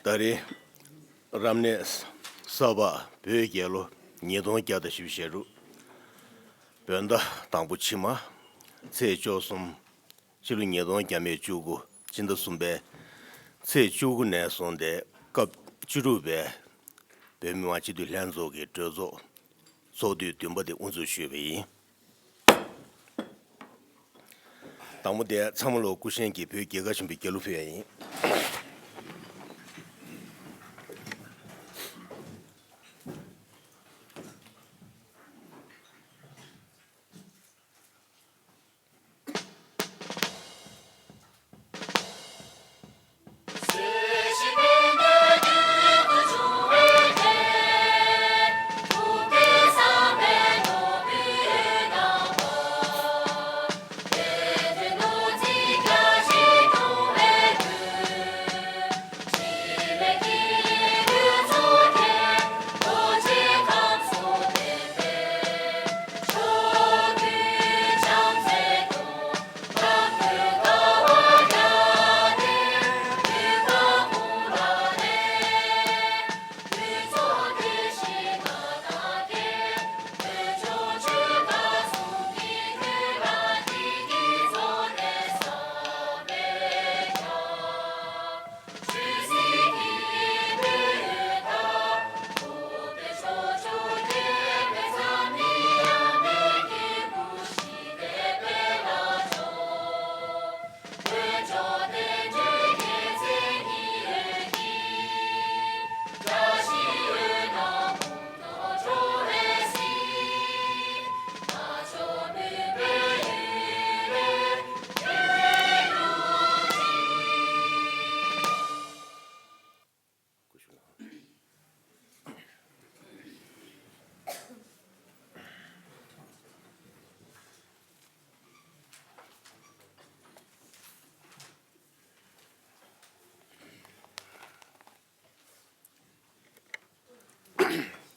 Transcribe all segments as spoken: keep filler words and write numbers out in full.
ད་རེས་རབ་གནས་ས་ཕག་བོད་རྒྱལ་ལོ་ཉིས་སྟོང་བརྒྱ་དང་བཞི་བཅུ་ཞེ་དྲུག་བོད་ཟླ་དང་པོ་ཕྱི་མ་ཚེས་བཅུ་གསུམ། ཕྱི་ལོ་ཉིས་སྟོང་བརྒྱ་མེད་བཅུ་དགུ་སྤྱི་ཟླ་གསུམ་པའི་ཚེས་བཅུ་དགུ་ནས་བཟུང་སྟེ་སྐབས་བཅུ་དྲུག་པའི་བོད་མི་མང་སྤྱི་འཐུས་ལྷན་ཚོགས་ཀྱི་གྲོས་ཚོགས་ཚོགས་དུས་བདུན་པ་དེ་དབུ་འཛུགས་ཞུས་པ་ཡིན། དང་པོ་དེ་ཚང་མ་ལོ་སྐུ་གཞོན་གྱིས་བོད་རྒྱལ་ཁབ་ཆེན་པོའི་རྒྱལ་གླུ་ཕུལ་ཡ་ཡིན།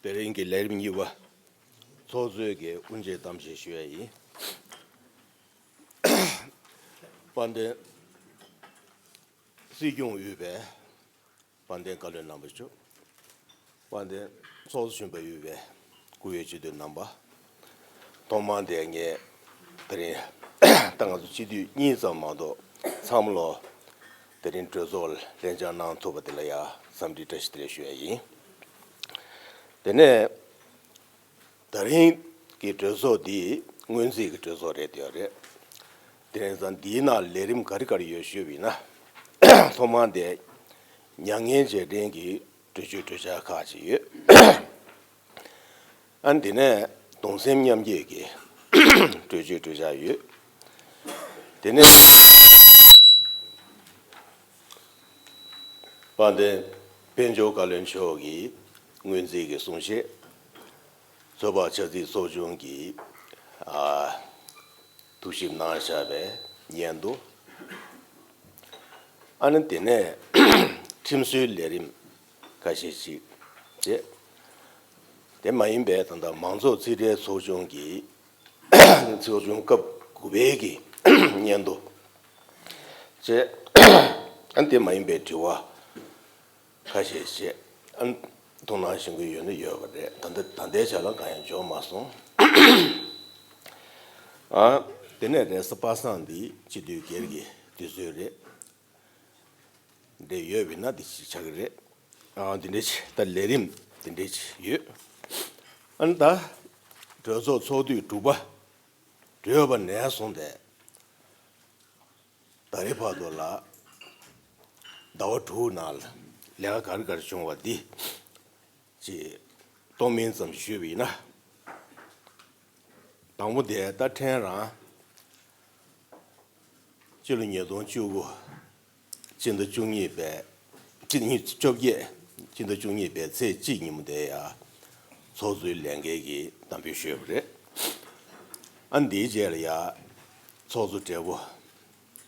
དེ་རིང་གི་ལས་རིམ་གཉིས་པ་ཚོགས་གཙོའི་གི་དབུ་འབྱེད་གཏམ་བཤད་ཞུ་ཡ་ཡིན། དཔལ་ལྡན་སྲིད་སྐྱོང་དབུས་པའི་དཔལ་ལྡན་བཀའ་བློན་རྣམ་པ་མཆོག་དཔལ་ལྡན་ཚོགས་གཙོ་གཞོན་པ་དབུས་པའི་སྐུ་ཡོད་སྤྱི་འཐུས་རྣམ་པ། ཐོག་མར་དེ་ངས་དེ་རིང་ད་ང་ཚོ་སྤྱི་འཐུས་གཉིས་ཙམ་མ་གཏོགས་ཚང་མ་ལོ་དེ་རིང་གྲོས་ཚོགས་ལ་ལྷན་བཅར་གནང་ཐུབ་པ་དེ་ལ་ཡང་འཚམས་འདྲི་བཀྲ་ཤིས་བདེ་ལེགས་ཞུ་ཡ་ཡིན། དེ་ནས་ད་རིང་གི་གྲོས་ཚོགས་འདི་སྔོན་རྩིས་ཀྱི་གྲོས་ཚོགས་རེད་དེ་རེད། དེ་རིང་ཙང་འདིའི་ནང་ལས་རིམ་ག་རེ་ག་རེ་ཡོད་ཞུས་པ་ཡིན་ན། ཐོག་མར་དེ་མྱ་ངན་རྗེས་དྲན་གྱི་གྲོས་ཆོད་གྲོས་འཆར་ཁག་ཅིག་ཡོད། ཨ་ནི་དེ་ནས་གདུང་སེམས་མཉམ་སྐྱེད་ཀྱི་གྲོས་ཆོད་གྲོས་འཆར་ཡོད། དེ་ནས་དཔལ་ལྡན་དཔལ་འབྱོར་བཀའ་བློན་མཆོག་གིས་སྔོན་རྩིས་ཀྱི་གསུང་བཤད། ཚོད་དཔག་ཆབ་སྲིད་ཚོགས་ཆུང་གིས་ཨ་ཐུགས་ཞིབ་གནང་བཞག་པའི་སྙན་ཐོ། ཨ་ནི་དེ་ནས་ཁྲིམས་བཟོའི་ལས་རིམ་ཁ་ཤས་ཤིག་བྱས། དེ་མ་ཡིན་པའི་ད་ལྟ་མང་ཚོགས་རྩིས་ཁྲའི་ཚོགས་ཆུང་གི་ཚོགས་ཆུང་སྐབས་དགུ་པའི་གི་སྙན་ཐོ་བྱས། ཨ་ནི་དེ་མ་ཡིན་པའི་དྲི་བ་ཁ་ཤས་བྱས། ཨ་ནི་ཐུགས་སྣང་གཞེན་གྱི་ཡོད་ན་ཡོད་པ་རེད། ད་ལྟ་ད་ལྟའི་ཆ་ལ་གང་ཡང་འབྱོར་མ་སོང་། ཨ་དེ་ནས་རེས་གཟའ་པ་སངས་འདི་སྤྱི་འཐུས་སྒེར་གྱི་དུས་ཚོད་རེད། འདྲ་ཡོད་པས་ན་འདི་ཞིག་ཆགས་ཀྱི་རེད། ཨ་འདི་འདྲ་ཞིག་ད་ལས་རིམ་འདི་འདྲ་ཞིག་ཡོད། ཨ་ནི་ད་གྲོས་ཚོགས་ཚོགས་དུས་དྲུག་པ་གྲོལ་བ་ནས་བཟུང་སྟེ། ད་རེས་བར་དུ་ལ་ཟླ་བ་དྲུག་ནང་ལ་ལས་ཀ་ག་རེ་ག་རེ་བྱུང་བ་འདི་ཅིག་སྟོང་མིན་ཙམ་ཞུས་པ་ཡིན་ན། དང་པོ་དེ་ད་ཕྲན་རང་སྤྱི་ལོ་ཉིས་སྟོང་བཅུ་དགུ་སྤྱི་ཟླ་བཅུ་གཉིས་པའི་སྤྱི་ཟླ་ཉི་ཤུ་བཅོ་བརྒྱད་སྤྱི་ཟླ་བཅུ་གཉིས་པའི་ཚེས་གཅིག་ཉིན་མོ་དེ་ཡ་ཚོགས་གཙོའི་ལས་འགན་གྱི་གཏམ་བཤད་ཞུས་པ་རེད། ཨ་འདིའི་རྗེས་ལ་ཡ་ཚོགས་གཙོ་སྦྲེལ་པོ་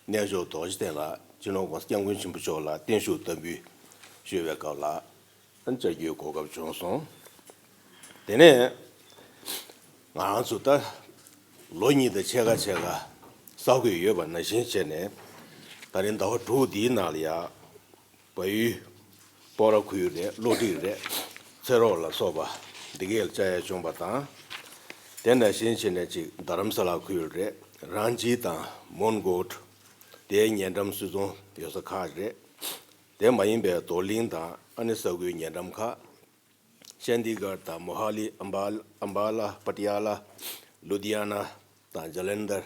གནས་མཆོག་རྡོ་རྗེ་གདན་ལ་སྤྱི་ནོར་༸གོང་ས་༸སྐྱབས་མགོན་ཆེན་པོ་མཆོག་ལ་བརྟན་བཞུགས་བསྟར་འབུལ་ཞུ་བའི་སྐབས་ལ་ཨ་བཅར་རྒྱུའི་གོ་སྐབས་བྱུང་སོང་། དེ་ནས་ང་རང་ཚོ་ད་ལོ་གཉིས་དང་ཕྱེད་ཀ་ཕྱེད་ཀ་གསར་འགོད་ཡོད་པ་ནང་བཞིན་བྱས་ནས་ད་རིང་ཟླ་བ་དྲུག་འདིའི་ནང་ལ་ཡ་བལ་ཡུལ་ སྤོག་ར་ཁུལ་རེད། བློ་གྲོས་རེད། ཚེ་རོགས་ལ་སོགས་པ་འདི་གས་ལ་བཅར་ཡ་བྱུང་བ་དང་། དེ་ནང་བཞིན་བྱས་ནས་ཅིག་རྡ་རམ་ས་ལ་ཁུལ་རེད། རང་ཅི་དང་མོན་གྷོ། དེའི་ཉེ་འགྲམ་སུད་ཚོང་ཡོད་ས་ཁག་རེད། དེ་མ་ཡིན་པའི་རྡོར་གླིང་དང་ཨ་ནི་ས་ཁུལ་ཉེ་འགྲམ་ཁག་ཅན་དི་གར་དང་མོ་ཧ་ལི། ཨམ་བྷ་ཨམ་བྷ་ལ། པ་ཏི་ཡ་ལ། ལུ་དྷི་ཡ་ན་དང་ཇ་ལན་དར།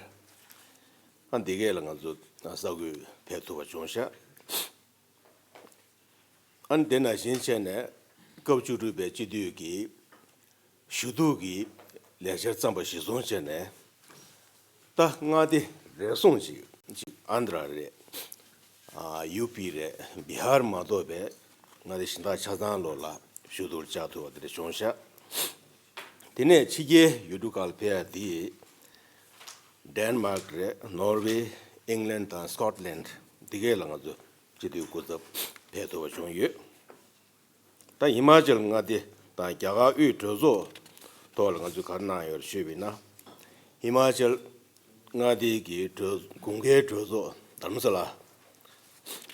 ཨ་འདི་གས་ལ་ང་ཚོ་ས་ཁུལ་ཕེབས་ཐུབ་པ་བྱུང་ཤག་ཨ་ནི་དེ་ནང་བཞིན་བྱས་ནས་སྐབས་བཅུ་དྲུག་པའི་སྤྱི་འཐུས་ཀྱི་ཞུ་གཏུག་གི་ལས་འཆར་བརྩམས་པ་གཞིར་བཟུང་བྱས་ནས། ད་མངའ་སྡེ་རེ་ཟུང་ཅིག་ཅིག་ཨན་དྲ་རེད། ཨ་ཡུ་པི་རེད། བི་ཧར་མ་གཏོགས་པའི་མངའ་སྡེ་གཞན་དག་ཆ་ཚང་ལོགས་ལ་ཞུ་གཏུག་བཅར་ཐུབ་པ་དེ་འདྲ་བྱུང་ཤག་དེ་ནས་ཕྱི་རྒྱལ་ཡུལ་གྲུ་ཁག་ལ་ཕེབས་ཡ་དེ། ཌེན་མཱག་རེད། ནོར་ཝེ། ཨིང་ལན་དང་སྐོཊ་ལན། འདི་གས་ལ་ང་ཚོ་སྤྱི་འཐུས་སྐུ་ཚབ་ཕེབས་ཐུབ་པ་བྱུང་ཡོད། ད་ཧི་མ་ཅལ་མངའ་སྡེ་དང་རྒྱ་གར་དབུས་གྲོས་ཚོགས་ཐོག་ལ་ང་ཚོས་ག་རེ་གནང་ཡོད་ཞུས་པ་ཡིན་ན། ཧི་མ་ཅལ་མངའ་སྡེ་གི་གྲོས་དགུན་ཁའི་གྲོས་ཚོགས་རྡ་རམ་ས་ལ་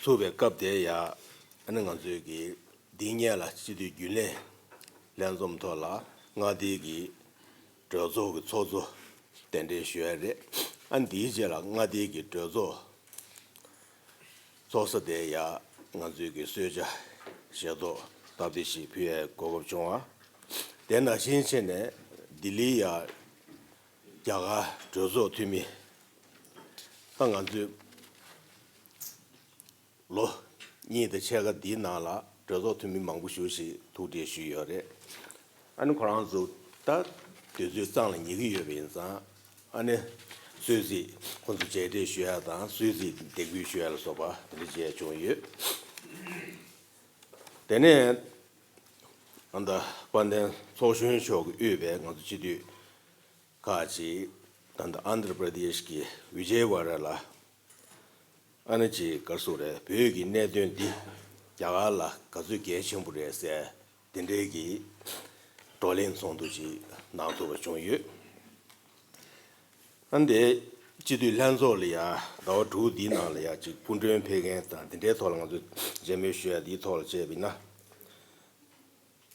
ཚུགས་པའི་སྐབས་དེ་ཡ། ཨ་ནི་ང་ཚོས་ཀྱི་འདི་སྔོན་ལ་སྤྱི་འཐུས་རྒྱུན་ལས་ལྷན་འཛོམས་ཐོག་ལ་མངའ་སྡེ་གི་གྲོས་ཚོགས་ཀྱི་ཚོགས་གཙོ་གདན་འདྲེན་ཞུས་ཡ་རེད། ཨ་འདིའི་རྗེས་ལ་མངའ་སྡེ་གི་གྲོས་ཚོགས་ཚོགས་ས་དེ་ཡ་ང་ཚོས་ཀྱི་གསོལ་ཇ་ཞལ་ཏོག་སྟབས་བདེ་ཞིག་ཕུལ་ཡའི་གོ་སྐབས་བྱུང་བ། དེ་ནང་བཞིན་བྱས་ནས་ལྡི་ལི་ཡ་རྒྱ་གར་གྲོས་ཚོགས་འཐུས་མི་ད་ང་ཚོས་ལོ་གཉིས་དང་ཕྱེད་ཀ་འདིའི་ནང་ལ་གྲོས་ཚོགས་འཐུས་མི་མང་པོ་ཞེ་པོ་ཞིག་ཐུག་འཕྲད་ཞུས་ཡོད་རེད། ཨ་ནི་ཁོ་རང་ཚོ་ད་དུས་ཚོད་གཙང་ལ་ཉེ་གི་ཡོད་པ་ཡིན་ཙང་། ཨ་ནི་གསོལ་ཚིགས་ཁོང་ཚོ་མཇལ་འཕྲད་ཞུ་ཡ་དང་གསོལ་ཚིགས་འདེགས་འབུལ་ཞུ་ཡ་ལ་སོགས་པ་དེ་འདྲ་བྱས་བྱུང་ཡོད། དེ་ནས་ཨ་ད་དཔལ་ལྡན་ཚོགས་གཞོན་མཆོག་གིས་དབུས་པའི་ང་ཚོ་སྤྱི་འཐུས་ཁག་ཅིག་ད་ལྟ་ཨན་དྷྲ་པྲ་དེཤ་གི་ཝི་ཇེ་ཝཱ་ཌ་ལ་ཨ་ནི་ཅིག་ག་རེ་ཟེར་དགོས་རེད། བོད་ཀྱི་གནད་དོན་འདི་རྒྱ་གར་ལ་ག་ཚོད་གལ་ཆེན་པོ་རེད་ཟེར་དེ་འདྲའི་གི་བགྲོ་གླེང་ཚོགས་འདུ་ཅིག་གནང་ཐུབ་པ་བྱུང་ཡོད། ཨ་ནི་སྤྱི་འཐུས་ལྷན་ཚོགས་ལ་ཡ་ཟླ་བ་དྲུག་འདིའི་ནང་ལ་ཡ་ཅིག་སྐུ་མགྲོན་ཕེབས་མཁན་དང་དེ་འདྲའི་ཐོག་ལ་ང་ཚོས་མཇལ་མོལ་ཞུ་ཡ་འདིའི་ཐོག་ལ་བྱས་པ་ཡིན་ན།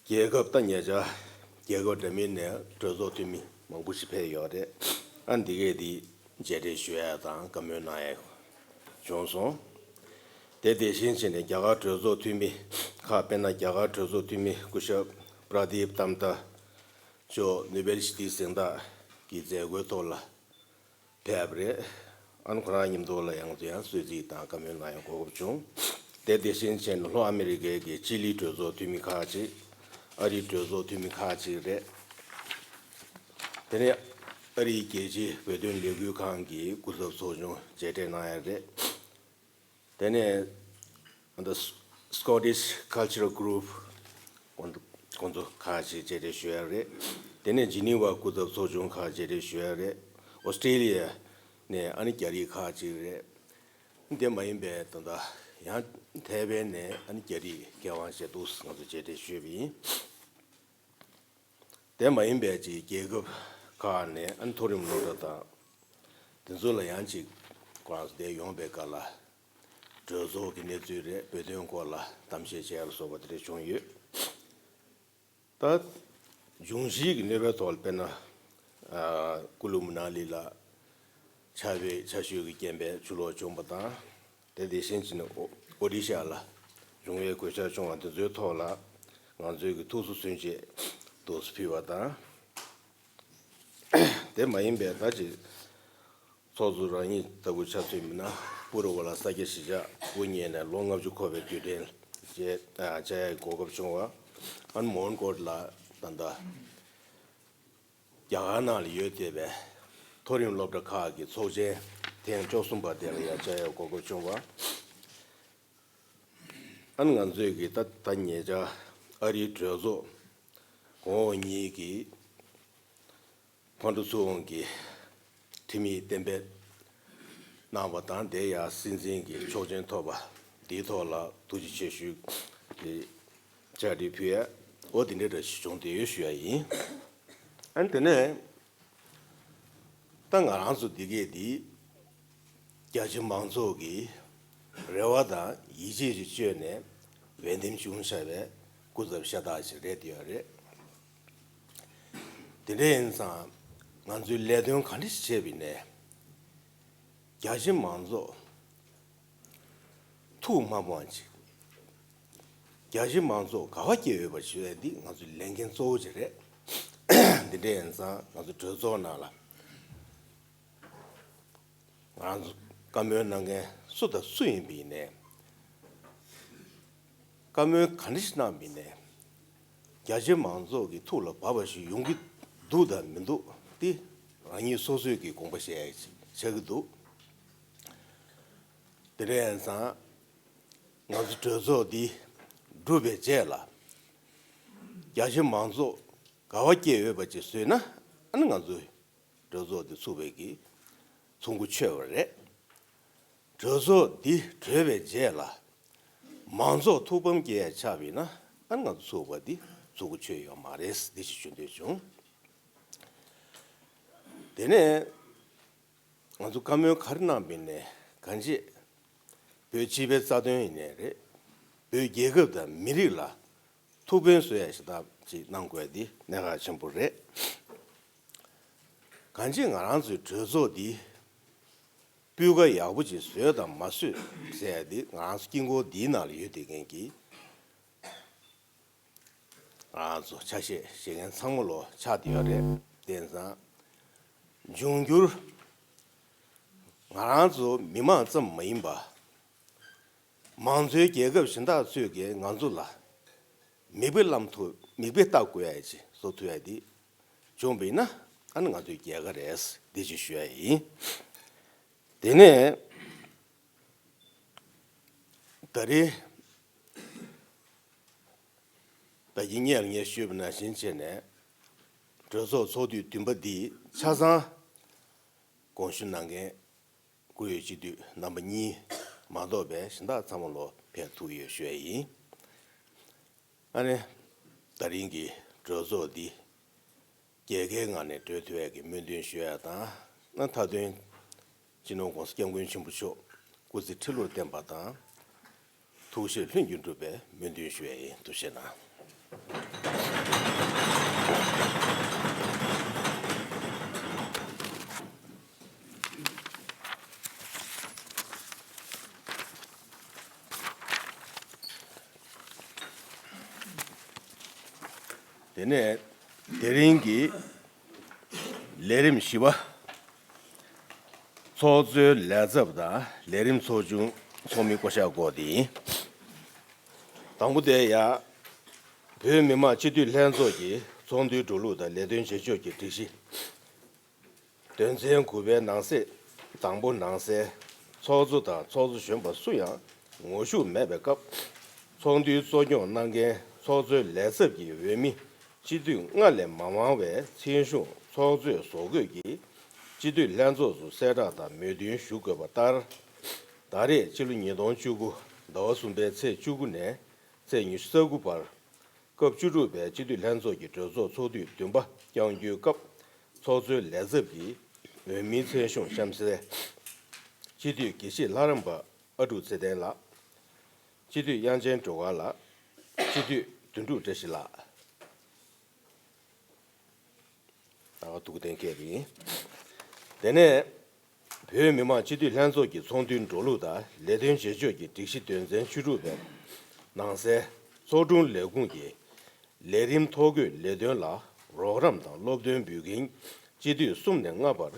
རྒྱལ་ཁབ་ད་ཉེ་ཆར་རྒྱལ་ཁབ་འདྲ་མིན་ནས་གྲོས་ཚོགས་འཐུས་མི་མང་པོ་ཞིག་ཕེབས་ཡོད་རེད། ཨ་འདི་གས་འདི་མཇལ་འཕྲད་ཞུ་ཡ་དང་བཀའ་མོལ་གནང་ཡ་བྱུང་སོང་། དེ་དེ་བཞིན་བྱས་ནས་རྒྱ་གར་གྲོས་ཚོགས་འཐུས་མི་ཁག་དཔེར་ན་རྒྱ་གར་གྲོས་ཚོགས་འཐུས་མི་སྐུ་ཞབས་པྲ་དིབ་ཏམ་ཏཱ་མཆོག་ནོ་བེལ་ཞི་བདེའི་གཟེངས་རྟགས་ཀྱི་མཛད་སྒོའི་ཐོག་ལ་ཕེབས་པ་རེད། ཨ་ནི་ཁོ་རང་མཉམ་དུ་ལ་ཡང་དུ་ཡང་གསོལ་ཚིགས་དང་བཀའ་མོལ་གནང་ཡང་གོ་སྐབས་བྱུང་། དེ་དེ་བཞིན་བྱས་ནས་ལྷོ་ཨ་མི་རི་ཀའི་གི་ཅི་ལི་གྲོས་ཚོགས་འཐུས་མི་ཁག་ཅིག་ཨ་རིའི་གྲོས་ཚོགས་འཐུས་མི་ཁག་ཅིག་རེད། དེ་ནས་ཨ་རིའི་རྒྱལ་སྤྱིའི་བོད་དོན་ལས་འགུལ་ཁང་གི་སྐུ་ཚབ་ཚོགས་ཆུང་མཇལ་འཕྲད་གནང་ཡ་རེད། དེ་ནས་ཨ་ད་Scottish Cultural Group ཁོང་ཚོ་ཁག་ཅིག་མཇལ་འཕྲད་ཞུ་ཡ་རེད། དེ་ནས་ཇི་ནི་ཝ་སྐུ་ཚབ་ཚོགས་ཆུང་ཁག་མཇལ་འཕྲད་ཞུ་ཡ་རེད། ཨོ་སི་ཀྲི་ལི་ཡ་ནས་ཨ་ནི་རྒྱ་རིགས་ཁག་ཅིག་རེད། དེ་མ་ཡིན་པའི་ད་ལྟ་ཡང་ཐའེ་ཝན་ནས་ཨ་ནི་རྒྱ་རིགས་མཁས་དབང་ཞིག་འདུག་ང་ཚོ་མཇལ་འཕྲད་ཞུས་པ་ཡིན། དེ་མ་ཡིན་པའི་ཅིག་རྒྱལ་ཁབ་ཁག་ནས་ཨ་ནི་མཐོ་རིམ་སློབ་གྲྭ་དང་དེ་ཚོ་ལ་ཡང་ཅིག་ཁོ་རང་ཚོ་དེ་ཡོང་པའི་སྐབས་ལ་གྲོས་ཚོགས་ཀྱི་གནས་ཚུལ་རེད། བོད་དོན་སྐོར་ལ་གཏམ་བཤད་བྱས་ལ་སོགས་པ་དེ་འདྲ་བྱུང་ཡོད། ད་འབྱུང་བཞིའི་གི་གནོད་པའི་ཐོག་ལ་དཔེར་ན་ཨ་ཀུ་ལུ་མ་ན་ལི་ལ་ཆར་པའི་ཆར་ཞུན་གྱི་རྐྱེན་པས་ཆུ་ལོག་བྱུང་བ་དང་། དེ་དེ་བཞིན་བྱས་ནས་ཨོ་ཨོ་ཌི་ཤ་ལ་འབྱུང་བའི་གོད་ཆག་བྱུང་བ་དེ་ཚོའི་ཐོག་ལ་ང་ཚོའི་གི་ཐུགས་གསོ་མཚོན་ཆེད་ཏོག་ཙམ་ཕུལ་བ་དང་། དེ་མ་ཡིན་པའི་ད་ཅིག་ཚོགས་གཙོ་རང་ཉིད་ལྟ་བུ་ཆ་མཚོན་མིན་ན་པུ་རུ་བ་ལ་ས་སྐྱ་གཞིས་ཆགས་དབུ་བརྙེས་ནས་ལོ་ལྔ་བཅུ་འཁོར་བའི་དུས་དྲན་བཅས་བཅར་ཡའི་གོ་སྐབས་བྱུང་བ། ཨན་མོན་གྷོ་ལ་ད་ལྟ་རྒྱ་གར་ནང་ལ་ཡོད་བསྡད་པའི་མཐོ་རིམ་སློབ་གྲྭ་ཁག་གི་ཚོགས་ཆེན་ཐེངས་བཅུ་གསུམ་པ་དེ་ལ་ཡང་བཅར་ཡའི་གོ་སྐབས་བྱུང་བ། ཨ་ནི་ང་ཚོས་ཀྱི་ད་ད་ཉེ་ཆར་ཨ་རིའི་གྲོས་ཚོགས་གོང་འོག་གཉིས་ཀྱི་ཕར་འགྲོ་ཚུར་འོང་གི་ཁྲིམས་ཡིག་གཏན་འབེབས་གནང་བ་དང་། དེ་ཡང་སྲིད་འཛིན་གྱི་ཆོག་མཆན་ཐོབ་པ་འདིའི་ཐོག་ལ་ཐུགས་རྗེ་ཆེ་ཞུ་གི་བཅར་འདྲི་ཕུལ་ཡ། འོ་དེ་འདྲའི་འདྲ་ཞིག་བྱུང་བསྡད་ཡོད་ཞུ་ཡ་ཡིན། ཨ་ནི་དེ་ནས་ད་ང་རང་ཚོ་འདི་གས་འདི་རྒྱ་ཆེ་མང་ཚོགས་ཀྱི་རེ་བ་དང་ཡིད་ཆེས་ཤིག་བཅོལ་ནས་ འོས་འདེམས་བྱུང་བཞག་པའི་སྐུ་ཚབ་ཤ་སྟག་ཅིག་རེད་ཡོད་རེད། དེ་འདྲ་ཡིན་ཙང་ང་ཚོའི་ལས་དོན་ག་འདྲ་ཞིག་བྱས་པ་ཡིན་ནའི། རྒྱ་ཆེ་མང་ཚོགས་ཐུགས་མ་ཕམ་ཅིག་རྒྱ་ཆེ་མང་ཚོགས་དགའ་བ་སྐྱེ་འོས་པ་ཞིག་ཡོད་འདི་ང་ཚོའི་ལས་འགན་གཙོ་བོ་ཅིག་རེད། འདི་འདྲ་ཡིན་ཙང་ང་ཚོ་གྲོས་ཚོགས་ནང་ལ་ང་རང་ཚོ་བཀའ་མོལ་གནང་མཁན་སུ་དང་སུ་ཡིན་པ་ཡིན་ནའི། བཀའ་མོལ་ག་འདྲ་ཞིག་གནང་བ་ཡིན་ནའི། རྒྱ་ཆེ་མང་ཚོགས་ཀྱི་ཐུགས་ལ་བབས་པ་ཞིག་ཡོང་གི་འདུག་དང་མི་འདུག་དེ་རང་ཉིད་སོ་སོས་ཀྱི་དགོངས་པ་བཞེས་ཡ་ཆགས་ཀྱི་འདུག་དེ་འདྲ་ཡིན་ཙང་ང་ཚོ་གྲོས་ཚོགས་འདི་གྲུབ་པའི་རྗེས་ལ་རྒྱ་ཆེ་མང་ཚོགས་དགའ་བ་སྐྱེ་འོས་པ་ཅིག་བཟོས་ན་ཨ་ནི་ང་ཚོས་གྲོས་ཚོགས་འདི་ཚུགས་པའི་གི་ཚོགས་འགོ་ཆོད་པ་རེད། གྲོས་ཚོགས་འདི་གྲོལ་བའི་རྗེས་ལ་མང་ཚོགས་ཐུགས་ཕམ་སྐྱེ་ཡ་ཆགས་པ་ཡིན་ན་ཨ་ནི་ང་ཚོ་ཚུགས་པ་འདི་ཚོགས་འགོ་ཆོད་ཡོད་མ་རེད་འདི་ཞིག་ཞུ་འདོད་བྱུང་། དེ་ནས་ང་ཚོ་བཀའ་མོལ་ག་རེ་གནང་བ་ཡིན་ནའི་གང་ཅི། བོད་སྤྱི་པའི་རྩ་དོན་ཡིན་ནའི་རེད། བོད་རྒྱལ་ཁབ་དང་མི་རིགས་ལ་ཐུགས་ཕན་གསོས་ཡ་ཞིག་ཐབས་ཅིག་གནང་དགོས་འདི་གནད་འགག་ཆེན་པོ་རེད། གང་ཅི་ང་རང་ཚོའི་གྲོས་ཚོགས་འདི་སྤུས་ཀ་ཡག་པོ་ཅིག་བཟོས་དང་མ་བཟོས་ཟེར་ཡ་འདི་ང་རང་ཚོ་དཀྱིལ་འཁོར་འདིའི་ནང་ལ་ཡོད་བསྡད་མཁན་གྱི་ང་རང་ཚོ་ཆ་ཤས་བཞེས་མཁན་ཚང་མ་ལོ་ཆགས་བསྡད་ཡོད་རེད། དེ་ཙང་འབྱུང་འགྱུར་ང་རང་ཚོ་མི་མང་ཙམ་མ་ཡིན་པ། མང་གཙོའི་རྒྱལ་ཁབ་གཞན་དག་ཚོས་ཀྱིས་ང་ཚོ་ལ་མིག་དཔེ་བསླབ་ཐུབ་མིག་དཔེ་ལྟ་དགོས་ཡ་ཅིག་བཟོ་ཐུབ་ཡ་འདི་བྱུང་བ་ཡིན་ན་ཨ་ནི་ང་ཚོའི་རྒྱལ་ཁ་རེད་འདི་ཅིག་ཞུ་ཡ་ཡིན། དེ་ནས་ད་རེས་ད་གིན་ངས་ངས་ཞུས་པ་ནང་བཞིན་བྱས་ནས་གྲོས་ཚོགས་ཚོགས་དུས་བདུན་པ་འདི་ཆ་ཚང་དགོངས་ཞུ་གནང་མཁན་སྐུ་ཡོད་སྤྱི་འཐུས་རྣམ་པ་གཉིས་མ་གཏོགས་པའི་གཞན་དག་ཚང་མ་ལོ་ཕེབས་ཐུབ་ཡོད་ཞུ་ཡ་ཡིན། ཨ་ནི་ད་རིང་གི་གྲོས་ཚོགས་འདི་རྒྱལ་ཁའི་ངང་ནས་གྲོལ་ཐུབ་ཡ་གི་སྨོན་འདུན་ཞུ་ཡ་དང་ཨ་མཐའ་དོན་སྤྱི་ནོར་༸གོང་ས་༸སྐྱབས་མགོན་ཆེན་པོ་མཆོག་སྐུ་ཚེ་ཁྲི་ལོར་བརྟན་པ་དང་། ཐུགས་བཞེད་ལྷུན་གྱིས་འགྲུབ་པའི་སྨོན་འདུན་ཞུ་ཡ་ཡིན། ཐུགས་རྗེ་གནང་། དེ་ནས་དེ་རིང་གི་ལས་རིམ་བཞི་པ། ཚོགས་གཙོའི་ལས་ཚབ་དང་ལས་རིམ་ཚོགས་ཆུང་ཚོགས་མི་བསྐོ་གཞག་སྐོར་དེ་ཡིན། དང་པོ་དེ་ཡང་བོད་མི་མང་སྤྱི་འཐུས་ལྷན་ཚོགས་ཀྱི་ཚོགས་འདུའི་འགྲོ་ལུགས་དང་ལས་དོན་བྱེད་ཕྱོགས་ཀྱི་སྒྲིག་གཞི། དོན་ཚན་དགུ་པའི་ནང་གསེས་དང་པོ་ནང་གསལ། ཚོགས་གཙོ་དང་ཚོགས་གཙོ་གཞོན་པ་སུ་ཡང་ངོ་ཤུགས་མེད་པའི་སྐབས། ཚོགས་འདུའི་གཙོ་སྐྱོང་གནང་མཁན་ཚོགས་གཙོའི་ལས་ཚབ་ཀྱི་འོས་མི་སྤྱི་འཐུས་ལྔ་ལས་མ་མང་བའི་མཚན་གཞུང་ཚོགས་གཙོས་བཟོ་འགོད་ཀྱིས་སྤྱི་འཐུས་ལྷན་ཚོགས་སུ་གསལ་བསྒྲགས་དང་མོས་མཐུན་ཞུ་དགོས་པ་ལྟར། ད་རེས་ཕྱི་ལོ་ཉིས་སྟོང་བཅུ་དགུ་ཟླ་བ་གསུམ་པའི་ཚེས་བཅུ་དགུ་ནས་ཚེས་ཉི་ཤུ་རྩ་དགུ་བར། སྐབས་བཅུ་དྲུག་པའི་སྤྱི་འཐུས་ལྷན་ཚོགས་ཀྱི་གྲོས་ཚོགས་ཚོགས་དུས་བདུན་པ་བསྐྱང་རྒྱུའི་སྐབས། ཚོགས་གཙོའི་ལས་ཚབ་ཀྱིས་འོས་མིའི་མཚན་གཞུང་གཤམ་གསལ། སྤྱི་འཐུས་དགེ་བཤེས་ལྷ་རམས་པ་ཨ་ཀྲུག་ཚེ་བརྟན་ལགས། སྤྱི་འཐུས་དབྱངས་ཅན་སྒྲོལ་དཀར་ལགས། སྤྱི་འཐུས་དོན་གྲུབ་བཀྲ་ཤིས་ལགས། ད་ག་ཐུགས་གཏན་འཁེལ་བ་ཡིན། དེ་ནས་བོད་མི་མང་སྤྱི་འཐུས་ལྷན་ཚོགས་ཀྱི་ཚོགས་འདུའི་འགྲོ་ལུགས་དང་ལས་དོན་བྱེད་ཕྱོགས་ཀྱི་སྒྲིག་གཞི་དོན་ཚན་བཅུ་དྲུག་པའི་ནང་གསལ་ཚོགས་དྲུང་ལས་ཁུངས་ཀྱི་ལས་རིམ་ཐོ་འགོད་ལས་དོན་ལ་རོགས་རམ་དང་སློབ་སྟོན་འབུལ་མཁན་སྤྱི་འཐུས་གསུམ་ནས་ལྔ་བར་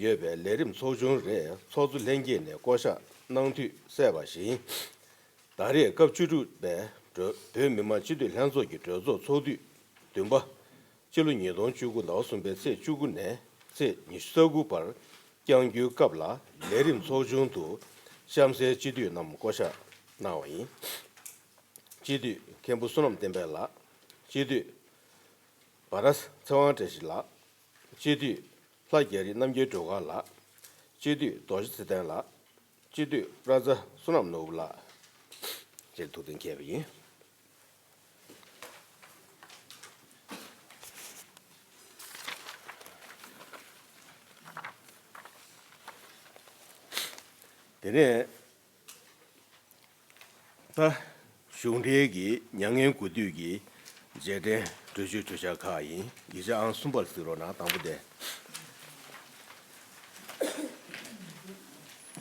ཡོད་པའི་ལས་རིམ་ཚོགས་ཆུང་རེ་ཚོགས་གཙོ་ལྷན་རྒྱས་ནས་བསྐོ་གཞག་གནང་འཐུས་གསལ་བ་བཞིན། ད་རེས་སྐབས་བཅུ་དྲུག་པའི་གྲོས་བོད་མི་མང་སྤྱི་འཐུས་ལྷན་ཚོགས་ཀྱི་གྲོས་ཚོགས་ཚོགས་དུས་བདུན་པ། སྤྱི་ལོ་ཉིས་སྟོང་བཅུ་དགུ་ཟླ་བ་གསུམ་པའི་ཚེས་བཅུ་དགུ་ནས་ཚེས་ཉི་ཤུ་རྩ་དགུ་བར་བསྐྱང་རྒྱུའི་སྐབས་ལ་ལས་རིམ་ཚོགས་ཆུང་དུ་གཤམ་གསལ་སྤྱི་འཐུས་རྣམས་བསྐོ་གཞག་གནང་བ་ཡིན། སྤྱི་འཐུས་མཁན་པོ་བསོད་ནམས་བསྟན་འཕེལ་ལགས། སྤྱི་འཐུས་བ་ར་ཚེ་དབང་བཀྲ་ཤིས་ལགས། སྤྱི་འཐུས་ལྷ་རྒྱ་རི་རྣམ་རྒྱལ་སྒྲོལ་དཀར་ལགས། སྤྱི་འཐུས་རྡོ་རྗེ་ཚེ་བརྟན་ལགས། སྤྱི་འཐུས་བཀྲ་ཚ་བསོད་ནམས་ནོར་བུ་ལགས། བཅས་ཐུགས་གཏན་འཁེལ་བ་ཡིན། དེ་ནས་ད་གཞུག་ གཞུང་འབྲེལ་གྱི་མྱ་ངན་གུས་འདུད་ཀྱི་རྗེས་དྲན་གྲོས་ཆོད་གྲོས་འཆར་ཁག་ཡིན། ཡིག་ཆ་ཨང་གསུམ་པར་གཟིགས་རོགས་གནང་། དང་པོ་དེ།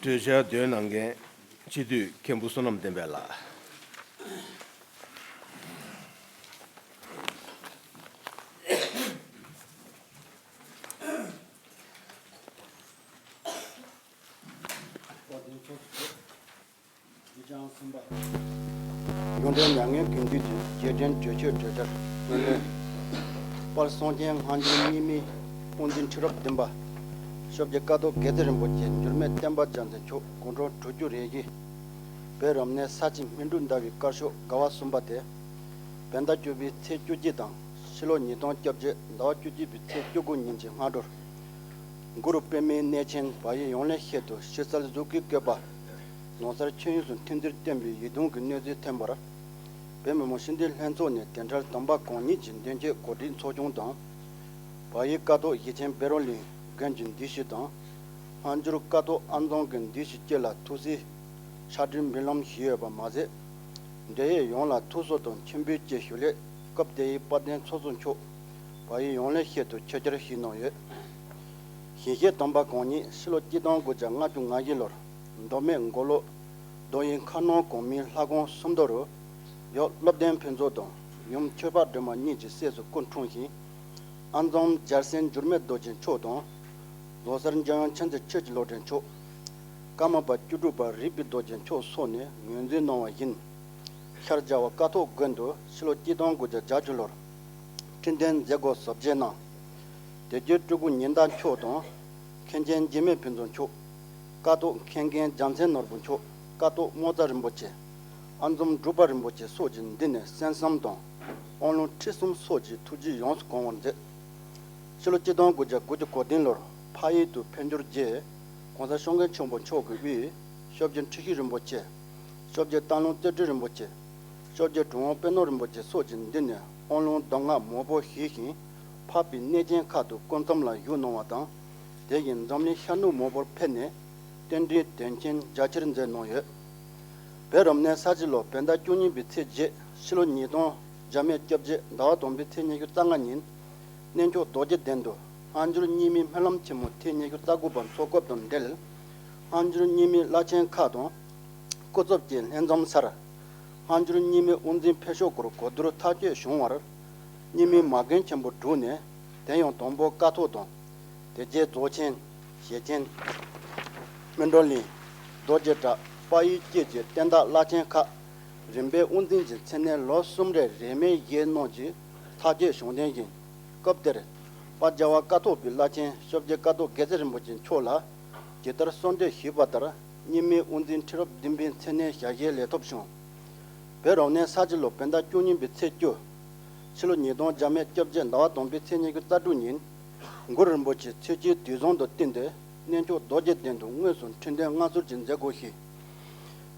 གྲོས་འཆར་འདོན་གནང་མཁན་སྤྱི་འཐུས་མཁན་པོ་བསོད་ནམས་བསྟན་འཕེལ་ལགས། བཀའ་དྲིན་ཆེ། ཡིག་ཆ་ཨང་གསུམ་པ། གཞུང་འབྲེལ་མྱ་ངན་གུས་འདུད་ཀྱི་རྗེས་དྲན་གྲོས་ཆོད་གྲོས་འཆར། སྔོན་འདོན། དཔལ་གསུང་ཆེན་སྔ་འགྱུར་རྙིང་མའི་དབུ་འཛིན་ཁྲི་རབས་བདུན་པ་ཤོབ་རྗེ་ཀཿཐོག་དགེ་རྩེ་རིན་པོ་ཆེ་འགྱུར་མེད་བསྟན་པ་རྒྱལ་མཚན་མཆོག་དགུང་གྲངས་དྲུག་ཅུ་རེ་བཞི། བོད་རབ་གནས་ས་བྱི་སྨིན་དྲུག་ཟླ་བའི་སྐར་ཤོག་དགའ་བ་གསུམ་པ་སྟེ། བོད་ཟླ་བཅུ་པའི་ཚེས་བཅུ་གཅིག་དང་ཕྱི་ལོ་ཉིས་སྟོང་བཅོ་བརྒྱད་ཟླ་བ་བཅུ་གཅིག་པའི་ཚེས་བཅུ་དགུ་ཉིན་གྱི་སྔ་དྲོར། གུ་རུ་པདྨའི་གནས་ཆེན་བལ་ཡུལ་ཡོངས་ལ་ཤེད་དུ་ཕྱི་གསལ་གཟུགས་སྐུའི་བཀོད་པ། ནང་གསལ་ཆོས་དབྱིངས་སུ་མཐུན་རྩེར་བསྟན་པའི་ཡིད་གདུང་གི་གནས་ཚུལ་ཐོན་པར། བོད་མི་མང་སྤྱི་འཐུས་ལྷན་ཚོགས་ནས་དེ་འཕྲལ་དམ་པ་གང་ཉིད་ཀྱི་མདུན་སྐྱོད་གོ་སྒྲིག་ཚོགས་ཆུང་དང་། བལ་ཡུལ་ཀཿཐོག་གཞིས་ཆེན་བཻ་རོ་ལིའི་དགོན་གྱི་འདུས་ཞུ་དང་། སྔ་འགྱུར་ཀཿཐོག་ཨ་འཛོམས་ཀྱི་འདུས་ཞུ་བཅས་ལ་ཐུགས་སྲས་ཕྱག་སྦྲེལ་འབུལ་ལམ་ཞུས་ཡོད་པ་མ་ཟད། འབྲེལ་ཡོད་ཡོངས་ལ་ཐུགས་གསོ་དང་མཆོད་འབུལ་བཅས་ཞུ་སླད། སྐབས་དེའི་དཔལ་ལྡན་ཚོགས་གཙོ་མཆོག་བལ་ཡུལ་ཡོངས་ལ་ཤེད་དུ་ཆོས་བཅར་ཞུས་གནང་ཡོད། ཞིང་གཤེགས་དམ་པ་གང་ཉིད་ཕྱི་ལོ་གཅིག་སྟོང་དགུ་བརྒྱ་ལྔ་བཅུ་ང་བཞི་ལོར་མདོ་སྨད་མགོ་ལོག་རྡོ་གཡུ་མཁར་ནང་གོང་མའི་ལྷ་ཁང་སུམ་མདོ་རུ་ཡབ་སློབ་དཔོན་ཕུན་ཚོགས་དང་ཡུམ་ཆོས་འཕགས་སྒྲོལ་མ་གཉིས་ཀྱི་སྲས་སུ་སྐུ་འཁྲུངས་ཤིང་། ཨ་འཛོམས་རྒྱལ་མཚན་འགྱུར་མེད་རྡོ་རྗེ་མཆོག་དང་། ལོ་གསར་འཇམ་དབྱངས་མཁྱེན་བརྩེ་ཆོས་ཀྱི་བློ་གྲོས་མཆོག། ཀརྨ་པ་བཅུ་དྲུག་པ་རིག་པའི་རྡོ་རྗེ་མཆོག་སོགས་ནས་ངོས་འཛིན་གནང་བ་བཞིན། ཤར་རྒྱལ་བ་ཀཿཐོག་དགོན་དུ་ཕྱི་ལོ་གཅིག་སྟོང་དགུ་བརྒྱ་བརྒྱད་ཅུ་ལོར་ཁྲི་འདོན་མཛད་སྒོ་གཟབ་རྒྱས་གནང་། དེ་རྗེས་སྤྲུལ་སྐུ་ཉི་ཟླ་མཆོག་དང་། མཁན་ཆེན་འཇིགས་མེད་ཕུན་ཚོགས་མཆོག། ཀཿཐོག་མཁན་རྒན་རྒྱལ་མཚན་ནོར་བུ་མཆོག། ཀཿཐོག་རྨོག་རྩ་རིན་པོ་ཆེ། ཨ་འཛོམས་འབྲུག་པ་རིན་པོ་ཆེ་སོགས་ཀྱིས་འདི་ནས་གསན་བསམ་དང་། དབང་ལུང་ཁྲིད་གསུམ་སོགས་ཀྱི་ཐུགས་རྒྱུད་ཡོངས་སུ་གང་བར་མཛད། ཕྱི་ལོ་གཅིག་སྟོང་དགུ་བརྒྱ་དགུ་བཅུ་གོ་བདུན་ལོར་འཕགས་ཡུལ་དུ་འཕེལ་འགྱུར་རྗེས། གོང་ས་སྐྱབས་མགོན་ཆེན་པོ་མཆོག་གི་དབུས། ཤོབ་རྗེ་ཁྲི་ཤོད་རིན་པོ་ཆེ། ཤོབ་རྗེ་སྟག་ལུང་རྩེ་སྤྲུལ་རིན་པོ་ཆེ། ཤོབ་རྗེ་གྲུབ་དབང་དཔོན་སློབ་རིན་པོ་ཆེ་སོགས་ཀྱིས་འདི་ནས་དབང་ལུང་གདམས་ངག་མང་པོ་ཞུས་ཤིང་། འཕགས་པའི་གནས་ཆེན་ཁག་ཏུ་སྐུ་མཚམས་ལ་བཞུགས་གནང་བ་དང་། དེ་བཞིན་འཛམ་གླིང་ཤར་ནུབ་མང་པོར་ཕེབས་ནས་རྟེན་འབྲེལ་དོན་ཆེན་རྒྱ་ཆེར་མཛད་གནང་ཡོད། བོད་རབ་གནས་ས་བྱི་ལོ་བོད་ཟླ་བཅུ་གཉིས་པའི་ཚེས་བརྒྱད། ཕྱི་ལོ་ཉིས་སྟོང་བརྒྱ་མེད་བཅོ་བརྒྱད་ཟླ་བ་དང་པོའི་ཚེས་ཉི་ཤུ་རྩ་ལྔ་ཉིན། གནས་མཆོག་རྡོ་རྗེ་གདན་དུ་སྔ་འགྱུར་རྙིང་མའི་སྨོན་ལམ་ཆེན་མོ་ཐེངས་ཉི་ཤུ་རྩ་དགུ་པ་འཚོགས་སྐབས་དང་འབྲེལ། སྔ་འགྱུར་རྙིང་མའི་བླ་ཆེན་ཁག་དང་སྐུ་ཚབ་ཀྱིས་ལྷན་འཛོམས་སར། སྔ་འགྱུར་རྙིང་མའི་དབུ་འཛིན་འཕེལ་ཕྱོགས་སྐོར་གོ་བསྡུར་ཐག་གཅོད་བྱུང་བར། རྙིང་མའི་མ་རྒན་ཆེན་པོ་དྲུག་ནས། དེ་ཡང་དང་པོ་ཀཿཐོག་དང་། དེ་རྗེས་རྫོགས་ཆེན། ཞེ་ཆེན། སྨིན་གྲོལ་གླིང་། རྡོ་རྗེ་བྲག་དཔལ་ཡུལ་བཅས་ཀྱི་བསྟན་བདག་བླ་ཆེན་ཁག་རིམ་པས་དབུ་འཛིན་གྱི་མཚན་གནས་ལོ་གསུམ་རེ་རེས་མོས་བཞེས་གནང་རྒྱུའི་ཐག་གཅོད་བྱུང་དོན་བཞིན། སྐབས་དེར་དཔལ་རྒྱལ་བ་ཀཿཐོག་པའི་བླ་ཆེན་ཤོབ་རྗེ་ཀཿཐོག་དགེ་རྩེ་རིན་པོ་ཆེ་མཆོག་ལ་ཇི་ལྟར་གསོལ་འདེབས་ཞུས་པ་ལྟར་རྙིང་མའི་དབུ་འཛིན་ཁྲི་རབས་བདུན་པའི་མཚན་གནས་ཞལ་བཞེས་ལེགས་ཐོབ་བྱུང་། བོད་རབ་གནས་ས་བྱི་ལོ་བོད་ཟླ་བཅུ་གཉིས་པའི་ཚེས་བཅུ། ཕྱི་ལོ་ཉིས་སྟོང་བརྒྱ་མེད་བཅོ་བརྒྱད་ཟླ་བ་དང་པོའི་ཚེས་ཉི་ཤུ་རྩ་དྲུག་ཉིན། གུ་རུ་རིན་པོ་ཆེ་ཚུལ་ཁྲིམས་དུས་བཟང་དུ་བསྟུན་ཏེ་གནས་མཆོག་རྡོ་རྗེ་གདན་དུ་དངོས་སུ་ཁྲི་འདོན་མངའ་གསོལ་གྱི་མཛད་སྒོ་ཞུས།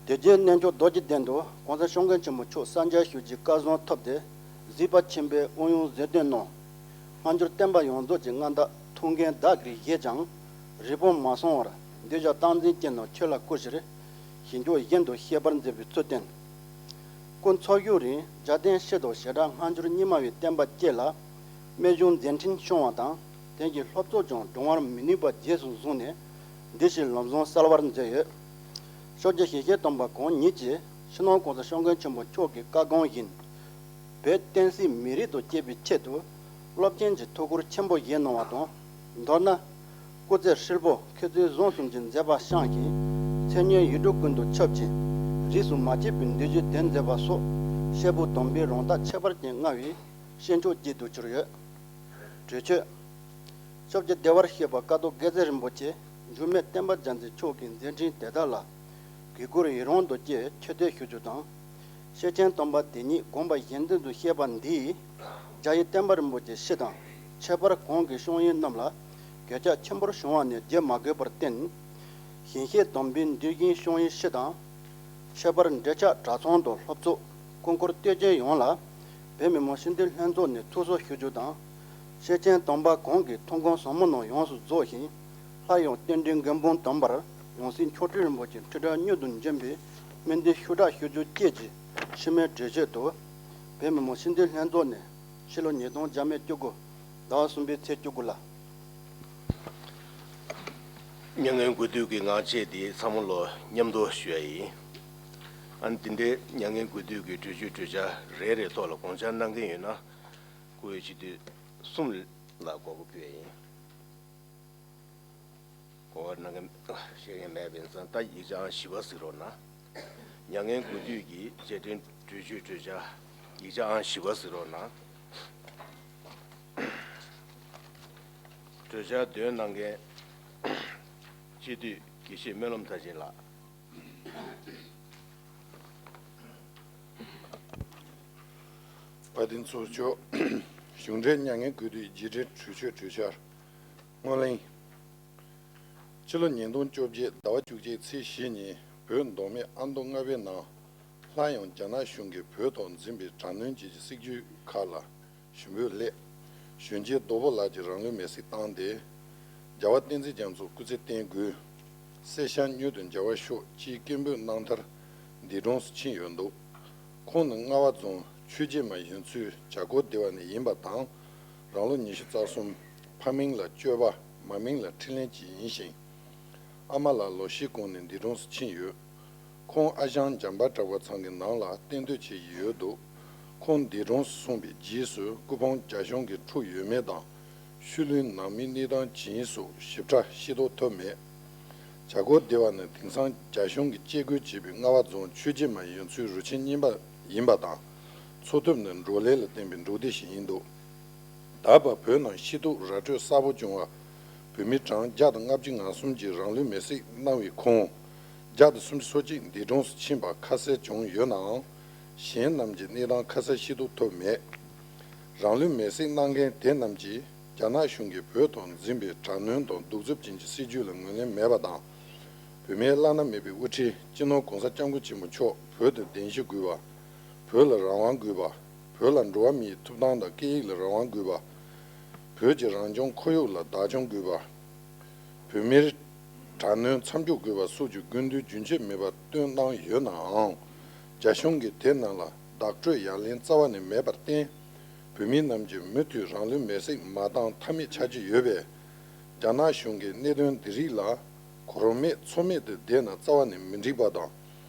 དེ་རྗེས་གནས་མཆོག་རྡོ་རྗེ་གདན་དུ་གོང་ས་སྐྱབས་མགོན་ཆེན་པོ་མཆོག་གསར་འཇལ་ཞུ་རྒྱུའི་བཀའ་བཟང་ཐོབ་སྟེ་གཟིགས་པ་ཆེན་པོས་དབུ་དབྱུང་གཟིགས་སྟོན་གནང་། སྔ་འགྱུར་བསྟན་པ་ཡོངས་རྫོགས་ཀྱི་མངའ་བདག་ཐུགས་འགན་བདག་གིར་བཞེས་ཀྱང་། རིལ་བུར་མ་སོང་བར་གདུལ་བྱ་རྟག་འཛིན་ཅན་རྣམས་ཆོས་ལ་བསྐུལ་ཕྱིར། ཞིང་ཕྱོགས་གཞན་དུ་གཤེགས་པར་མཛད་པའི་ཚུལ་བསྟན། སྐུ་འཚོ་བཞུགས་རིང་རྒྱལ་བསྟན་བཤད་དང་བྱེ་བྲག་སྔ་འགྱུར་རྙིང་མ་བའི་བསྟན་པ་བཅས་ལ་རྨད་བྱུང་མཛད་འཕྲིན་སྐྱོང་བ་དང་། དེང་གི་སློབ་ཚོགས་ཀྱང་སྒྲུང་བར་མི་ནུས་པ་རྗེས་སུ་བཟུང་ནས་འདི་ཞིག་ལམ་བཟང་གསལ་བར་མཛད་ཡོད། ཤོབ་རྗེ་ཞིང་གཤེགས་དམ་པ་གང་ཉིད་ཀྱིས་ཕྱི་ནང་གོང་ས་སྐྱབས་མགོན་ཆེན་པོ་མཆོག་གི་བཀའ་དགོངས་བཞིན། བོད་བསྟན་སྲིད་མི་རིགས་དང་བཅས་པའི་ཆེད་དུ་སློབ་ཆེན་གྱི་ཐུགས་ཁུར་ཆེན་པོ་བཞེས་གནང་བ་དང་། མདོར་ན། སྐུ་ཚེ་ཧྲིལ་པོ་མཁས་བཙུན་གཟུངས་གསུམ་གྱི་མཛད་པ་བཤམས་ཤིང་། ཚེ་སྔོན་ཡིག་དྲུག་ཀུན་ཏུ་ཁྱབ་ཅིང་རིས་སུ་མ་ཆད་པའི་འདུལ་བཞུད་དོན་མཛད་པ་སོགས་བཤད་པོ་དམ་པའི་རང་རྟགས་ཁྱད་པར་ཅན་མངའ་བའི་བྱིན་མཆོག་ཅིག་ཏུ་གྱུར་ཡོད། གྲོས་ཆོད། ཤོབ་རྗེ་བདེ་བར་གཤེགས་པ་ཀཿཐོག་དགེ་རྩེ་རིན་པོ་ཆེ་འགྱུར་མེད་བསྟན་པ་རྒྱལ་མཚན་མཆོག་གི་མཛད་འཕྲིན་དེ་དག་ལ་གུས་བཀུར་ཡི་རང་དང་བཅས་ཆེ་བསྟོད་ཞུ་རྒྱུ་དང་། ཤེར་ཕྱིན་དམ་པ་དེ་ཉིད་དགོངས་པ་གཞལ་མཚན་དུ་བཤད་པ་འདིས་རྒྱ་ཡི་བསྟན་པ་རིན་པོ་ཆེ་སྤྱི་དང་ཁྱད་པར་གོང་གི་བཤད་ཡོན་རྣམས་ལ་གོད་ཆག་ཆེན་པོར་བྱུང་བ་ནི་བརྗེད་མ་དགོས་པར་བརྟེན། ཞིང་གཤེགས་དམ་པའི་འདུལ་ཞིང་བཤད་ཡོན་སྤྱི་དང་། ཁྱད་པར་འབྲེལ་ཆགས་གྲྭ་ཚང་དང་སློབ་ཚོགས་སྐུ་འཁོར་སྟོད་ཆེན་ཡོངས་ལ་བོད་མི་མང་སྤྱི་འཐུས་ལྷན་ཚོགས་ནས་ཐུགས་གསོ་ཞུ་རྒྱུ་དང་། ཤེར་ཕྱིན་དམ་པ་གོང་གི་ཐུགས་དགོངས་ཟབ་མོ་རྣམས་ཡོངས་སུ་རྫོགས་ཤིང་། སླར་ཡང་རྟེན་འབྲེལ་མགོན་དཔུང་དམ་པར་ཡང་སྲིད་མཆོག་སྤྲུལ་རིན་པོ་ཆེ་ཁྲི་ཕྲག་མྱུར་དུ་འབྱོན་པའི་སྨོན་འདུན་ཤུགས་དྲག་ཞུ་རྒྱུ་བཅས་ཀྱི་ ཕྱི་མའི་གྲོས་ཆོད་དུ། བོད་མི་མང་སྤྱི་འཐུས་ལྷན་ཚོགས་ནས་ཕྱི་ལོ་ཉིས་སྟོང་བཅོ་ལྔ་ཟླ་བ་གསུམ་པའི་ཚེས་བཅུ་དགུ་ལ། མྱ་ངན་གུས་འདུད་ཀྱི་ངག་བཅད་དེ་ཚང་མ་ལོ་མཉམ་དུ་ཞུ་ཡ་ཡིན། ཨ་ནི་འདི་འདྲའི་མྱ་ངན་གུས་འདུད་ཀྱི་གྲོས་ཆོད་གྲོས་འཆར་རེ་རེའི་ཐོག་ལ་དགོངས་འཆར་གནང་མཁན་ཡོད་ན། སྐུ་འོས་སྤྱི་འཐུས་གསུམ་ལ་གོ་སྐབས་ཕུལ་ཡ་ཡིན། གོ་བ་གནང་མཁན་བཤད་མཁན་མེད་པ་ཡིན་ཙང་ད་ཡིག་ཆ་ཨང་བཞི་པ་གཟིགས་རོགས་གནང་། མྱ་ངན་གུས་འདུད་ཀྱི་རྗེས་དྲན་གྲོས་ཆོད་གྲོས་འཆར་ཡིག་ཆ་ཨང་བཞི་པ་གཟིགས་རོགས་གནང་། གྲོས་འཆར་འདོན་གནང་མཁན་སྤྱི་འཐུས་དགེ་བཤེས་སྨོན་ལམ་མཐར་ཕྱིན་ལགས། དཔལ་ལྡན་ཚོགས་གཙོ་མཆོག་གཞུང་འབྲེལ་མྱ་ངན་གུས་འདུད་རྗེས་དྲན་གྲོས་ཆོད་གྲོས་འཆར། སྔོན་གླེང་། ཕྱི་ལོ་ཉིས་སྟོང་བཅོ་བརྒྱད་ཟླ་བ་བཅུ་གཅིག་ཚེས་བཞི་ཉིན་བོད་མདོ་སྨད་ཨ་མདོ་རྔ་བའི་ནང་། སླར་ཡང་རྒྱ་ནག་གཞུང་གིས་བོད་ཐོག་འཛིན་པའི་དྲག་གནོན་བཅས་ཀྱི་སྲིད་བྱུས་ཁག་ལ་ཞུ་འབོད་སླད། གཞོན་སྐྱེས་རྡོ་པོ་ལགས་ཀྱིས་རང་ལུས་མེར་སྲེག་བཏང་སྟེ། རྒྱལ་བ་བསྟན་འཛིན་རྒྱ་མཚོར་སྐུ་ཚེ་བརྟན་དགོས། སེར་ཤང་མྱུར་དུ་མཇལ་བར་ཤོག་ཅེས་སྐད་འབོད་གནང་མཐར་འདས་གྲོངས་སུ་ཕྱིན་ཡོད་འདུག་ཁོང་ནི་རྔ་བ་རྫོང་ཆོས་རྗེ་མ་ཡོན་ཚུལ་བྱ་སྒོ་སྡེ་བ་ནས་ཡིན་པ་དང་། རང་ལོ་ཉི་ཤུ་རྩ་གསུམ། ཕ་མིང་ལ་གཅོད་པ། མ་མིང་ལ་འཕྲིན་ལས་བཅས་ཡིན་ཞིང་། ཨ་མ་ལགས་ལོ་བཞི་གོང་ནས་འདས་གྲོངས་སུ་ཕྱིན་ཡོད། ཁོང་ཨ་ཞང་འཇམ་དཔལ་གྲགས་པ་ཚང་གི་ནང་ལ་གཏན་སྡོད་བྱས་ཡོད་འདུག་ཁོང་འདས་གྲོངས་སུ་སོང་བའི་རྗེས་སུ་སྐུ་ཕུང་རྒྱ་གཞུང་གིས་འཁྲུགས་ཡོད་མེད་དང་། ཤུལ་ལུས་ནང་མིའི་གནས་སྟངས་ཇི་ཡིན་སོགས་ཞིབ་ཕྲ་ཤེས་རྟོགས་ཐུབ་མེད། བྱ་སྒོ་སྡེ་བ་ནི་དེང་སང་རྒྱ་གཞུང་གིས་བཅད་བགོས་བྱས་པའི་རྔ་བ་རྫོང་ཆོས་རྗེ་མ་ཡོན་ཚུལ་རུ་ཆེན་གཉིས་པ་ཡིན་པ་དང་། འཚོ་ཐབས་ནི་འབྲོག་ལས་ལ་བརྟེན་པའི་འབྲོག་སྡེ་ཞིག་ཡིན་འདུག་ད་བར་བོད་ནང་ཤི་གཏུག་ར་སྤྲོད་གསར་པ་བྱུང་བ། བོད་མི་གྲངས་བརྒྱ་དང་ལྔ་བཅུ་ང་གསུམ་གྱིས་རང་ལུས་མེར་སྲེག་གནང་བའི་ཁོངས། བརྒྱ་དང་སུམ་ཅུ་སོ་གཅིག་འདས་གྲོངས་སུ་ཕྱིན་པ་ཁ་གསལ་བྱུང་ཡོད་ནའང་། གཞན་རྣམས་ཀྱི་གནས་སྟངས་ཁ་གསལ་ཤེས་རྟོགས་ཐུབ་མེད། རང་ལུས་མེར་སྲེག་གནང་མཁན་དེ་རྣམས་ཀྱིས་རྒྱ་ནག་གཞུང་གིས་བོད་ཐོག་འཛིན་པའི་དྲག་གནོན་དང་གདུག་རྩུབ་ཅན་གྱི་སྲིད་བྱུས་ལ་ངོས་ལེན་མེད་པ་དང་། བོད་མིའི་བླ་ན་མེད་པའི་དབུ་ཁྲིད་སྤྱི་ནོར་༸གོང་ས་༸སྐྱབས་མགོན་ཆེན་པོ་མཆོག་བོད་དུ་གདན་ཞུ་དགོས་པ། བོད་ལ་རང་དབང་དགོས་པ། བོད་ལ་འགྲོ་བ་མིའི་ཐོབ་ཐང་དང་སྐད་ཡིག་ལ་རང་དབང་དགོས་པ། བོད་ཀྱི་རང་སྐྱོང་ཁོར་ཡུག་ལ་བདག་སྐྱོང་དགོས་པ། བོད་མིར་དྲག་གནོན་མཚམས་འཇོག་དགོས་པ་སོགས་ཀྱི་དགོས་འདུན་རྒྱུན་ཆད་མེད་པར་བཏོན་གནང་ཡོད་ནའང་། རྒྱ་གཞུང་གིས་དེ་རྣམས་ལ་བདག་སྤྲོད་ཡ་ལན་རྩ་བ་ནས་མེད་པར་བརྟེན། བོད་མི་རྣམས་ཀྱིས་མུ་མཐུད་རང་ལུས་མེར་སྲེག་མ་བཏང་ཐབས་མེད་ཆགས་ཀྱི་ཡོད་པས། རྒྱ་ནག་གཞུང་གིས་གནད་དོན་འདི་རིགས་ལ་གོར་མེད་ཚོར་མེད་དུ་བསྡད་ན་རྩ་བ་ནས་མི་འགྲིག་པ་དང་།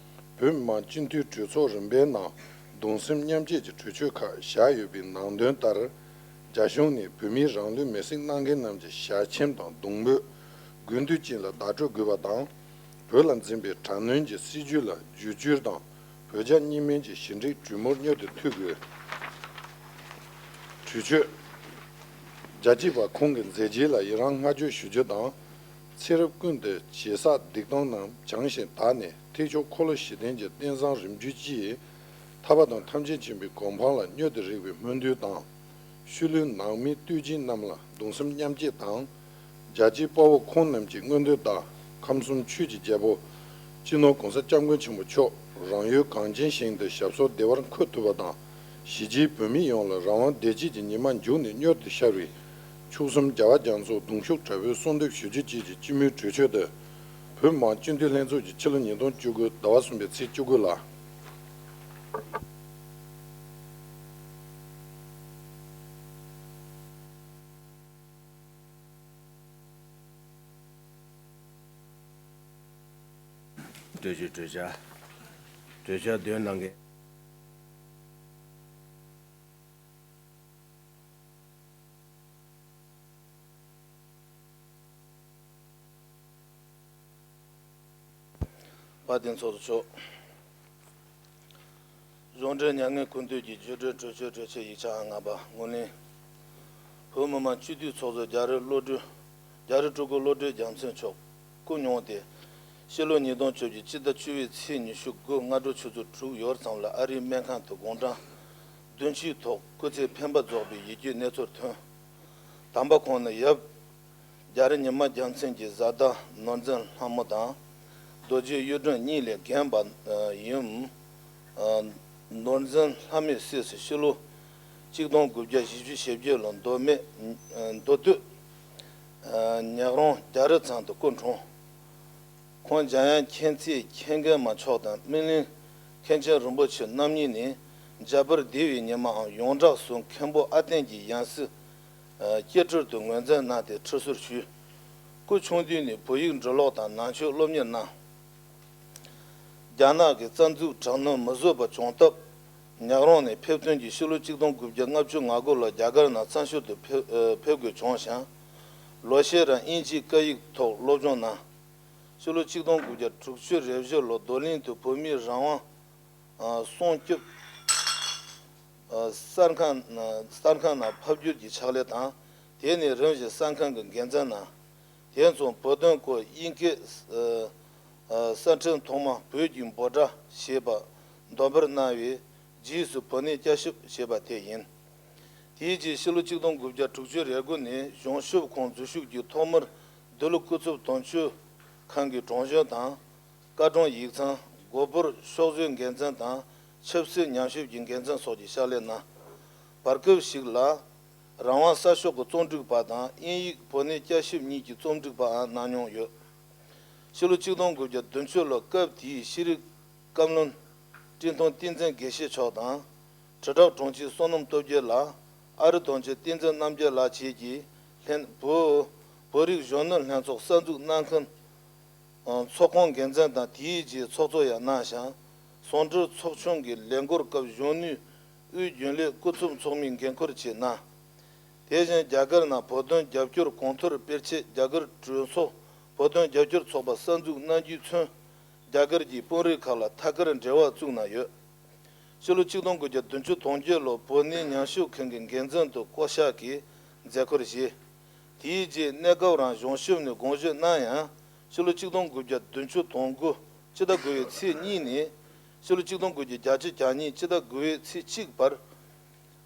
བོད་མི་མང་སྤྱི་འཐུས་གྲོས་ཚོགས་རིམ་པའི་ནང་གདུང་སེམས་མཉམ་སྐྱེད་ཀྱི་གྲོས་ཆོད་ཁག་བཞག་ཡོད་པའི་ནང་དོན་ལྟར། རྒྱ་གཞུང་ནས་བོད་མིའི་རང་ལུས་མེར་སྲེག་གནང་མཁན་རྣམས་ཀྱི་ཞལ་ཆེམས་དང་གདུང་འབོད། དགོས་འདུན་ཅན་ལ་བདག་སྤྲོད་དགོས་པ་དང་། བོད་ལ་འཛིན་པའི་དྲག་གནོན་གྱི་སྲིད་བྱུས་ལ་བསྒྱུར་བཅོས་དང་། བོད་རྒྱ་གཉིས་སྨན་གྱི་ཞི་འགྲིག་གྲོས་མོལ་མྱུར་དུ་མཐུད་དགོས། གྲོས་ཆོད། རྒྱལ་གཅེས་པ་ཁོང་གི་མཛད་རྗེས་ལ་ཡི་རང་བསྔགས་བརྗོད་ཞུ་རྒྱུ་དང་། ཚེ་རབས་ཀུན་ཏུ་ཇེ་བསགས་སྡིག་ལྟུང་རྣམས་བྱང་ཞིང་དག་ནས་ཐེག་མཆོག་འཁོར་ལོ་བཞི་ལྡན་གྱི་རྟེན་བཟང་རིམ་བརྒྱུད་ཀྱིས། ཐར་པ་དང་ཐམས་ཅད་མཁྱེན་པའི་གོ་འཕང་ལ་མྱུར་དུ་རེག་པའི་སྨོན་འདུན་དང་། ཤུལ་ལུས་ནང་མིའི་བསྟོད་སྦྱིན་རྣམས་ལ་གདུང་སེམས་མཉམ་སྐྱེད་དང་། རྒྱལ་གཅེས་དཔའ་བོ་ཁོང་རྣམས་ཀྱི་མངོན་འདོད་ལྟར་ཁམས་གསུམ་ཆོས་ཀྱི་རྒྱལ་པོ་སྤྱི་ནོར་༸གོང་ས་༸སྐྱབས་མགོན་ཆེན་པོ་མཆོག་རང་ཡུལ་གངས་ཅན་ཞིང་དུ་ཞབས་སོར་བདེ་བར་འཁོད་ཐུབ་པ་དང་། གཞིས་བྱེས་བོད་མི་ཡོངས་ལ་རང་དབང་བདེ་སྐྱིད་ཀྱི་ཉི་མ་མཇུག་ནས་མྱུར་དུ་ཤར་བའི་མཆོག་གསུམ་རྒྱལ་བ་རྒྱ་མཚོར་གདུང་ཤུགས་དྲག་པོས་གསོལ་འདེབས་ཞུ་རྒྱུ་བཅས་ཀྱི་སྤྱི་མོས་གྲོས་ཆོད་དེ། བོད་མི་མང་སྤྱི་འཐུས་ལྷན་ཚོགས་ཀྱིས་ཕྱི་ལོ་ཉིས་སྟོང་བཅུ་དགུ་ཟླ་བ་གསུམ་པའི་ཚེས་བཅུ་དགུ་ལ། གྲོས་ཆོད་གྲོས་འཆར། གྲོས་འཆར་འདོན་གནང་མཁན། དཔལ་ལྡན་ཚོགས་གཙོ་མཆོག་གཞུང་འབྲེལ་མྱ་ངན་གུས་འདུད་ཀྱི་རྗེས་དྲན་གྲོས་ཆོད་གྲོས་ཆོད་ཡིག་ཆ་ཨང་ལྔ་པ་སྔོན་གླེང་། བོད་མི་མང་སྤྱི་འཐུས་ཚོགས་གཙོ་རྒྱ་རི་བློ་གྲོས། རྒྱ་རི་སྤྲུལ་སྐུ་བློ་གྲོས་རྒྱལ་མཚན་མཆོག་སྐུ་མྱོང་སྟེ། ཕྱི་ལོ་ཉིས་སྟོང་བཅོ་བརྒྱད་སྤྱི་ཟླ་བཅུ་པའི་ཚེས་ཉི་ཤུ་དགུ་སྔ་དྲོ་ཆུ་ཚོད་དྲུག་ཡོལ་ཙམ་ལ་ཨ་རིའི་སྨན་ཁང་དུ་དགུང་གྲངས་བདུན་ཅུའི་ཐོག་སྐུ་ཚེ་འཕེན་པ་རྫོགས་པའི་ཡིད་སྐྱོའི་གནས་ཚུལ་ཐོན། དམ་པ་ཁོང་ནི་ཡབ་རྒྱ་རི་ཉི་མ་རྒྱལ་མཚན་གྱི་བཟའ་ཟླ་ནོར་འཛིན་ལྷ་མོ་དང་། རྡོ་རྗེ་གཡུ་སྒྲོན་གཉིས་ལས་རྒན་པ་ཡིན། ནོར་འཛིན་ལྷ་མོའི་སྲས་སུ་ཕྱི་ལོ་གཅིག་སྟོང་དགུ་བརྒྱ་བཞི་བཅུ་ཞེ་བརྒྱད་ལོར་མདོ་སྨད་མདོ་སྟོད་ཉག་རོང་རྒྱ་རི་ཚང་དུ་སྐུ་འཁྲུངས། ཁོང་འཇམ་དབྱངས་མཁྱེན་བརྩེའི་མཁྱེན་རྒན་མ་མཆོག་དང་སྨིན་གླིང་ མཁན་ཆེན་རིན་པོ་ཆེ་རྣམ་གཉིས་ནས་འཇམ་དཔལ་བདེ་བའི་ཉི་མའམ་ཡོངས་གྲགས་སུ་མཁན་པོ་ཨ་བརྟན་གྱི་ཡང་སྲིད་སྐྱེ་སྤྲུལ་དུ་ངོས་འཛིན་གནང་སྟེ་ཁྲི་ཟུར་ཞུས། སྐུ་ཆུང་དུས་ནས་བོད་ཡིག་འབྲི་ཀློག་དང་ནང་ཆོས་སློབ་གཉེར་གནང་། རྒྱ་ནག་གི་རྩ་འཛུགས་དྲག་གནོན་མི་བཟོད་པ་བྱུང་སྟབས། ཉག་རོང་ནས་ཕེབས་ཐོན་གྱིས་ཕྱི་ལོ་ཆིག་སྟོང་དགུ་བརྒྱ་ལྔ་བཅུ་ང་དགུ་ལོར་རྒྱ་གར་ནང་བཙན་བྱོལ་དུ་ཕེབས་ཨ་ཕེབས་དགོས་བྱུང་ཞིང་། ལོ་ཤས་རིང་དབྱིན་ཇིའི་སྐད་ཡིག་ཐོག་སློབ་སྦྱོང་གནང་། ཕྱི་ལོ་ཆིག་སྟོང་དགུ་བརྒྱ་དྲུག་ཅུ་རེ་བཞི་ལོར་རྡོར་གླིང་དུ་བོད་མིའི་རང་དབང་ཨ་སྲུང་སྐྱོབ་ཨ་གསར་ཁང་ཨ་གསར་ཁང་ནང་ཕབ་སྒྱུར་གྱི་ཕྱག་ལས་དང་། དེ་ནས་རིམ་བཞིན་གསར་ཁང་གི་འགན་འཛིན་གནང་། དེ་མཚུངས་བོད་དོན་སྐོར་དབྱིན་སྐད་ཨ་ཨ་གསར་འཕྲིན་ཐོག་མ་བོད་ཀྱི་འབོད་སྒྲ་ཞེས་པ་འདོན་སྤེལ་གནང་བའི་རྗེས་སུ་བོད་གནས་བསྐྱར་ཞིབ་ཞེས་པ་དེ་ཡིན། དེའི་རྗེས་ཕྱི་ལོ་ཆིག་སྟོང་དགུ་བརྒྱ་དྲུག་ཅུ་རེ་དགུ་ནས་གཞུང་ཞབས་ཁོངས་འཛུལ་ཞུགས་ཀྱིས་ཐོག་མར་འདི་ལོ་སྐུ་ཚབ་དོན་གཅོད་ཁང་གི་དྲུང་གཞོན་དང་། བཀའ་དྲུང་ཡིག་ཚང་། སྒོ་འབུར་ཤོག་བཟོའི་འགན་འཛིན་དང་ཆབ་སྲིད་ཉམས་ཞིབ་ཀྱི་འགན་འཛིན་སོགས་ཀྱི་ཕྱག་ལས་གནང་། བར་སྐབས་ཤིག་ལ། རང་དབང་གསར་ཤོག་གི་རྩོམ་སྒྲིག་པ་དང་དབྱིན་ཡིག་བོད་གནས་བསྐྱར་ཞིབ་གཉིས་ཀྱི་རྩོམ་སྒྲིག་པའང་གནང་མྱོང་ཡོད། ཕྱི་ལོ་ཆིག་སྟོང་དགུ་བརྒྱ་བདུན་ཅུ་ལོར་སྐབས་དེའི་ཤེས་རིག་བཀའ་བློན་བཀྲས་མཐོང་བསྟན་འཛིན་དགེ་བཤེས་མཆོག་དང་། དྲིལ་བསྒྲགས་དྲུང་ཆེ་བསོད་ནམས་སྟོབས་རྒྱལ་ལགས། ཨ་རི་དོན་གཅོད་བསྟན་འཛིན་རྣམ་རྒྱལ་ལགས་བཅས་ཀྱིས་ལྷན་བོད་བོད་རིགས་གཞོན་ནུ་ལྷན་ཚོགས་གསར་འཛུགས་གནང་མཁན་ཚོགས་ཁང་འགན་འཛིན་དང་དེའི་རྗེས་ཚོགས་གཙོ་ཡང་གནང་ཞིང་། ཟུང་འབྲེལ་ཚོགས་ཆུང་གི་ལས་འགུལ་སྐབས་གཞོན་ནུའི་དབུས་རྒྱུན་ལས་སྐུ་ཚབ་ཚོགས་མིའི་འགན་འཁུར་བཅས་གནང་། དེ་བཞིན་རྒྱ་གར་ནང་བོད་དོན་རྒྱབ་སྐྱོར་གོང་མཐོར་སྤེལ་ཆེད་རྒྱ་གར་གྲོས་ཚོགས་བོད་དོན་རྒྱབ་སྐྱོར་ཚོགས་པ་གསར་འཛུགས་གནང་རྒྱུས་མཚོན། རྒྱ་གར་གྱི་དཔོན་རིགས་ཁག་ལ་ཐད་ཀར་འབྲེལ་བ་བཙུགས་གནང་ཡོད། ཕྱི་ལོ་ཆིག་སྟོང་དགུ་བརྒྱ་བདུན་ཅུ་དོན་བརྒྱད་ལོར་བོད་གནས་ཉམས་ཞིབ་ཁང་གི་འགན་འཛིན་དུ་བསྐོ་གཞག་གིས་མཛད་ཁུར་བཞེས། དེའི་རྗེས་གནས་སྐབས་རང་གཞུང་ཞབས་ནས་དགོངས་ཞུ་གནང་ཡང་། ཕྱི་ལོ་ཆིག་སྟོང་དགུ་བརྒྱ་བདུན་ཅུ་དོན་དགུ་ཕྱི་ཟླ་དགུ་པའི་ཚེས་གཉིས་ནས་ཕྱི་ལོ་ཆིག་སྟོང་དགུ་བརྒྱ་བརྒྱད་ཅུ་གྱ་གཉིས་ཕྱི་ཟླ་དགུ་པའི་ཚེས་གཅིག་བར།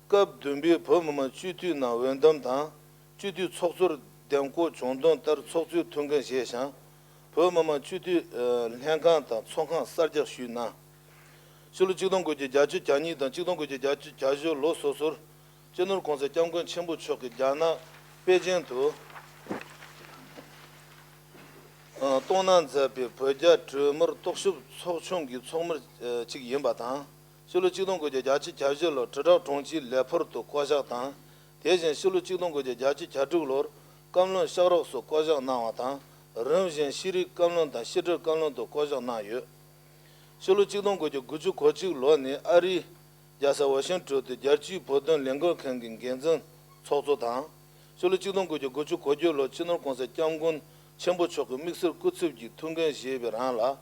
སྐབས་བདུན་པའི་བོད་མི་མང་སྤྱི་འཐུས་ནང་འོས་འདེམས་དང་། སྤྱི་འཐུས་ཚོགས་གཙོར་འདེམས་བསྐོ་བྱུང་དོན་ལྟར་ཚོགས་གཙོའི་ཐུགས་འགན་བཞེས་ཤིང་། བོད་མི་མང་སྤྱི་འཐུས་ལྷན་ཁང་དང་ཚོགས་ཁང་གསར་རྒྱག་ཞུས་གནང་། ཕྱི་ལོ་ཆིག་སྟོང་དགུ་བརྒྱ་བརྒྱད་ཅུ་གྱ་གཉིས་དང་ཆིག་སྟོང་དགུ་བརྒྱ་བརྒྱད་ཅུ་གྱ་བཞི་ལོ་སོ་སོར་སྤྱི་ནོར་གོང་ས་སྐྱབས་མགོན་ཆེན་པོ་མཆོག་གིས་རྒྱ་ནག་པེ་ཅིང་དུ་གཏོང་གནང་མཛད་པའི་བོད་རྒྱ་གྲོས་མོལ་རྟོག་ཞིབ་ཚོགས་ཆུང་གི་ཚོགས་མི་གཅིག་ཡིན་པ་དང་། ཕྱི་ལོ་ཆིག་སྟོང་དགུ་བརྒྱ་བརྒྱད་ཅུ་གྱ་བཞི་ལོར་དྲིལ་བསྒྲགས་དྲུང་ཆེའི་ལས་འཕུར་དུ་བསྐོ་གཞག་དང་། དེ་བཞིན་ཕྱི་ལོ་ཆིག་སྟོང་དགུ་བརྒྱ་བརྒྱད་ཅུ་གྱ་དྲུག་ལོར་བཀའ་བློན་ཤག་རོགས་སུ་བསྐོ་གཞག་གནང་བ་དང་། རིམ་བཞིན་ཤེས་རིག་བཀའ་བློན་དང་ཕྱི་དྲིལ་བཀའ་བློན་དུ་བསྐོ་གཞག་གནང་ཡོད། ཕྱི་ལོ་ཆིག་སྟོང་དགུ་བརྒྱ་དགུ་ཅུ་གོ་གཅིག་ལོ་ནས་ཨ་རིའི་རྒྱལ་ས་ཝ་ཤིང་ཊོན་དུ་རྒྱལ་སྤྱིའི་བོད་དོན་ལས་འགུལ་ཁང་གི་འགན་འཛིན་ཚོགས་གཙོ་དང་། ཕྱི་ལོ་ཆིག་སྟོང་དགུ་བརྒྱ་དགུ་ཅུ་གོ་བརྒྱད་ལོར་སྤྱི་ནོར་གོང་ས་སྐྱབས་མགོན་ཆེན་པོ་མཆོག་གི་དམིགས་བསལ་སྐུ་ཚབ་ཀྱི་ཐུགས་འགན་བཞེས་པའི་རིང་ལ།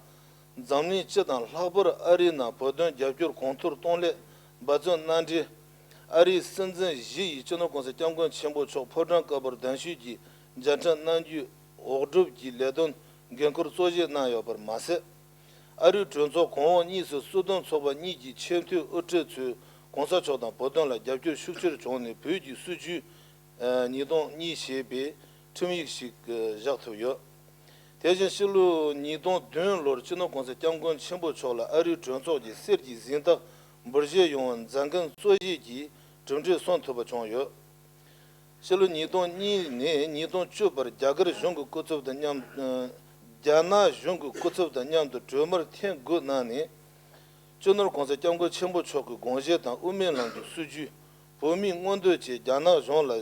འཛམ་གླིང་སྤྱི་དང་ལྷག་པར་ཨ་རིའི་ནང་བོད་དོན་རྒྱབ་སྐྱོར་གོང་མཐོར་གཏོང་སླད་འབད་བརྩོན་གནང་འབྲས། ཨ་རིའི་སྲིད་འཛིན་བཞི་ཡིས་སྤྱི་ནོར་གོང་ས་སྐྱབས་མགོན་ཆེན་པོ་མཆོག་ཕོ་བྲང་དཀར་པོར་གདན་ཞུས་ཀྱིས་མཇལ་འཕྲད་གནང་རྒྱུའི་འོག་སྒྲུབ་ཀྱི་ལས་དོན་འགན་འཁུར་གཙོ་བཞེས་གནང་ཡོད་པར་མ་ཟད། ཨ་རིའི་གྲོས་ཚོགས་གོང་འོག་གཉིས་སུ་སྲིད་དོན་ཚོགས་པ་གཉིས་ཀྱི་ཆེས་མཐོའི་དབུ་ཁྲིད་ཚོས་གོང་ས་མཆོག་དང་བོད་དོན་ལ་རྒྱབ་སྐྱོར་ཤུགས་ཆེར་བྱུང་ནས་བོད་ཀྱི་སྲིད་བྱུས་ཉིས་སྟོང་གཉིས་ཞེས་པའི་ཁྲིམས་ཡིག་ཞིག་བཞག་ཐུབ་ཡོད། དེ་བཞིན་ཕྱི་ལོ་ཉིས་སྟོང་བདུན་ལོར་སྤྱི་ནོར་གོང་ས་སྐྱབས་མགོན་ཆེན་པོ་མཆོག་ལ་ཨ་རིའི་གྲོས་ཚོགས་ཀྱི་གསེར་གྱི་གཟེངས་རྟགས་འབུལ་བཞེས་ཡོང་བར་མཛད་འགན་གཙོ་བཞེས་ཀྱིས་གྲུབ་འབྲས་སོན་ཐུབ་པ་བྱུང་ཡོད། ཕྱི་ལོ་ཉིས་སྟོང་གཉིས་ནས་ཉིས་སྟོང་བཅུ་བར་རྒྱ་གར་གཞུང་གི་སྐུ་ཚབ་དང་མཉམ། རྒྱ་ནག་གཞུང་གི་སྐུ་ཚབ་དང་མཉམ་དུ་གྲོས་མོལ་ཐེངས་དགུ་གནང་ནས། སྤྱི་ནོར་གོང་ས་སྐྱབས་མགོན་ཆེན་པོ་མཆོག་གི་དགོངས་བཞེད་དང་དབུ་མའི་ལམ་གྱི་སྲིད་བྱུས། བོད་མིའི་མངོན་འདོད་བཅས་རྒྱ་ནག་གཞུང་ལ་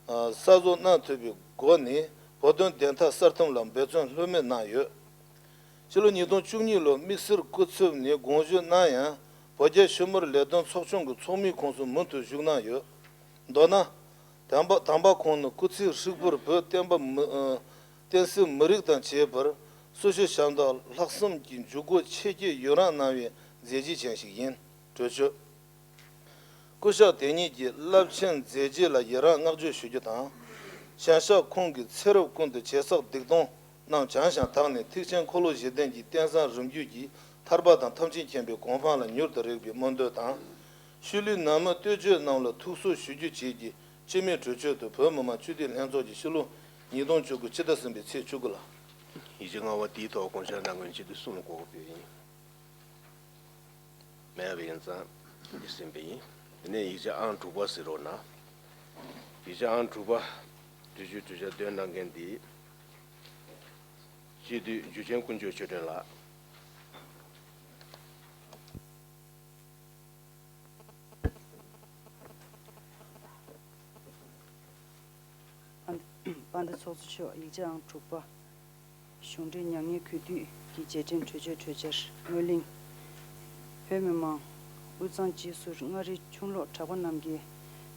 གསར་བཟོ་གནང་ཐུབ་པའི་སྒོ་ནས་བོད་དོན་བདེན་མཐའ་གསལ་ཐབས་ལ་འབད་བརྩོན་ལྷོད་མེད་གནང་ཡོད། ཕྱི་ལོ་ཉིས་སྟོང་བཅུ་གཉིས་ལོར་དམིགས་བསལ་སྐུ་ཚབ་ནས་དགོངས་ཞུ་གནང་ཡང་། བོད་རྒྱ་ཞི་མོལ་ལས་དོན་ཚོགས་ཆུང་གི་ཚོགས་མིའི་ཁོངས་སུ་མུ་མཐུད་ཞུགས་གནང་ཡོད། མདོར་ན། དམ་པ་དམ་པ་ཁོང་ནི་སྐུ་ཚེ་ཧྲིལ་པོར་བོད་བསྟན་པ་མི་ཨ་བསྟན་སྲིད་མི་རིགས་དང་བཅས་པར་སྲི་ཞུ་ཞབས་འདེགས་ལྷག་བསམ་གྱིས་འཇུག་སྒོ་ཆེ་བསྐྱེད་ཡུན་རིང་གནང་བའི་མཛད་རྗེས་ཅན་ཞིག་ཡིན། གྲོས་ཆོད། སྐུ་ཞབས་དེ་ཉིད་ཀྱི་རླབས་ཆེན་མཛད་རྗེས་ལ་ཡི་རངས་བསྔགས་བརྗོད་ཞུ་རྒྱུ་དང་། མཚན་ཞབས་ཁོང་གིས་ཚེ་རབས་ཀུན་ཏུ་བྱས་བསགས་སྡིག་ལྟུང་རྣམས་བྱང་ཞིང་དག་ནས་ཐེག་ཆེན་འཁོར་ལོ་བཞི་ལྡན་གྱི་རྟེན་བཟང་རིམ་བརྒྱུད་ཀྱི་ཐར་པ་དང་ཐམས་ཅད་མཁྱེན་པའི་གོ་འཕང་ལ་མྱུར་དུ་རེག་པའི་སྨོན་འདུན་དང་། ཤུལ་ལུས་ནང་མི་བསྟོད་བཅོས་རྣམས་ལ་ཐུགས་གསོ་ཞུ་རྒྱུ་བཅས་ཀྱི་སྤྱི་མོས་གྲོས་ཆོད་དུ་བོད་མི་མང་སྤྱི་འཐུས་ལྷན་ཚོགས་ཀྱི་ཕྱི་ལོ་ཉིས་སྟོང་བཅུ་དགུ་ཕྱི་ཟླ་གསུམ་པའི་ཚེས་བཅུ་དགུ་ལ། ཡིག་ཆ་ལྔ་པ་འདིའི་ཐོག་དགོངས་འཆར་གནང་མཁན་སྤྱི་འཐུས་གསུམ་ལ་གོ་སྐབས་ཡིན། མེད་པ་ཡིན་ཙང་འདི་ཟིན་པ་ཡིན། དེ་ནས་ཡིག་ཆ་ཨང་དྲུག་པ་གཟིགས་རོགས་གནང་། ཡིག་ཆ་ཨང་དྲུག་པ་དུས་ཆེན་གྲོས་འཆར་འདོན་གནང་མཁན་འདི་སྤྱི་འཐུས་འཇུ་ཆེན་དཀོན་མཆོག་ཆོས་སྒྲོན་ལགས། ཚོགས་གཙོ་མཆོག་ཡིག་ཆ་ཨང་དྲུག་པ། གཞུང་འབྲེལ་མྱ་ངན་གུས་འདུད་ཀྱི་རྗེས་དྲན་གྲོས་ཆོད་གྲོས་འཆར་སྔོན་གླེང་། བོད་མི་མང་། དབུས་གཙང་སྤྱི་ཟུར་མངའ་རིས་ཆུང་ལོག་གྲགས་པ་རྣམ་རྒྱལ།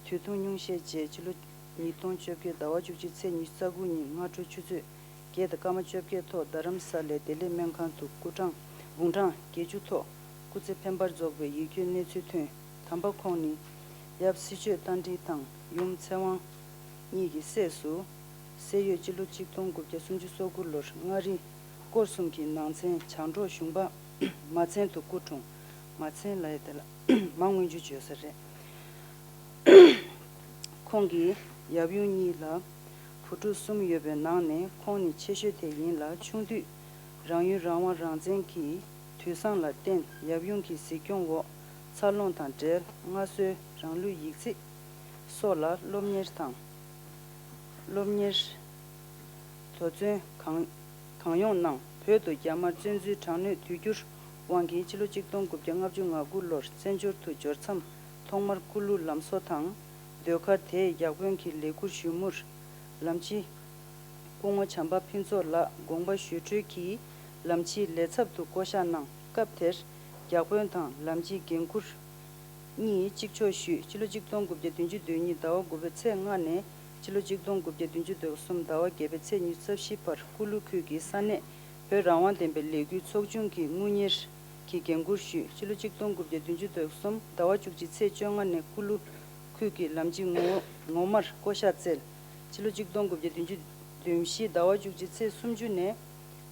དུས་ཐུང་སྙུང་གཞིའི་རྗེས་ཕྱི་ལོ་ཉིས་སྟོང་བཅོ་བརྒྱད་ཟླ་བ་བཅུ་གཅིག་ཚེས་ཉི་ཤུ་རྩ་དགུ་ཉིན་སྔ་དྲོ་ཆུ་ཚོད་བརྒྱད་དང་སྐར་མ་བཅོ་བརྒྱད་ཐོག་རྡ་རམ་ས་ལའི་བདེ་ལེགས་སྨན་ཁང་དུ་སྐུ་གྲངས་དགུང་གྲངས་བརྒྱད་ཅུ་ཐོག་སྐུ་ཚེ་འཕེན་པར་རྫོགས་པའི་ཡིད་སྐྱོའི་གནས་ཚུལ་ཐོན། དམ་པ་ཁོང་ནི་ཡབ་སྲི་ཆོས་རྟ་མགྲིན་དང་ཡུམ་ཚེ་དབང་གཉིས་ཀྱི་སྲས་སུ། སྲས་ཡོད། སྤྱི་ལོ་གཅིག་སྟོང་དགུ་བརྒྱ་སུམ་ཅུ་སོ་དགུ་ལོར་མངའ་རིས་སྐོར་གསུམ་གྱི་ནང་ཚན་བྱང་འབྲོག་གཞུང་པ་མ་ཚན་དུ་སྐུ་འཁྲུངས། མ་ཚན་ལབ་ཡ་དེ་ལ་མ་སྔོན་འཇུག་བརྗོད་ས་རེད། ཁོང་གི་ཡབ་ཡུམ་གཉིས་ལ་བུ་ཕྲུག་གསུམ་ཡོད་པའི་ནང་ནས་ཁོང་ནི་ཆེ་ཤོས་དེ་ཡིན་ལ། ཆུང་དུས་རང་ཡུལ་རང་དབང་རང་བཙན་གྱི་དུས་བཟང་ལ་བརྟེན་ཡབ་ཡུམ་གྱི་གཟིགས་སྐྱོང་འོག་འཚར་ལོངས་དང་འབྲེལ་སྔར་སྲོལ་རང་ལུགས་ཡིག་ཚིག་སོགས་ལ་སློབ་གཉེར་དང་། སློབ་གཉེར་དོ་འཚོལ་གང་གང་ཡོང་གནང་། བོད་དུ་རྒྱ་དམར་བཙན་འཛུལ་དྲག་གནོན་དུས་འགྱུར་དབང་གིས་ཕྱི་ལོ་གཅིག་སྟོང་དགུ་བརྒྱ་ལྔ་བཅུ་ང་དགུ་ལོར་བཙན་བྱོལ་དུ་འབྱོར་མཚམས་ཐོག་མར་སྐུ་ལུས་ལམ་བཟོ་དང་། ཟློས་གར་དེའི་བརྒྱ་དཔོན་གྱི་ལས་ཁུར་ཞུས་མུར། ལམ་སྤྱི་སྐུ་ངོ་བྱམས་པ་ཕུན་ཚོགས་ལགས་དགོངས་པ་ཞུས་འཕྲོས་ཀྱིས་ལམ་སྤྱིའི་ལས་ཚབ་ཏུ་བསྐོ་གཞག་གནང་། སྐབས་དེར་བརྒྱ་དཔོན་དང་ལམ་སྤྱིའི་འགན་འཁུར་གཉིས་གཅིག་ལྕོགས་ཞུས། ཕྱི་ལོ་གཅིག་སྟོང་དགུ་བརྒྱ་བདུན་ཅུ་དོན་གཉིས་ཟླ་བ་དགུ་པའི་ཚེས་ལྔ་ནས་ཕྱི་ལོ་གཅིག་སྟོང་དགུ་བརྒྱ་བདུན་ཅུ་དོན་གསུམ་ཟླ་བ་བརྒྱད་པའི་ཚེས་ཉི་ཤུ་རྩ་བཞི་བར་ཀུ་ལུ་ཁུལ་གྱི་ས་གནས་བོད་རང་དབང་ལྡན་པའི་ལས་འགུལ་ཚོགས་ཆུང་གི་དངུལ་གཉེར་གྱི་འགན་འཁུར་ཞུས། ཕྱི་ལོ་གཅིག་སྟོང་དགུ་བརྒྱ་བདུན་ཅུ་དོན་གསུམ་ཟླ་བ་བཅུ་གཅིག་ཚེས་བཅོ་ལྔ་ནས་ཀུ་ལུ་ཁུལ་གྱི་ལམ་སྤྱི་ངོ་ངོ་མར་བསྐོ་གཞག་བསྩལ། ཕྱི་ལོ་གཅིག་སྟོང་དགུ་བརྒྱ་བདུན་ཅུ་དོན་བཞི་ཟླ་བ་བཅུ་གཅིག་ཚེས་སུམ་ཅུ་ནས་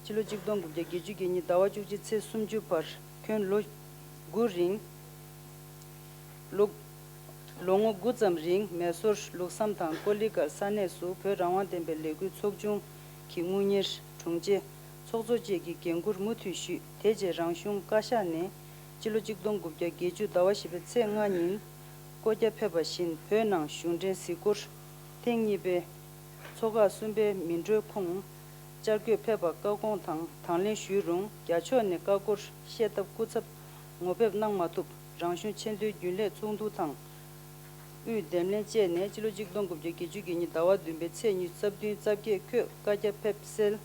ཕྱི་ལོ་གཅིག་སྟོང་དགུ་བརྒྱ་བརྒྱད་ཅུ་གྱ་གཉིས་ཟླ་བ་བཅུ་གཅིག་ཚེས་སུམ་ཅུ་བར་ཁྱོན་ལོ་དགུ་རིང་། ལོ་ལོ་ངོ་དགུ་ཙམ་རིང་མེ་སོར་ལུགས་བསམ་དང་ཀོ་ལི་གྷལ་ས་གནས་སུ་བོད་རང་དབང་ལྡན་པའི་ལས་འགུལ་ཚོགས་ཆུང་གི་དངུལ་གཉེར། དྲུང་ཆེ། ཚོགས་གཙོ་བཅས་ཀྱི་འགན་འཁུར་མུ་མཐུད་ཞུས། དེ་རྗེས་རང་གཞུང་བཀའ་ཤག་ནས་སྤྱི་ལོ་གཅིག་སྟོང་དགུ་བརྒྱ་བརྒྱད་ཅུ་ཟླ་བ་བཞི་པའི་ཚེས་ལྔ་ཉིན་བསྐོ་རྒྱ་ཕེབས་པ་བཞིན་བོད་ནང་གཞུང་འབྲེལ་གཟིགས་སྐོར་ཐེངས་གཉིས་པའི་ཚོགས་ཁག་གསུམ་པའི་མི་འགྲོའི་ཁོངས་བཅར་འགོད་ཕེབས་པར་བཀའ་དགོངས་དང་དང་ལེན་ཞུས་རུང་རྒྱ་ཕྱོགས་ནས་བཀའ་སྐོར་བཤད་ཐབས་སྐུ་ཚབ་ངོ་ཕེབས་གནང་མ་ཐུབ། རང་གཞུང་ཆེས་མཐོའི་རྒྱུན་ལས་ཚོགས་འདུ་དང་། དབུས་འདེམས་ལྷན་བཅས་ནས་ཕྱི་ལོ་གཅིག་སྟོང་དགུ་བརྒྱ་བརྒྱད་ཅུ་གྱ་གཉིས་ཟླ་བ་བདུན་པའི་ཚེས་ཉི་ཤུ་རྩ་བདུན་རྩ་བརྒྱད་འཁོད་བཀའ་རྒྱ་ཕེབས་གསལ།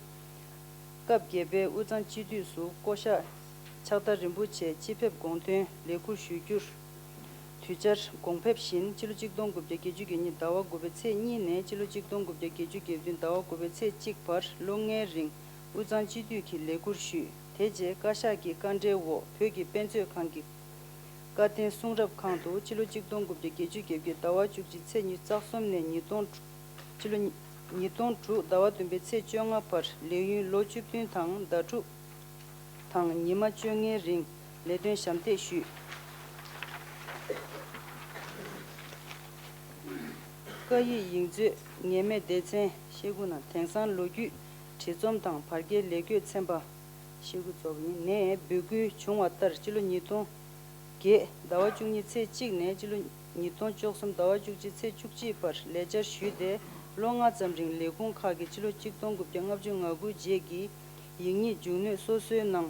སྐབས་བརྒྱད་པའི་དབུས་གཙང་སྤྱི་འཐུས་སུ་བསྐོ་གཞག་ཕྱག་དར་རིན་པོ་ཆེ་སྤྱི་ཕེབས་དགོངས་དོན་ལས་འཁུར་ཞུ་རྒྱུར་དུས་བཅར་དགོངས་ཕེབས་བཞིན་ཕྱི་ལོ་གཅིག་སྟོང་དགུ་བརྒྱ་བརྒྱད་ཅུ་གྱ་གཉིས་ཟླ་བ་དགུ་པའི་ཚེས་གཉིས་ནས་ཕྱི་ལོ་གཅིག་སྟོང་དགུ་བརྒྱ་བརྒྱད་ཅུ་གྱ་བདུན་ཟླ་བ་དགུ་པའི་ཚེས་གཅིག་བར་ལོ་ལྔའི་རིང་དབུས་གཙང་སྤྱི་འཐུས་ཀྱི་ལས་འཁུར་ཞུས། དེ་རྗེས་བཀའ་ཤག་གི་བཀའ་འབྲེལ་འོག་བོད་ཀྱི་དཔེ་མཛོད་ཁང་གི་བཀའ་བསྟན་གསུང་རབ་ཁང་དུ་ཕྱི་ལོ་གཅིག་སྟོང་དགུ་བརྒྱ་བརྒྱད་ཅུ་གྱ་བརྒྱད་ཟླ་བ་བཅུ་གཅིག་ཚེས་ཉི་ཤུ་རྩ་གསུམ་ནས་ཉིས་སྟོང་ཕྱི་ལོ་ཉིས་སྟོང་དྲུག་ཟླ་བ་བདུན་པའི་ཚེས་བཅོ་ལྔ་བར་ལས་ཡུན་ལོ་བཅུ་བདུན་དང་ཟླ་དྲུག་དང་ཉི་མ་བཅོ་ལྔའི་རིང་ལས་དོན་ཞབས་འདེགས་ཞུས། བཀའ་ཡིག་ཡིག་མཛོད་ངེས་མེད་སྡེ་ཚན་ཤེལ་སྒོ་ནང་དེང་སང་ལོ་རྒྱུས་བྲིས་རྩོམ་དང་བར་བརྒལ་ལས་བགོས་ཚན་པ་ཤེལ་སྒོ་རྫོགས་ཡིན་ནས་འབོད་སྐུལ་བྱུང་བ་ལྟར་སྤྱི་ལོ་ཉིས་སྟོང་བརྒྱད་ཟླ་བ་བཅུ་གཉིས་ཚེས་གཅིག་ནས་སྤྱི་ལོ་ཉིས་སྟོང་བཅུ་གསུམ་ཟླ་བ་བཅུ་གཅིག་ཚེས་བཅུ་གཅིག་བར་ལས་བཅར་ཞུས་ཏེ་ལོ་ལྔ་ཙམ་རིང་ལས་ཁུངས་ཁག་གི་སྤྱི་ལོ་གཅིག་སྟོང་དགུ་བརྒྱ་ལྔ་བཅུ་ང་དགུ་རྗེས་ཀྱི་ཡིག་རྙིང་འབྱུང་གནས་སོ་སོའི་ནང་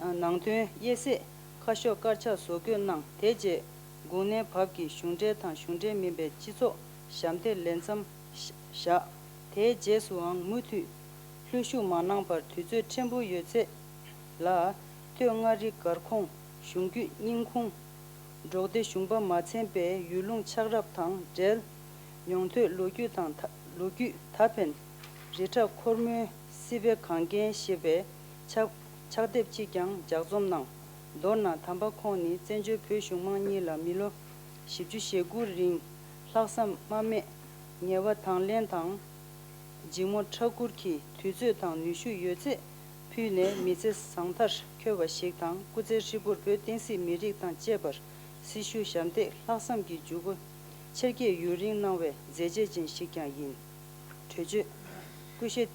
ནང་དོན་དབྱེ་གསེས་ཁ་ཤོག་དཀར་ཆག་བཟོ་བཀོད་གནང་། དེ་རྗེས་དགུང་ནན་བབ་ཀྱི་གཞུང་འབྲེལ་དང་གཞུང་འབྲེལ་མིན་པའི་སྤྱི་ཚོགས་ཞབས་འདེགས་ལས་མཚམས་བཞག་དེའི་རྗེས་སུའང་མུ་མཐུད་ལྷོད་ཞུགས་མ་གནང་བར་དུས་ཚོད་ཕྲན་བུ་ཡོད་ཚད་ལ་སྟོད་མངའ་རིས་སྒར་ཁོངས་གཞུང་རྒྱུད་རྙིང་ཁུངས་འབྲོག་སྡེ་གཞུང་པ་མ་ཚན་པའི་ཡུལ་ལུང་ཆགས་རབས་དང་འབྲེལ། མྱོང་ཐོས་ལོ་རྒྱུས་དང་ཐ་ལོ་རྒྱུས་ད་ཕན། རི་བྲག་འཁོར་མོའི་སྲིད་པའི་གངས་རྒྱན་ཞེས་པའི་ཕྱག་ཕྱག་དེབ་ཅིག་ཀྱང་ལྗགས་རྩོམ་གནང་། མདོར་ན་དམ་པ་ཁོང་ནི་བཙན་བྱོལ་བོད་གཞུང་མང་གཉིས་ལ་མི་ལོ་བཞི་བཅུ་ཞེ་དགུ་རིང་ལྷག་བསམ་རྨ་མེད་ངལ་བ་དང་ལེན་དང་། འཇིགས་མོ་ཁྲག་སྐོར་གྱི་དུས་ཚོད་དང་ནུས་ཤུགས་ཡོད་ཚད་ཕུལ་ནས་མི་ཚེ་བཟང་མཐར་འཁྱོལ་བ་ཞིག་དང་སྐུ་ཚེ་ཧྲིལ་པོར་བོད་བསྟན་སྲིད་མི་རིགས་དང་བཅས་པར་སྲི་ཞུ་ཞབས་འདེགས་ལྷག་བསམ་གྱི་འཇུག་སྒོ་ཆེར་སྐྱེད་ཡུན་རིང་གནང་བའི་མཛད་རྗེས་ཅན་ཞིག་ཀྱང་ཡིན། གྲོས་ཆོད། སྐུ་ཞབས་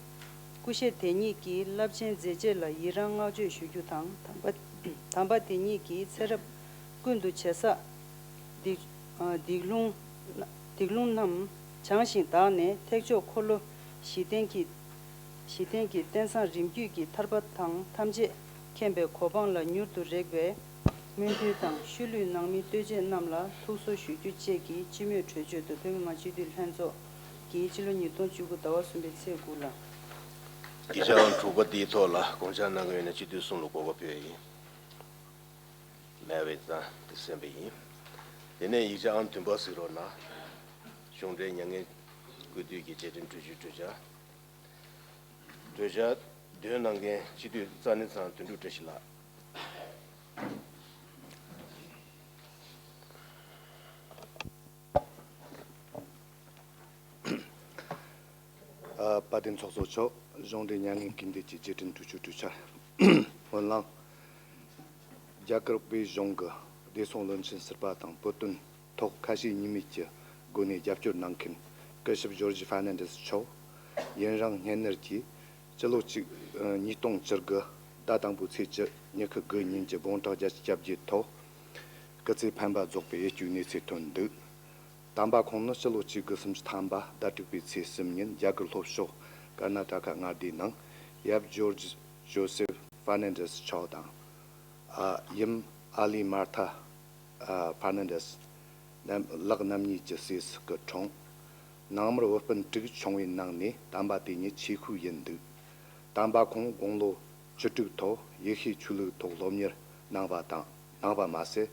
སྐུ་ཞབས་དེ་ཉིད་ཀྱི་རླབས་ཆེན་མཛད་རྗེས་ལ་ཡི་རང་བསྔགས་བརྗོད་ཞུ་རྒྱུ་དང་དམ་པ་དམ་པ་དེ་ཉིད་ཀྱི་ཚེ་རབས་ཀུན་ཏུ་ཇེ་བསགས་སྡིག་སྡིག་ལུང་སྡིག་ལུང་རྣམས་བྱང་ཞིང་དག་ནས་ཐེག་མཆོག་འཁོར་ལོ་བཞི་ལྡན་གྱི་གཞི་རྟེན་གྱི་རྟེན་བཟང་རིམ་བརྒྱུད་ཀྱི་ཐར་པ་དང་ཐམས་ཅད་མཁྱེན་པའི་གོ་འཕང་ལ་མྱུར་དུ་རེག་པའི་སྨོན་འདུན་དང་ཤུལ་ལུས་ནང་མི་ལྟོས་བཅས་རྣམས་ལ་ཐུགས་གསོ་ཞུ་རྒྱུ་བཅས་ཀྱི་སྤྱི་མོས་གྲོས་ཆོད་དུ་བོད་མི་མང་སྤྱི་འཐུས་ལྷན་ཚོགས་ གིས་ཕྱི་ལོ་ཉིས་སྟོང་བཅུ་དགུ་ཟླ་བ་གསུམ་པའི་ཚེས་དགུ་ལ། ཡིག་ཆ་ཨང་དྲུག་པ་འདིའི་ཐོག་ལ་དགོངས་འཆར་གནང་གི་ཡོད་ན་སྤྱི་འཐུས་གསུམ་ལ་གོ་སྐབས་ཕུལ་ཡ་ཡིན། མེད་པའི་རྩ་དེ་གསན་པ་ཡིན། དེ་ནས་ཡིག་ཆ་ཨང་བདུན་པ་གཟིགས་རོགས་གནང་། གཞུང་འབྲེལ་མྱ་ངན་གུས་འདུད་ཀྱི་རྗེས་དྲན་གྲོས་ཆོད་གྲོས་འཆར། གྲོས་འཆར་འདོན་གནང་མཁན་སྤྱི་འཐུས་རྩ་ནས་ཚང་དོན་གྲུབ་བཀྲ་ཤིས་ལགས། ཨ། དཔལ་ལྡན་ཚོགས་གཙོ་མཆོག་གཞུང་འབྲེལ་མྱ་ངན་གུས་འདུད་ཀྱི་རྗེས་དྲན་གྲོས་ཆོད་གྲོས་འཆར། སྨོན་ལམ། རྒྱ་གར་བོད་གཞུང་གི་བདེ་སྲུང་བློན་ཆེན་ཟུར་པ་དང་བོད་དོན་ཐོག་ཁ་ཞེ་གཉིས་མེད་ཀྱི་སྒོ་ནས་རྒྱབ་སྐྱོར་གནང་མཁན་སྐུ་ཞབས་ཇོར་ཇི་ཧྥ་ནན་ཌེ་སི་མཆོག། ཡུན་རིང་སྙན་ནུས་ཀྱིས་སྤྱི་ལོ་གཅིག་ཉིས་སྟོང་བཅུ་དགུ་ཟླ་དང་པོའི་ཚེས་བཅུ་ཉི་ཤུ་དགུ་ཉིན་གྱི་དགུང་གྲངས་བརྒྱད་ཅུ་གྱ་བརྒྱད་ཐོག་སྐུ་ཚེ་འཕེན་པ་རྫོགས་པའི་ཡིད་སྐྱོའི་གནས་ཚུལ་ཐོན་འདུག། དམ་པ་ཁོང་ནི་སྤྱི་ལོ་གཅིག་དགུ་སུམ་ཅུ་ཐམ་པ་ཟླ་དྲུག་པའི་ཚེས་གསུམ་ཉིན་རྒྱ་གར་ལྷོ་ཕྱོགས་ཀར་ན་ཊ་ཀ་མངའ་སྡེའི་ནང་ཡབ་ཇོར་ཇི་ཇོ་སེབ་ཧྥ་ནན་ཌེ་སི་མཆོག་དང་། ཨ། ཡུམ་ཨ་ལི་མར་ཐ་ཧྥ་ནན་ཌེ་སི་རྣམ་ལགས་རྣམ་གཉིས་ཀྱི་སྲས་སུ་སྐུ་འཁྲུངས། ནང་མི་བུ་སྤུན་དྲུག་བྱུང་བའི་ནང་ནས་དམ་པ་དེ་ཉིད་ཆེས་ཤོས་ཡིན་འདུག། དམ་པ་ཁོང་དགུང་ལོ་བཅུ་དྲུག་ཐོག་ཡེ་ཤུའི་ཆོས་ལུགས་ཐོག་སློབ་གཉེར་གནང་བ་དང་གནང་བ་མ་ཟད།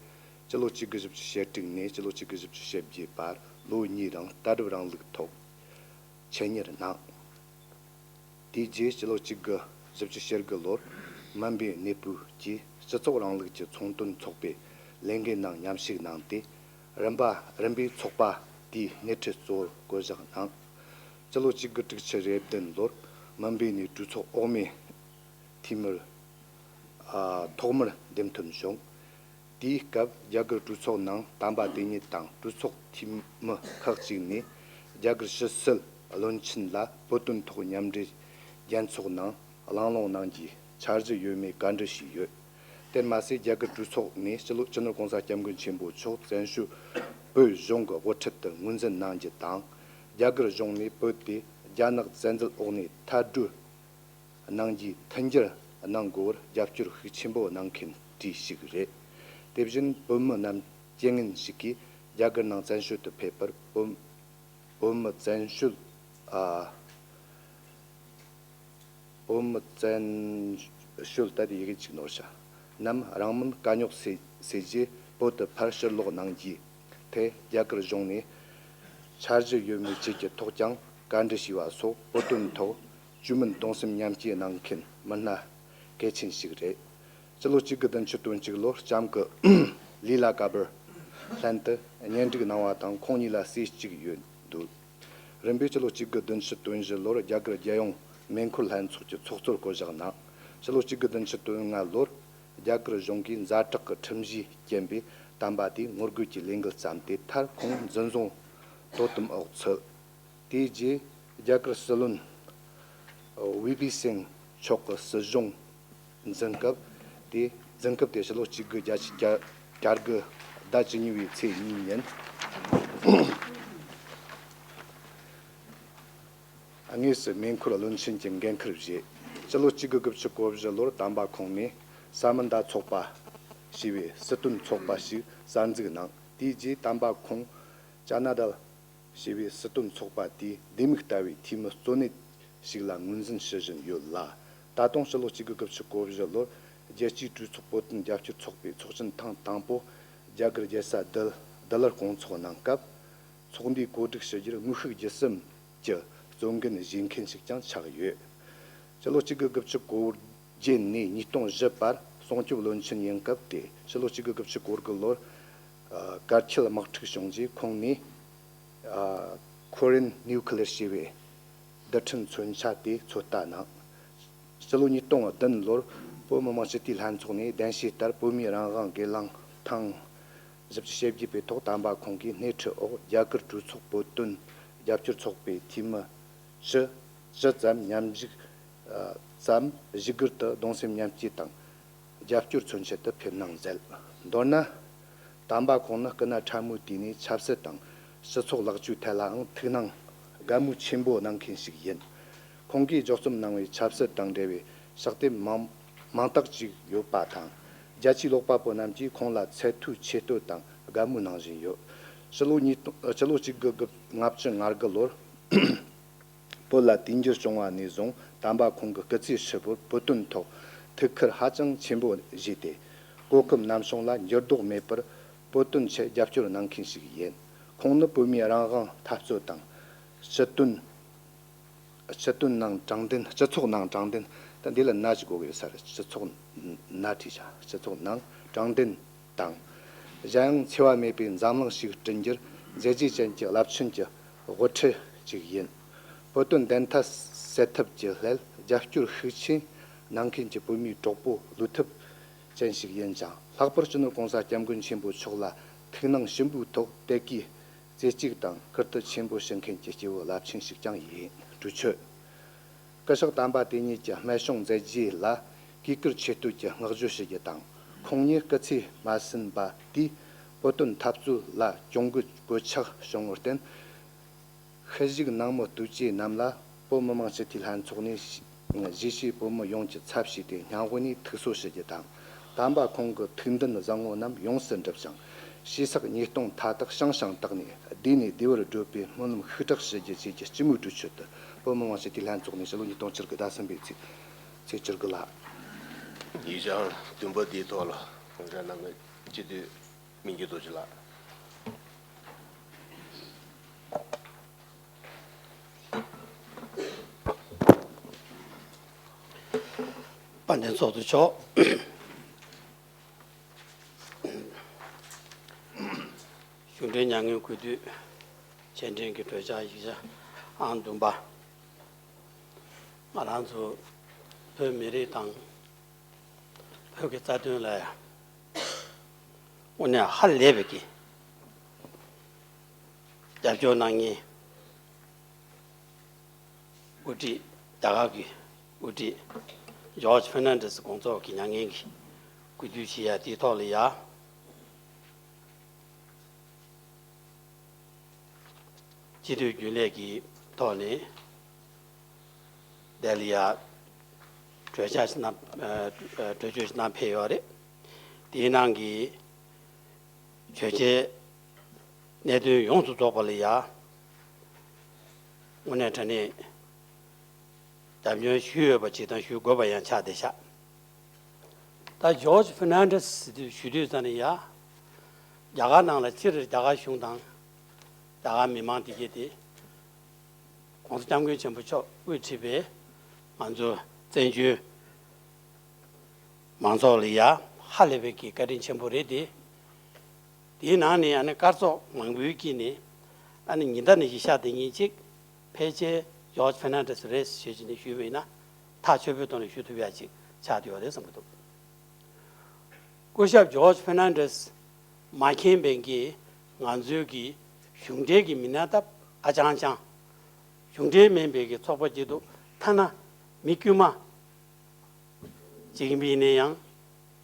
སྤྱི་ལོ་གཅིག་དགུ་བཞི་བཅུ་ཞེ་དྲུག་ནས་སྤྱི་ལོ་གཅིག་དགུ་བཞི་བཅུ་ཞེ་བརྒྱད་བར་ལོ་གཉིས་རིང་ལྟ་གྲུབ་རིང་ལུགས་ཐོག་ཆེད་གཉེར་གནང་། དེའི་རྗེས་སྤྱི་ལོ་གཅིག་དགུ་བཞི་བཅུ་ཞེ་དགུ་ལོར་མུམ་བེའི་གནས་སྤོས་ཀྱིས་སྤྱི་ཚོགས་རིང་ལུགས་ཀྱི་ཚོང་དོན་ཚོགས་པའི་ལས་འགན་ནང་མཉམ་ཞུགས་གནང་སྟེ། རིམ་པ་རིམ་པས་ཚོགས་པ་དེའི་སྣེ་ཁྲིད་གཙོ་བོར་བསྐོ་གཞག་གནང་། སྤྱི་ལོ་གཅིག་དགུ་དྲུག་ཅུ་རེ་བདུན་ལོར་མུམ་བེ་ནས་གྲོས་ཚོགས་འོག་མའི་འཐུས་མིར། ཨ། ཐོག་མར་འདེམས་ཐོན་བྱུང་། དེའི་སྐབས་རྒྱ་གར་གྲོས་ཚོགས་ནང་དམ་པ་དེ་ཉིད་དང་གྲོས་ཚོགས་འཐུས་མི་ཁག་ཅིག་ནས་རྒྱ་གར་ཕྱི་སྲིད་བློན་ཆེན་ལ་བོད་དོན་ཐོག་མཉམ་འབྲེལ་རྒྱལ་ཚོགས་ནང་གླེང་སློང་གནང་རྒྱུའི་འཆར་གཞི་ཡོད་མེད་བཀའ་འདྲི་ཞུས་ཡོད། དེར་མ་ཟད་རྒྱ་གར་གྲོས་ཚོགས་ནས་སྤྱི་ལོ་སྤྱི་ནོར་༸གོང་ས་༸སྐྱབས་མགོན་ཆེན་པོ་མཆོག་བཙན་བྱོལ་བོད་གཞུང་གི་དབུ་ཁྲིད་དུ་ངོས་འཛིན་གནང་རྒྱུ་དང་། རྒྱ་གར་གཞུང་ནས་བོད་དེ་རྒྱ་ནག་བཙན་འཛུལ་འོག་ནས་མཐའ་སྡོད་གནང་རྒྱུའི་མཐུན་འགྱུར་གནང་དགོས་པར་རྒྱབ་སྐྱོར་ཤུགས་ཆེན་པོ་གནང་མཁན་གྲས་ཤིག་རེད། དེ་བཞིན་བོད་མི་རྣམས་རྐྱེན་ངན་ཞིག་གིས་རྒྱ་གར་ནང་བཙན་བྱོལ་དུ་ཕེབས་པར་བོད་བོད་མི་བཙན་བྱོལ། ཨ། བོད་མི་བཙན་བྱོལ་ལྟ་དེ་ཡི་གེ་གཅིག་ནོར་བྱ་རྣམས་རང་མོས་དཀའ་རྙོག་སེལ་སེལ་རྗེས་བོད་དུ་ཕར་ཕྱིར་ལོག་གནང་རྒྱུའི་ཐད་རྒྱ་གར་གཞུང་ནས་འཆར་གཞི་ཡོད་མེད་བཅས་ཀྱི་ཐོག་ཀྱང་བཀའ་འདྲི་ཞུས་པ་སོགས་བོད་དོན་ཐོག་བཅོས་མིན་གདུང་སེམས་མཉམ་སྐྱེད་གནང་མཁན་མི་སྣ་གལ་ཆེན་ཞིག་རེད། སྤྱི་ལོ་གཅིག་དགུ་བདུན་ཅུ་དོན་གཅིག་ལོར་ལྕམ་གྱི་ལི་ལ་ཀ་བར་ལྷན་དུ་གཉེན་སྒྲིག་གནང་བ་དང་ཁོང་གཉིས་ལ་སྲས་གཅིག་ཡོད་འདུག། རིམ་པས་སྤྱི་ལོ་གཅིག་དགུ་བདུན་ཅུ་དོན་བཞི་ལོར་རྒྱ་གར་རྒྱལ་ཡོངས་མེ་འཁོར་ལྷན་ཚོགས་ཀྱི་ཚོགས་གཙོར་བསྐོ་གཞག་གནང་། སྤྱི་ལོ་གཅིག་དགུ་བདུན་ཅུ་དོན་ལྔ་ལོར་རྒྱ་གར་གཞུང་གིས་ཛ་དྲག་གི་ཁྲིམས་གཞིས་བསྐྱོན་པས་དམ་པ་དེ་ངོ་རྒོལ་གྱི་ལས་འགུལ་བརྩམས་ཏེ་མཐར་ཁོང་འཛིན་བཟུང་དོ་དམ་འོག་ཚུད། དེའི་རྗེས་རྒྱ་གར་སྲིད་བློན་ཝི་པི་སིང་མཆོག་གིས་སྲིད་གཞུང་འཛིན་སྐབས་དེ་འཛིན་སྐབས་དེ་ཕྱི་ལོ་གཅིག་དགུ་བརྒྱད་ཅུ་གྱ་གྱ་དགུ་ཟླ་བཅུ་གཉིས་པའི་ཚེས་གཉིས་ཉིན་དངོས་སུ་མེ་འཁོར་བློན་ཆེན་གྱི་འགན་འཁུར་བཞེས། ཕྱི་ལོ་གཅིག་དགུ་དགུ་བཅུ་གོ་བཞི་ལོར་དམ་པ་ཁོང་ནས་ས་མི་དཱ་ཚོགས་པ་ཞེས་པའི་སྲིད་དོན་ཚོགས་པ་ཞིག་གསར་འཛུགས་གནང་། དེའི་རྗེས་དམ་པ་ཁོང་ཅ་ན་དཱ་ཞེས་པའི་སྲིད་དོན་ཚོགས་པ་དེའི་ལྡེ་མིག་ལྟ་བུའི་འཐུས་མི་གཙོ་གནད་ཞིག་ལ་ངོས་འཛིན་ཞུ་བཞིན་ཡོད་ལ། ད་དུང་ཕྱི་ལོ་གཅིག་དགུ་དགུ་བཅུ་གོ་བཞི་ལོར་རྒྱལ་སྤྱིའི་གྲོས་ཚོགས་བོད་དོན་རྒྱབ་སྐྱོར་ཚོགས་པའི་ཚོགས་ཆེན་ཐེངས་དང་པོ་རྒྱ་གར་རྒྱལ་ས་ལྡི་ལྡི་ལིར་སྐོང་ཚོགས་གནང་སྐབས། ཚོགས་འདུའི་གོ་སྒྲིག་ཞུ་རྒྱུར་དམིགས་ཤུགས་བརྒྱུད་གསུམ་གྱི་གཙོ་འགན་བཞེས་མཁན་ཞིག་ཀྱང་ཆགས་ཡོད། ཕྱི་ལོ་གཅིག་དགུ་དགུ་བཅུ་གོ་བརྒྱད་ནས་ཉིས་སྟོང་བཞི་བར་སྲུང་སྐྱོབ་བློན་ཆེན་ཡིན་སྐབས་ཏེ། ཕྱི་ལོ་གཅིག་དགུ་དགུ་བཅུ་གོ་དགུ་ལོར་ཨ་གར་ཁྱད་དམག་འཁྲུག་བྱུང་རྗེས་ཁོང་ནས་ཨ་ཁོ་རེན་ནིའུ་ཁི་ལེར་ཞེས་པའི་རྡུལ་ཕྲན་མཚོན་ཆ་དེ་ཚོད་ལྟ་གནང་། ཕྱི་ལོ་ཉིས་སྟོང་བདུན་ལོར་བོད་མི་མང་སྤྱི་འཐུས་ལྷན་ཚོགས་ནས་གདན་ཞུས་ལྟར་བོད་མིའི་རང་དབང་སྒེར་ལངས་ཐེངས་བཞི་བཅུ་ཞེ་བརྒྱད་པའི་ཐོག་དམ་པ་ཁོང་གིས་སྣེ་ཁྲིད་འོག་རྒྱ་གར་གྲོས་ཚོགས་བོད་དོན་རྒྱབ་སྐྱོར་ཚོགས་པའི་འཐུས་མི་བཅུ་བཅུ་ཙམ་མཉམ་ཞུགས་ཙམ་བཞུགས་སྒར་དུ་གདུང་སེམས་མཉམ་སྐྱེད་དང་རྒྱབ་སྐྱོར་མཚོན་ཆེད་དུ་ཕེབས་གནང་མཛད། མདོར་ན། དམ་པ་ཁོང་ནི་སྐུ་ན་ཕྲ་མོའི་དུས་ནས་ཆབ་སྲིད་དང་སྤྱི་ཚོགས་ལེགས་བཅོས་ཐད་ལའང་ཐུགས་སྣང་དགའ་མོས་ཆེན་པོ་གནང་མཁན་ཞིག་ཡིན། ཁོང་གིས་ལྗོགས་རྩོམ་གནང་བའི་ཆབ་སྲིད་དང་འབྲེལ་བའི་ཕྱག་དེབ་མང་མང་དག་ཅིག་ཡོད་པ་དང་། རྒྱ་ཆེའི་ཀློག་པ་པོ་རྣམས་ཀྱིས་ཁོང་ལ་ཚད་མཐོའི་ཆེ་བསྟོད་དང་དགའ་མོས་གནང་བཞིན་ཡོད། ཕྱི་ལོ་ཉིས་སྟོང་ཕྱི་ལོ་གཅིག་དགུ་དགུ་ལྔ་བཅུ་ང་དགུ་ལོར་ བོད་ལ་དུས་འགྱུར་བྱུང་བ་ནས་བཟུང་དམ་པ་ཁོང་གི་སྐུ་ཚེ་ཧྲིལ་པོར་བོད་དོན་ཐོག་ཐུགས་ཁུར་ཧ་ཅང་ཆེན་པོ་བཞེས་ཏེ། གོ་སྐབས་ནམ་བྱུང་ལ་འགྱུར་ལྡོག་མེད་པར་བོད་དོན་ཆེད་རྒྱབ་སྐྱོར་གནང་མཁན་ཞིག་ཡིན། ཁོང་ནི་བོད་མིའི་རང་དབང་འཐབ་རྩོད་དང་། སྤྱི་དོན། སྤྱི་དོན་ནང་དྲང་བདེན། སྤྱི་ཚོགས་ནང་དྲང་བདེན། ད་འདི་ལ་ན་ཞིག་གོ་གི་ཡོད་ས་རེད། སྤྱི་ཚོགས་ན་བྲིས་ཤག་སྤྱི་ཚོགས་ནང་དྲང་བདེན་དང་། གཞན་ཡང་འཚེ་བ་མེད་པའི་འཛམ་གླིང་ཞིག་བསྐྲུན་རྒྱུར་མཛད་རྗེས་ཅན་གྱི་རླབས་ཆེན་གྱི་དབུ་ཁྲིད་ཅིག་ཡིན། བོད་དོན་བདེན་མཐའ་གསལ་ཐབས་ཀྱི་སླད་རྒྱབ་སྐྱོར་ཤུགས་ཆེན་གནང་མཁན་གྱི་བོད་མིའི་གྲོགས་པོ་བློ་ཐུབ་ཅན་ཞིག་ཡིན་ཅིང་། ལྷག་པར་སྤྱི་ནོར་གོང་ས་སྐྱབས་མགོན་ཆེན་པོ་མཆོག་ལ་ཐུགས་སྣང་ཞིབ་པོའི་ཐོག་དད་གུས་རྩེ་གཅིག་དང་བཀུར་སྟི་ཆེན་པོ་ཞུ་མཁན་གྱི་སྐྱེས་བུ་རླབས་ཆེན་ཞིག་ཀྱང་ཡིན། གྲོས་ཆོད། སྐུ་ཞབས་དམ་པ་དེ་ཉིད་ཀྱི་སྨན་བྱུང་མཛད་རྗེས་ལ་གུས་བཀུར་ཆེ་བསྟོད་ཀྱི་བསྔགས་བརྗོད་ཞུ་རྒྱུ་དང་། ཁོང་ཉིད་སྐུ་ཚེ་མ་ཟིན་པ་དུས་བོད་དོན་འཐབ་རྩོད་ལ་གྱོང་གུད་གོད་ཆག་བྱུང་བར་བརྟེན། ཤི་བཞུགས་ནང་མི་ལྟོས་བཅས་རྣམས་ལ་བོད་མི་མང་སྤྱི་འཐུས་ལྷན་ཚོགས་ནས་གཞིས་བྱེས་བོད་མི་ཡོངས་ཀྱི་ཚབ་བྱས་ཏེ་སྙིང་དབུས་ནས་ཐུགས་གསོ་ཞུ་རྒྱུ་དང་། དམ་པ་ཁོང་གི་ཐུགས་འདུན་བཟང་པོ་རྣམས་ཡོངས་སུ་འགྲུབ་ཅིང་། ཞེ་སག་ཉེས་ལྟུང་མཐའ་དག་བྱང་ཞིང་དག་ནས་བདེ་ནས་བདེ་བར་བགྲོད་པའི་སྨོན་ལམ་ཤུགས་དྲག་ཞུ་རྒྱུ་བཅས་ཀྱི་སྤྱི་མོས་གྲོས་ཆོད་དུ། བོད་མི་མང་སྤྱི་འཐུས་ལྷན་ཚོགས་ནས་ཕྱི་ལོ་ཉིས་སྟོང་བཅུ་དགུ་ཟླ་གསུམ་པའི་ཚེས་ཚེས་བཅུ་དགུ་ལ། ཡིག་ཆ་བདུན་པ་འདིའི་ཐོག་ལ་གོང་ས་རྣམ་པ་སྤྱི་འཐུས་མི་འགྱུར་རྡོ་རྗེ་ལགས། དཔལ་ལྡན་ཚོགས་གཙོ་མཆོག་གཞུང་འབྲེལ་མྱ་ངན་གུས་འདུད་རྗེས་དྲན་གྱི་གྲོས་འཆར་ཡིག་ཆ་ཨང་བདུན་པ། ང་རང་ཚོ་བོད་མི་རིགས་དང་བོད་ཀྱི་རྩ་དོན་ལ་ཡང་དངོས་གནས་ཧ་ལས་པའི་གི་རྒྱབ་སྐྱོར་གནང་མཁན་དབུ་ཁྲིད། རྒྱ་གར་གྱི་དབུ་ཁྲིད་ཇོརྗ་ཕེར་ནན་ཌེ་སི་དགོངས་རྫོགས་ཀྱི་མྱ་ངན་གྱི་གུས་འདུད་ཞུ་ཡ་དེའི་ཐོག་ལ་ཡ། སྤྱི་འཐུས་རྒྱུན་ལས་ཀྱི་ཐོག་ནས་དེ་ལ་ཡ་གྲོས་འཆར་ཞིག་གནང་། ཨ། གྲོས་ཆོད་ཞིག་གནང་ཕེབས་ཡོད་རེད། དེའི་ནང་གི་གྲོས་ཆོད་གནད་དོན་ཡོངས་སུ་རྫོགས་པ་ལ་ཡ་དངོས་གནས་དྲང་གནས་རྒྱབ་སྐྱོར་ཞུས་ཡོད་པ་ཅིག་དང་ཞུ་དགོས་པ་ཡང་ཆགས་བསྡད་ཤག་ད་ཇོརྗ་ཕེར་ནན་ཌེ་སི་ཞུ་དུས་ཙམ་ནས་ཡ། རྒྱ་གར་ནང་ལ་སྤྱིར་རྒྱ་གར་གཞུང་དང་རྒྱ་གར་མི་མང་དེ་གས་དེ་༸གོང་ས་༸སྐྱབས་མགོན་ཆེན་པོ་མཆོག་དབུ་ཁྲིད་པའི་ང་ཚོ་བཙན་བྱོལ་མང་ཚོགས་ལ་ཡ་ཧ་ལས་པའི་གི་བཀའ་དྲིན་ཆེན་པོ་རེད་དེ། དེའི་ནང་ནས་ཨ་ནི་སྐར་ཚོགས་མང་པོའི་དཀྱིལ་ནས་ཨ་ནི་ཉི་ཟླ་ནས་བཞི་ཤར་དེ་ཉིན་གཅིག་ཕལ་ཆེར་ཇོརྗ་ཕེར་ནན་ཌེ་སི་རེད་ཞེས་བྱས་ནས་ཞུས་པ་ཡིན་ན་ཐག་ཆོད་པོའི་ཐོག་ནས་ཞུ་ཐུབ་ཡ་ཅིག་ཆགས་བསྡད་ཡོད་རེད་བསམ་གྱི་འདུག་སྐུ་ཞབས་ཇོརྗ་ཕེར་ནན་ཌེ་སི་མ་མཁྱེན་པའི་གི་ང་ཚོའི་གི་གཞུང་འབྲེལ་གྱི་མི་སྣ་སྟབས་ཨ་ཅང་ཅང་། གཞུང་འབྲེལ་མིན་པའི་གི་ཚོགས་པ་སྐྱིད་སྡུག་ཐ་ན་མི་དཀྱུས་མ་ཅིག་ཡིན་པ་ཡིན་ན་ཡང་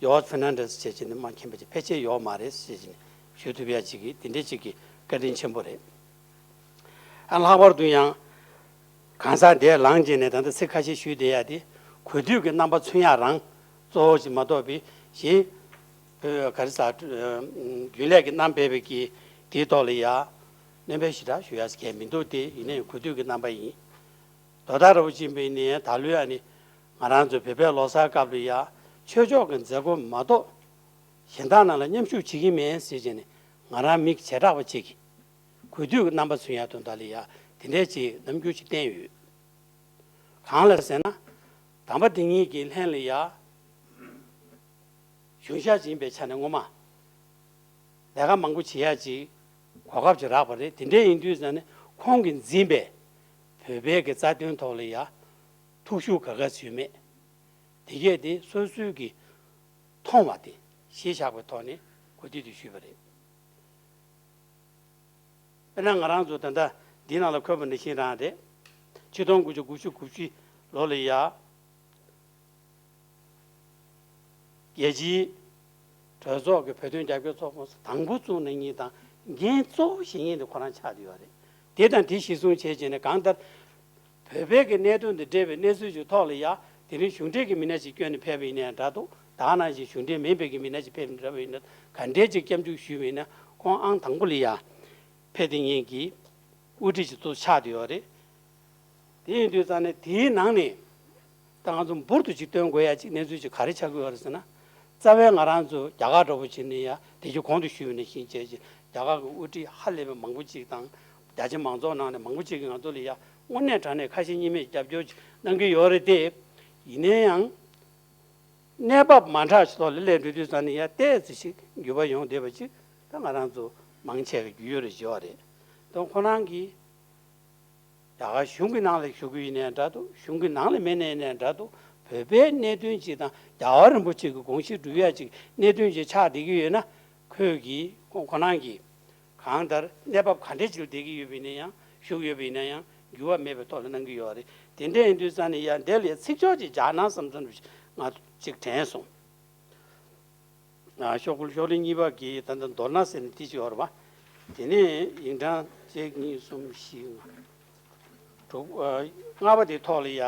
ཇོརྗ་ཕེར་ནན་ཌེ་སི་བྱས་བྱས་ནས་མ་མཁྱེན་པ་ཅིག་ཕལ་ཆེར་ཡོད་མ་རེད་ཟེར་བྱས་ནས་ཞུ་ཐུབ་ཡ་ཅིག་གི་དེ་འདྲའི་ཅིག་གི་བཀའ་དྲིན་ཆེན་པོ་རེད། ཨ། ལྷག་པར་དུ་ཡང་གང་ཟག་དེ་ལངས་རྗེས་ནས་ད་ལྟ་ཚིག་ཁ་ཤས་ཞུས་བསྡད་ཡ་དེ་གུས་འདུད་ཀྱི་རྣམ་པ་མཚོན་ཡ་རང་གཙོ་བོ་ཞིག་མ་གཏོགས་པའི་གཞན་བོད་ག་རེ་ཟ། རྒྱུན་ལས་ཀྱི་རྣམ་པ་སྦས་པའི་གི་དེའི་ཐོག་ལ་ཡ་སྣོན་པ་ཞེ་དྲག་ཞུ་ཡ་གལ་མི་འདུག་སྟེ། ཡིན་ནའི་གུས་འདུད་ཀྱི་རྣམ་པ་ཡིན། དོ་བདག་ར་བོ་ཅིན་པེ་ནས་ད་ལོའི་ཨ་ནི་ང་རང་ཚོ་བོད་པའི་ལོ་གསར་སྐབས་ལ་ཡ་ཆོས་ཕྱོགས་ཀྱི་མཛད་སྒོ་མ་གཏོགས་གཞན་དག་ནང་ལ་མཉམ་ཞུགས་བྱེད་ཀྱི་མེད་ཟེར་བྱས་ནས་ང་རང་མི་བྱེ་བྲག་པ་ཅིག་གིས་གུས་འདུད་ཀྱི་རྣམ་པ་མཚོན་ཡ་དོན་དག་ལ་ཡ་དེ་འདྲའི་ཅིག་རྣམ་འགྱུར་ཅིག་བསྟན་ཡོད། གང་ལ་ཟེར་ན། དམ་པ་དེ་ཉིད་ཀྱི་ལྷན་ལ་ཡ། གཞུང་ཞབས་ཡིན་པའི་ཆ་ནས་སྔོན་མ་ལས་ཀ་མང་པོ་བྱེད་ཡ་ཅིག་གོ་སྐབས་ཅིག་རག་པ་རེད། དེ་འདྲ་ཡིན་དུས་ཙང་ནས་ཁོང་གིས་འཛིན་པའི་བོད་པའི་གི་རྩ་དོན་ཐོག་ལ་ཡ་ཐུགས་ཤུགས་ག་ག་ཚོད་མེད། དེ་གས་དེ་སོ་སོའི་གི་མཐོང་བ་དེ་གཞི་བཞག་པའི་ཐོག་ནས་གོ་བསྡུར་དེ་ཞུས་པ་རེད། དཔེར་ན་ང་རང་ཚོ་ད་ལྟ་འདི་ནང་ལ་འཁོད་པ་ནང་བཞིན་རང་རེད། ཆིག་སྟོང་དགུ་བརྒྱ་དགུ་བཅུ་གོ་བཞི་ལོ་ལ་ཡ། རྒྱལ་སྤྱིའི་གྲོས་ཚོགས་ཀྱི་བོད་དོན་རྒྱབ་སྐྱོར་ཚོགས་པ་དང་པོ་བཙུགས་གནང་མཁན་དང་འགན་གཙོ་བོ་བཞེས་མཁན་དེ་ཁོ་རང་ཆགས་བསྡད་ཡོད་རེད། དེ་དང་དེ་གཞིར་བཟུང་བྱས་བྱས་ནས་གང་ལྟར་བོད་པའི་གི་གནད་དོན་དང་འབྲེལ་བའི་གནས་ཚུལ་ཞིག་ཐོག་ལ་ཡ་དེ་རིང་གཞུང་འབྲེལ་གྱི་མི་སྣ་ཞིག་བསྐྱོན་ནས་ཕེབས་པ་ཡིན་ན་འདྲ་འདུག་ད་ག་ནང་བཞིན་གཞུང་འབྲེལ་མིན་པའི་གི་མི་སྣ་ཞིག་ཕེབས་ནས་འདྲ་བ་ཡིན་ན་ག་འདྲའི་ཅིག་སྐྱབས་འཇུག་ཞུས་པ་ཡིན་ན་ཁོང་ཨང་དང་པོ་ལ་ཡ་ཕེབས་བསྡད་མཁན་གྱི་དབུ་ཁྲིད་ཅིག་ཏུ་ཆགས་བསྡད་ཡོད་རེད། དེ་ཡིན་དུས་ཙང་ནས་དེའི་ནང་ནས་ད་ང་ཚོ་འབུར་དུ་ཅིག་སྟོན་དགོས་ཡ་ཅིག་གནས་ཚུལ་ཅིག་ག་རེ་ཆགས་ཀྱི་ཡོད་རེད་ཟེར་ན། རྩ་བའི་ང་རང་ཚོ་རྒྱ་གར་འདྲ་པོ་བྱས་ནས་ཡ་དེ་ཅིག་གོང་དུ་ཞུས་པ་ནང་བཞིན་བྱས་ཅིག་རྒྱ་གར་གྱི་དབུ་ཁྲིད་ཧ་ལས་པའི་མང་པོ་ཅིག་དང་རྒྱ་ཆེ་མང་ཚོགས་ནང་ནས་མང་པོ་ཅིག་གིས་ང་ཚོ་ལ་ཡ་དངོས་གནས་དྲང་གནས་ཁ་ཞེ་གཉིས་མེད་རྒྱབ་སྐྱོར་ཅིག་གནང་གི་ཡོད་རེད་དེ། ཡིན་ན་ཡང་། གནས་བབ་མ་འདྲ་ཞིག་ཐོག་ལ་སླེབས་འགྲོ་དུས་ཙང་ནས་ཡ་ཏོག་ཙམ་ཞིག་འགྱུར་བ་ཡོང་བསྡད་པ་ཅིག་ད་ང་རང་ཚོ་མང་ཆེ་གི་རྒྱུས་ཡོད་རེད་བྱས་པ་རེད། དོན་ཁོ་རང་གིས་རྒྱ་གར་གཞུང་གི་ནང་ལ་བཞུགས་ཀྱི་ཡིན་ནའི་འདྲ་འདུག་གཞུང་གི་ནང་ལ་མེད་ནའི་ཡིན་ནའི་འདྲ་འདུག་བོད་པའི་གནད་དོན་ཅིག་དང་རྒྱལ་བ་རིན་པོ་ཆེ་གི་དགོངས་གཞི་སྒྲུབ་ཡ་ཅིག་གནད་དོན་ཅིག་ཆགས་བསྡད་ཀྱི་ཡོད་ན། ཁོས་ཀྱིས་ཁོ་ཁོ་རང་གིས་གང་ལྟར་གནས་བབ་ག་འདྲ་ཅིག་ལ་བསྡད་ཀྱི་ཡོད་པ་ཡིན་ན་ཡང་བཞུགས་ཡོད་པ་ཡིན་ན་ཡང་འགྱུར་བ་མེད་པའི་ཐོག་ལ་གནང་གི་ཡོད་རེད། དེ་འདྲ་ཡིན་དུས་ཙང་ནས་ཡང་འདི་ལ་ཚིག་སྦྱོར་ཅིག་སྦྱར་ན་བསམ་བསམ་ང་ཅིག་དྲན་སོང་། ཤོག་གུ་ཤོག་ལེ་གཉིས་པ་གི་ད་ལྟ་མདོར་ན་ཟེར་ནས་དེ་ཅིག་ཡོད་རེད་པ། དེ་ནས་ཡིག་ཕྲེང་གཅིག་གཉིས་གསུམ་བཞི་ལྔ་དྲུག་ལྔ་པ་དེའི་ཐོག་ལ་ཡ།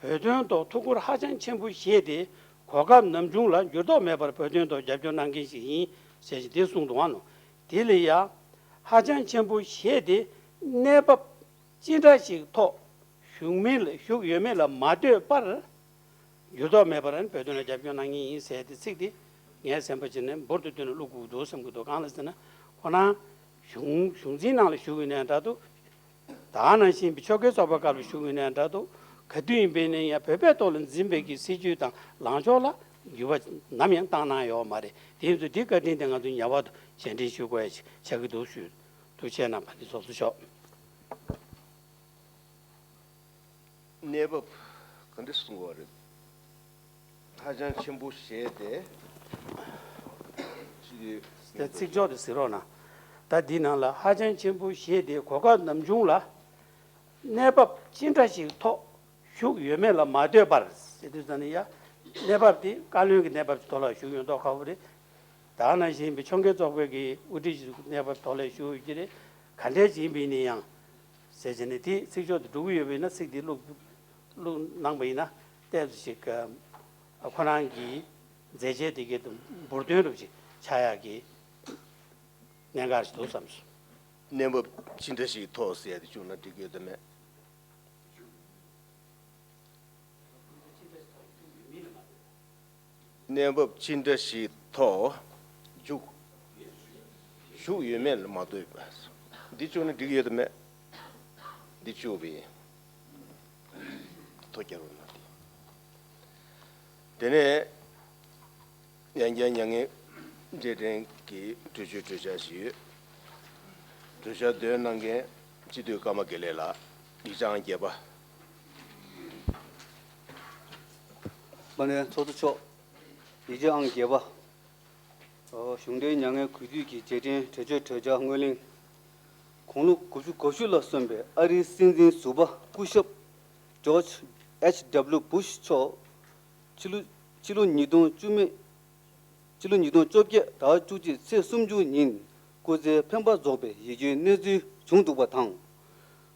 བོད་དོན་ཐོག་ཐུགས་ཁུར་ཧ་ཅང་ཆེན་པོ་བཞེས་ཏེ་གོ་སྐབས་ནམ་བྱུང་ལ་འགྱུར་ལྡོག་མེད་པར་བོད་དོན་ཐོག་རྒྱབ་སྐྱོར་གནང་མཁན་ཞིག་ཡིན་ཟེར་ཞིག་འདི་གསུངས་འདུག་ཨ་ནོ། དེ་ལ་ཡ་ཧ་ཅང་ཆེན་པོ་བཞེས་ཏེ་གནས་བབ་ཅི་འདྲ་ཞིག་ཐོག་བཞུགས་མིན་ལ་བཞུགས་ཡོད་མེད་ལ་མ་ལྟོས་པར་འགྱུར་ལྡོག་མེད་པར་བོད་དོན་ལ་རྒྱབ་སྐྱོར་གནང་མཁན་ཡིན་ཟེར་ཏེ་ཚིག་དེ་ངའི་སེམས་པ་ཅིག་ནས་འབུར་དུ་བཏོན་ནས་བླུག་དགོས་འདུག་བསམ་གྱི་འདུག་གང་ལ་ཟེར་ན་ཁོ་རང་གཞུང་གཞུང་འཛིན་ནང་ལ་བཞུགས་ཡོད་ནའི་འདྲ་འདུག་ད་ནང་བཞིན་ཆོལ་ཁའི་ཚོགས་པའི་སྐབས་ལ་བཞུགས་ཡོད་ནའི་འདྲ་འདུག་ག་དུས་ཡིན་པའི་ནའི་ཡང་བོད་པའི་ཐོག་ལ་འཛིན་པའི་གི་སྲིད་བྱུས་དང་ལངས་ཕྱོགས་ལ་འགྱུར་བ་ནམ་ཡང་བཏང་གནང་ཡོད་མ་རེད། དེ་ཡིན་ཚུལ་དེ་བཀའ་དྲིན་དེ་ང་ཚོས་ངེས་པར་དུ་རྗེས་དྲན་ཞུ་དགོས་ཡ་ཞིག་ཆགས་ཀྱི་འདུག་ཞུ། ཐུགས་རྗེ་གནང་བ་འདི་ཚོགས་གཙོ་མཆོག་གནས་བབ་ག་འདྲ་གསུང་བ་རེད། ཧ་ཅང་ཆེན་པོ་བཞེས་ཏེ། ཅི་དེ་ཚིག་སྦྱོར་དེ་གཟིགས་རོགས་གནང་། ད་འདི་ནང་ལ་ཧ་ཅང་ཆེན་པོ་བཞེས་ཏེ་གོ་སྐབས་ནམ་བྱུང་ལ་གནས་བབ་ཅི་འདྲ་ཞིག་ཐོག་བཞུགས་ཡོད་མེད་ལ་མ་ལྟོས་པར་ཟེར་དུས་ཙམ་ནས་ཡ་གནས་བབ་དེ་བཀའ་བློན་གྱི་གནས་བབ་ཀྱི་ཐོག་ལ་བཞུགས་ཡོད་མདོག་ཁ་པོ་རེད། ད་ག་ནང་བཞིན་པའི་ཆོལ་ཁའི་ཚོགས་པའི་གི་དབུ་ཁྲིད་ཀྱི་གནས་བབ་ཐོག་ལ་བཞུགས་ཡོད་ཀྱི་རེད། ག་འདྲས་ཅིག་ཡིན་པ་ཡིན་ན་ཡང་ཟེར་བྱས་ནས་དེ་ཚིག་སྦྱོར་དེ་འགྲོ་གི་ཡོད་པ་ཡིན་ན་ཚིག་དེ་བླུགས་བླུགས་གནང་པ་ཡིན་ན་ཏོག་ཙམ་ཞིག་ཁོ་རང་གི་མཛད་རྗེས་དེ་གའི་འབུར་དོན་རུ་ཞིག་ཆགས་ཡག་གི་གནད་འགག་ཞིག་འདུག་བསམ་སོང་། གནས་བབ་ཅི་འདྲ་ཞིག་ཐོག་ཟེར་ཡ་དེ་བྱུང་ན་འགྲིག་གི་ཡོད་དམ་མེད། གནས་བབ་ཅི་འདྲ་ཞིག་ཐོག་བཞུགས་བཞུགས་ཡོད་མེད་ལ་མ་ལྟོས་པ། འདི་བཅུག་ན་འགྲིག་ཡོད་དམ་མེད། འདི་བཅུག་པའི་ཐོ་རྒྱག་རོགས་གནང་སྟེ། དེ་ནས་ཡང་བསྐྱར་མྱ་ངན་རྗེས་དྲན་གྱི་གྲོས་ཆོད་གྲོས་འཆར་ཞིག་ཡོད། གྲོས་འཆར་འདོན་གནང་མཁན་སྤྱི་འཐུས་ཀརྨ་དགེ་ལེགས་ལགས། ཡིག་ཆ་ཨང་བརྒྱད་པ། དངོས་གནས་ཚོགས་གཙོ་མཆོག་ཡིག་ཆ་ཨང་བརྒྱད་པ། གཞུང་འབྲེལ་མྱ་ངན་གུས་འདུད་ཀྱི་རྗེས་དྲན་གྲོས་ཆོད་གྲོས་འཆར་སྔོན་གླེང་། དགུང་ལོ་དགུ་བཅུ་གོ་བཞི་ལ་སོན་པའི་ཨ་རིའི་སྲིད་འཛིན་ཟུར་པ་སྐུ་ཞབས་George H W Bush མཆོག་ཕྱི་ལོ་ཕྱི་ལོ་ཉིས་སྟོང་བཅུ་མེད་ཕྱི་ལོ་ཉིས་སྟོང་བཅོ་བརྒྱད་ཟླ་བ་བཅུ་གཅིག་ཚེས་སུམ་ཅུ་ཉིན་སྐུ་ཚེ་འཕེན་པ་རྫོགས་པའི་ཡིད་སྐྱོའི་གནས་ཚུལ་བྱུང་འདུག་པ་དང་།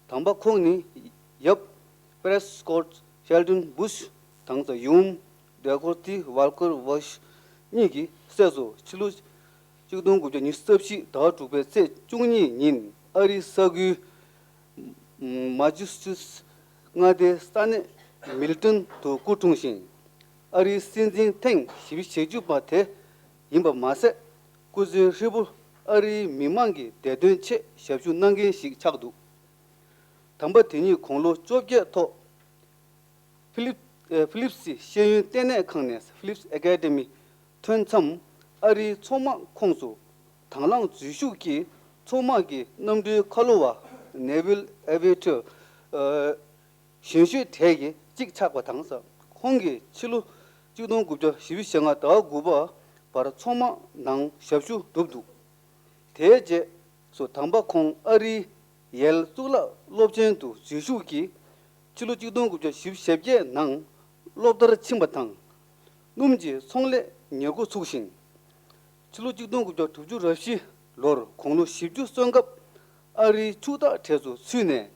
དམ་པ་ཁོང་ནི་ཡབ་Prescott Sheldon Bush དང་ཡུམ་Dorothy Walker Bush གཉིས་ཀྱི་སྲས་སུ་ཕྱི་ལོ་གཅིག་སྟོང་དགུ་བརྒྱ་ཉི་ཤུ་རྩ་བཞི་ཟླ་བ་དྲུག་པའི་ཚེས་བཅུ་གཉིས་ཉིན་ཨ་རིའི་ས་ཁུལ་མ་ཆུ་སི་ཊི་མངའ་སྡེའི་ས་གནས་མིལ་ཊོན་དུ་སྐུ་འཁྲུངས་ཤིང་། ཨ་རིའི་སྲིད་འཛིན་ཐེངས་ཞེ་བཅུ་པ་དེ་ཡིན་པ་མ་ཟད། སྐུ་ཚེའི་ཧྲིལ་པོར་ཨ་རིའི་མི་མང་གི་བདེ་དོན་ཆེད་ཞབས་ཞུ་གནང་མཁན་ཞིག་ཆགས་འདུག་དམ་པ་དེ་ཉིད་དགུང་ལོ་བཅོ་བརྒྱད་ཐོག་ཕི་ལིབ་ཨེ་ཕི་ལིབ་སི་ཤེས་ཡོན་ལྟེ་གནས་ཁང་ནས་Phillips Academy ཐོན་མཚམས་ཨ་རིའི་མཚོ་དམག་ཁོངས་སུ་དང་བླངས་འཛུལ་ཞུགས་ཀྱིས་མཚོ་དམག་གི་གནམ་གྲུའི་ཁ་ལོ་བ་Naval Aviator གཞོན་ཤོས་གྲས་ཀྱི་གཅིག་ཆགས་པ་དང་། ཁོང་གིས་ཕྱི་ལོ་གཅིག་སྟོང་དགུ་བརྒྱ་ཞེ་ལྔ་ཟླ་བ་དགུ་པ་བར་མཚོ་དམག་ནང་ཞབས་ཞུ་བསྒྲུབས་འདུག་དེའི་རྗེས་སུ་དམ་པ་ཁོང་ཨ་རིའི་ཡེལ་གཙུག་ལག་སློབ་ཆེན་དུ་འཛུལ་ཞུགས་ཀྱིས་ཕྱི་ལོ་གཅིག་སྟོང་དགུ་བརྒྱ་ཞེ་བརྒྱད་ནང་སློབ་མཐར་ཕྱིན་པ་དང་། སྣུམ་གྱི་ཚོང་ལས་ཉེར་མཁོ་ཚུགས་ཤིང་། ཕྱི་ལོ་གཅིག་སྟོང་དགུ་བརྒྱ་དྲུག་ཅུ་རེ་བཞི་ལོར་དགུང་ལོ་བཞི་བཅུ་སོན་སྐབས་ཨ་རིའི་ཕྱུག་བདག་གྲས་སུ་ཚུད་ནས།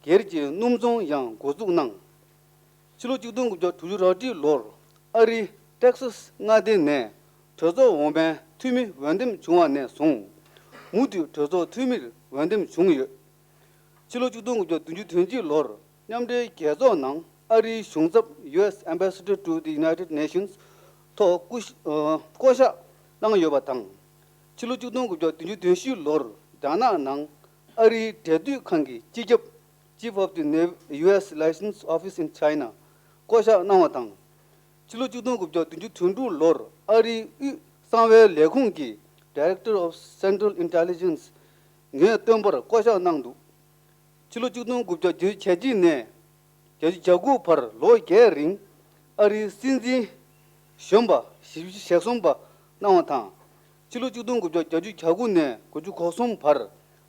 སྒེར་གྱི་སྣུམ་ཚོང་ཡང་འགོ་འཛུགས་གནང་། ཕྱི་ལོ་གཅིག་སྟོང་དགུ་བརྒྱ་དྲུག་ཅུ་རེ་བདུན་ལོར་ཨ་རིའི་ཏེག་སཱས་མངའ་སྡེ་ནས་གྲོས་ཚོགས་འོག་མའི་འཐུས་མི་འོས་འདེམས་བྱུང་བ་ནས་བཟུང་། མུ་མཐུད་གྲོས་ཚོགས་འཐུས་མིར་འོས་འདེམས་བྱུང་ཡོད། ཕྱི་ལོ་ཆིག་སྟོང་དགུ་བརྒྱ་བདུན་ཅུ་དོན་གཅིག་ལོར་མཉམ་འབྲེལ་རྒྱལ་ཚོགས་ནང་ཨ་རིའི་གཞུང་ཚབ་U S Ambassador to the United Nations ཐོག་སྐུ་ཨ་བསྐོ་གཞག་གནང་ཡོད་པ་དང་། ཕྱི་ལོ་ཆིག་སྟོང་དགུ་བརྒྱ་བདུན་ཅུ་དོན་བཞི་ལོར་རྒྱ་ནག་ནང་ཨ་རིའི་འབྲེལ་མཐུད་ཁང་གི་སྤྱི་ཁྱབ་Chief of the Nav- U S License Office in China བསྐོ་གཞག་གནང་བ་དང་། ཕྱི་ལོ་ཆིག་སྟོང་དགུ་བརྒྱ་བདུན་ཅུ་དོན་དྲུག་ལོར་ཨ་རིའི་དབུས་གསང་བའི་ལས་ཁུངས་ཀྱི་Director of Central Intelligence ངོས་བསྟོན་པར་བསྐོ་གཞག་གནང་འདུག་ཕྱི་ལོ་ཆིག་སྟོང་དགུ་བརྒྱ་བརྒྱད་ཅུ་གྱ་གཅིག་ནས་བརྒྱད་ཅུ་གྱ་དགུ་བར་ལོ་བརྒྱད་རིང་ཨ་རིའི་སྲིད་འཛིན་གཞོན་པ་བཞི་བཅུ་ཞེ་གསུམ་པ་གནང་བ་དང་། ཕྱི་ལོ་ཆིག་སྟོང་དགུ་བརྒྱ་བརྒྱད་ཅུ་གྱ་དགུ་ནས་དགུ་བཅུ་གོ་གསུམ་བར་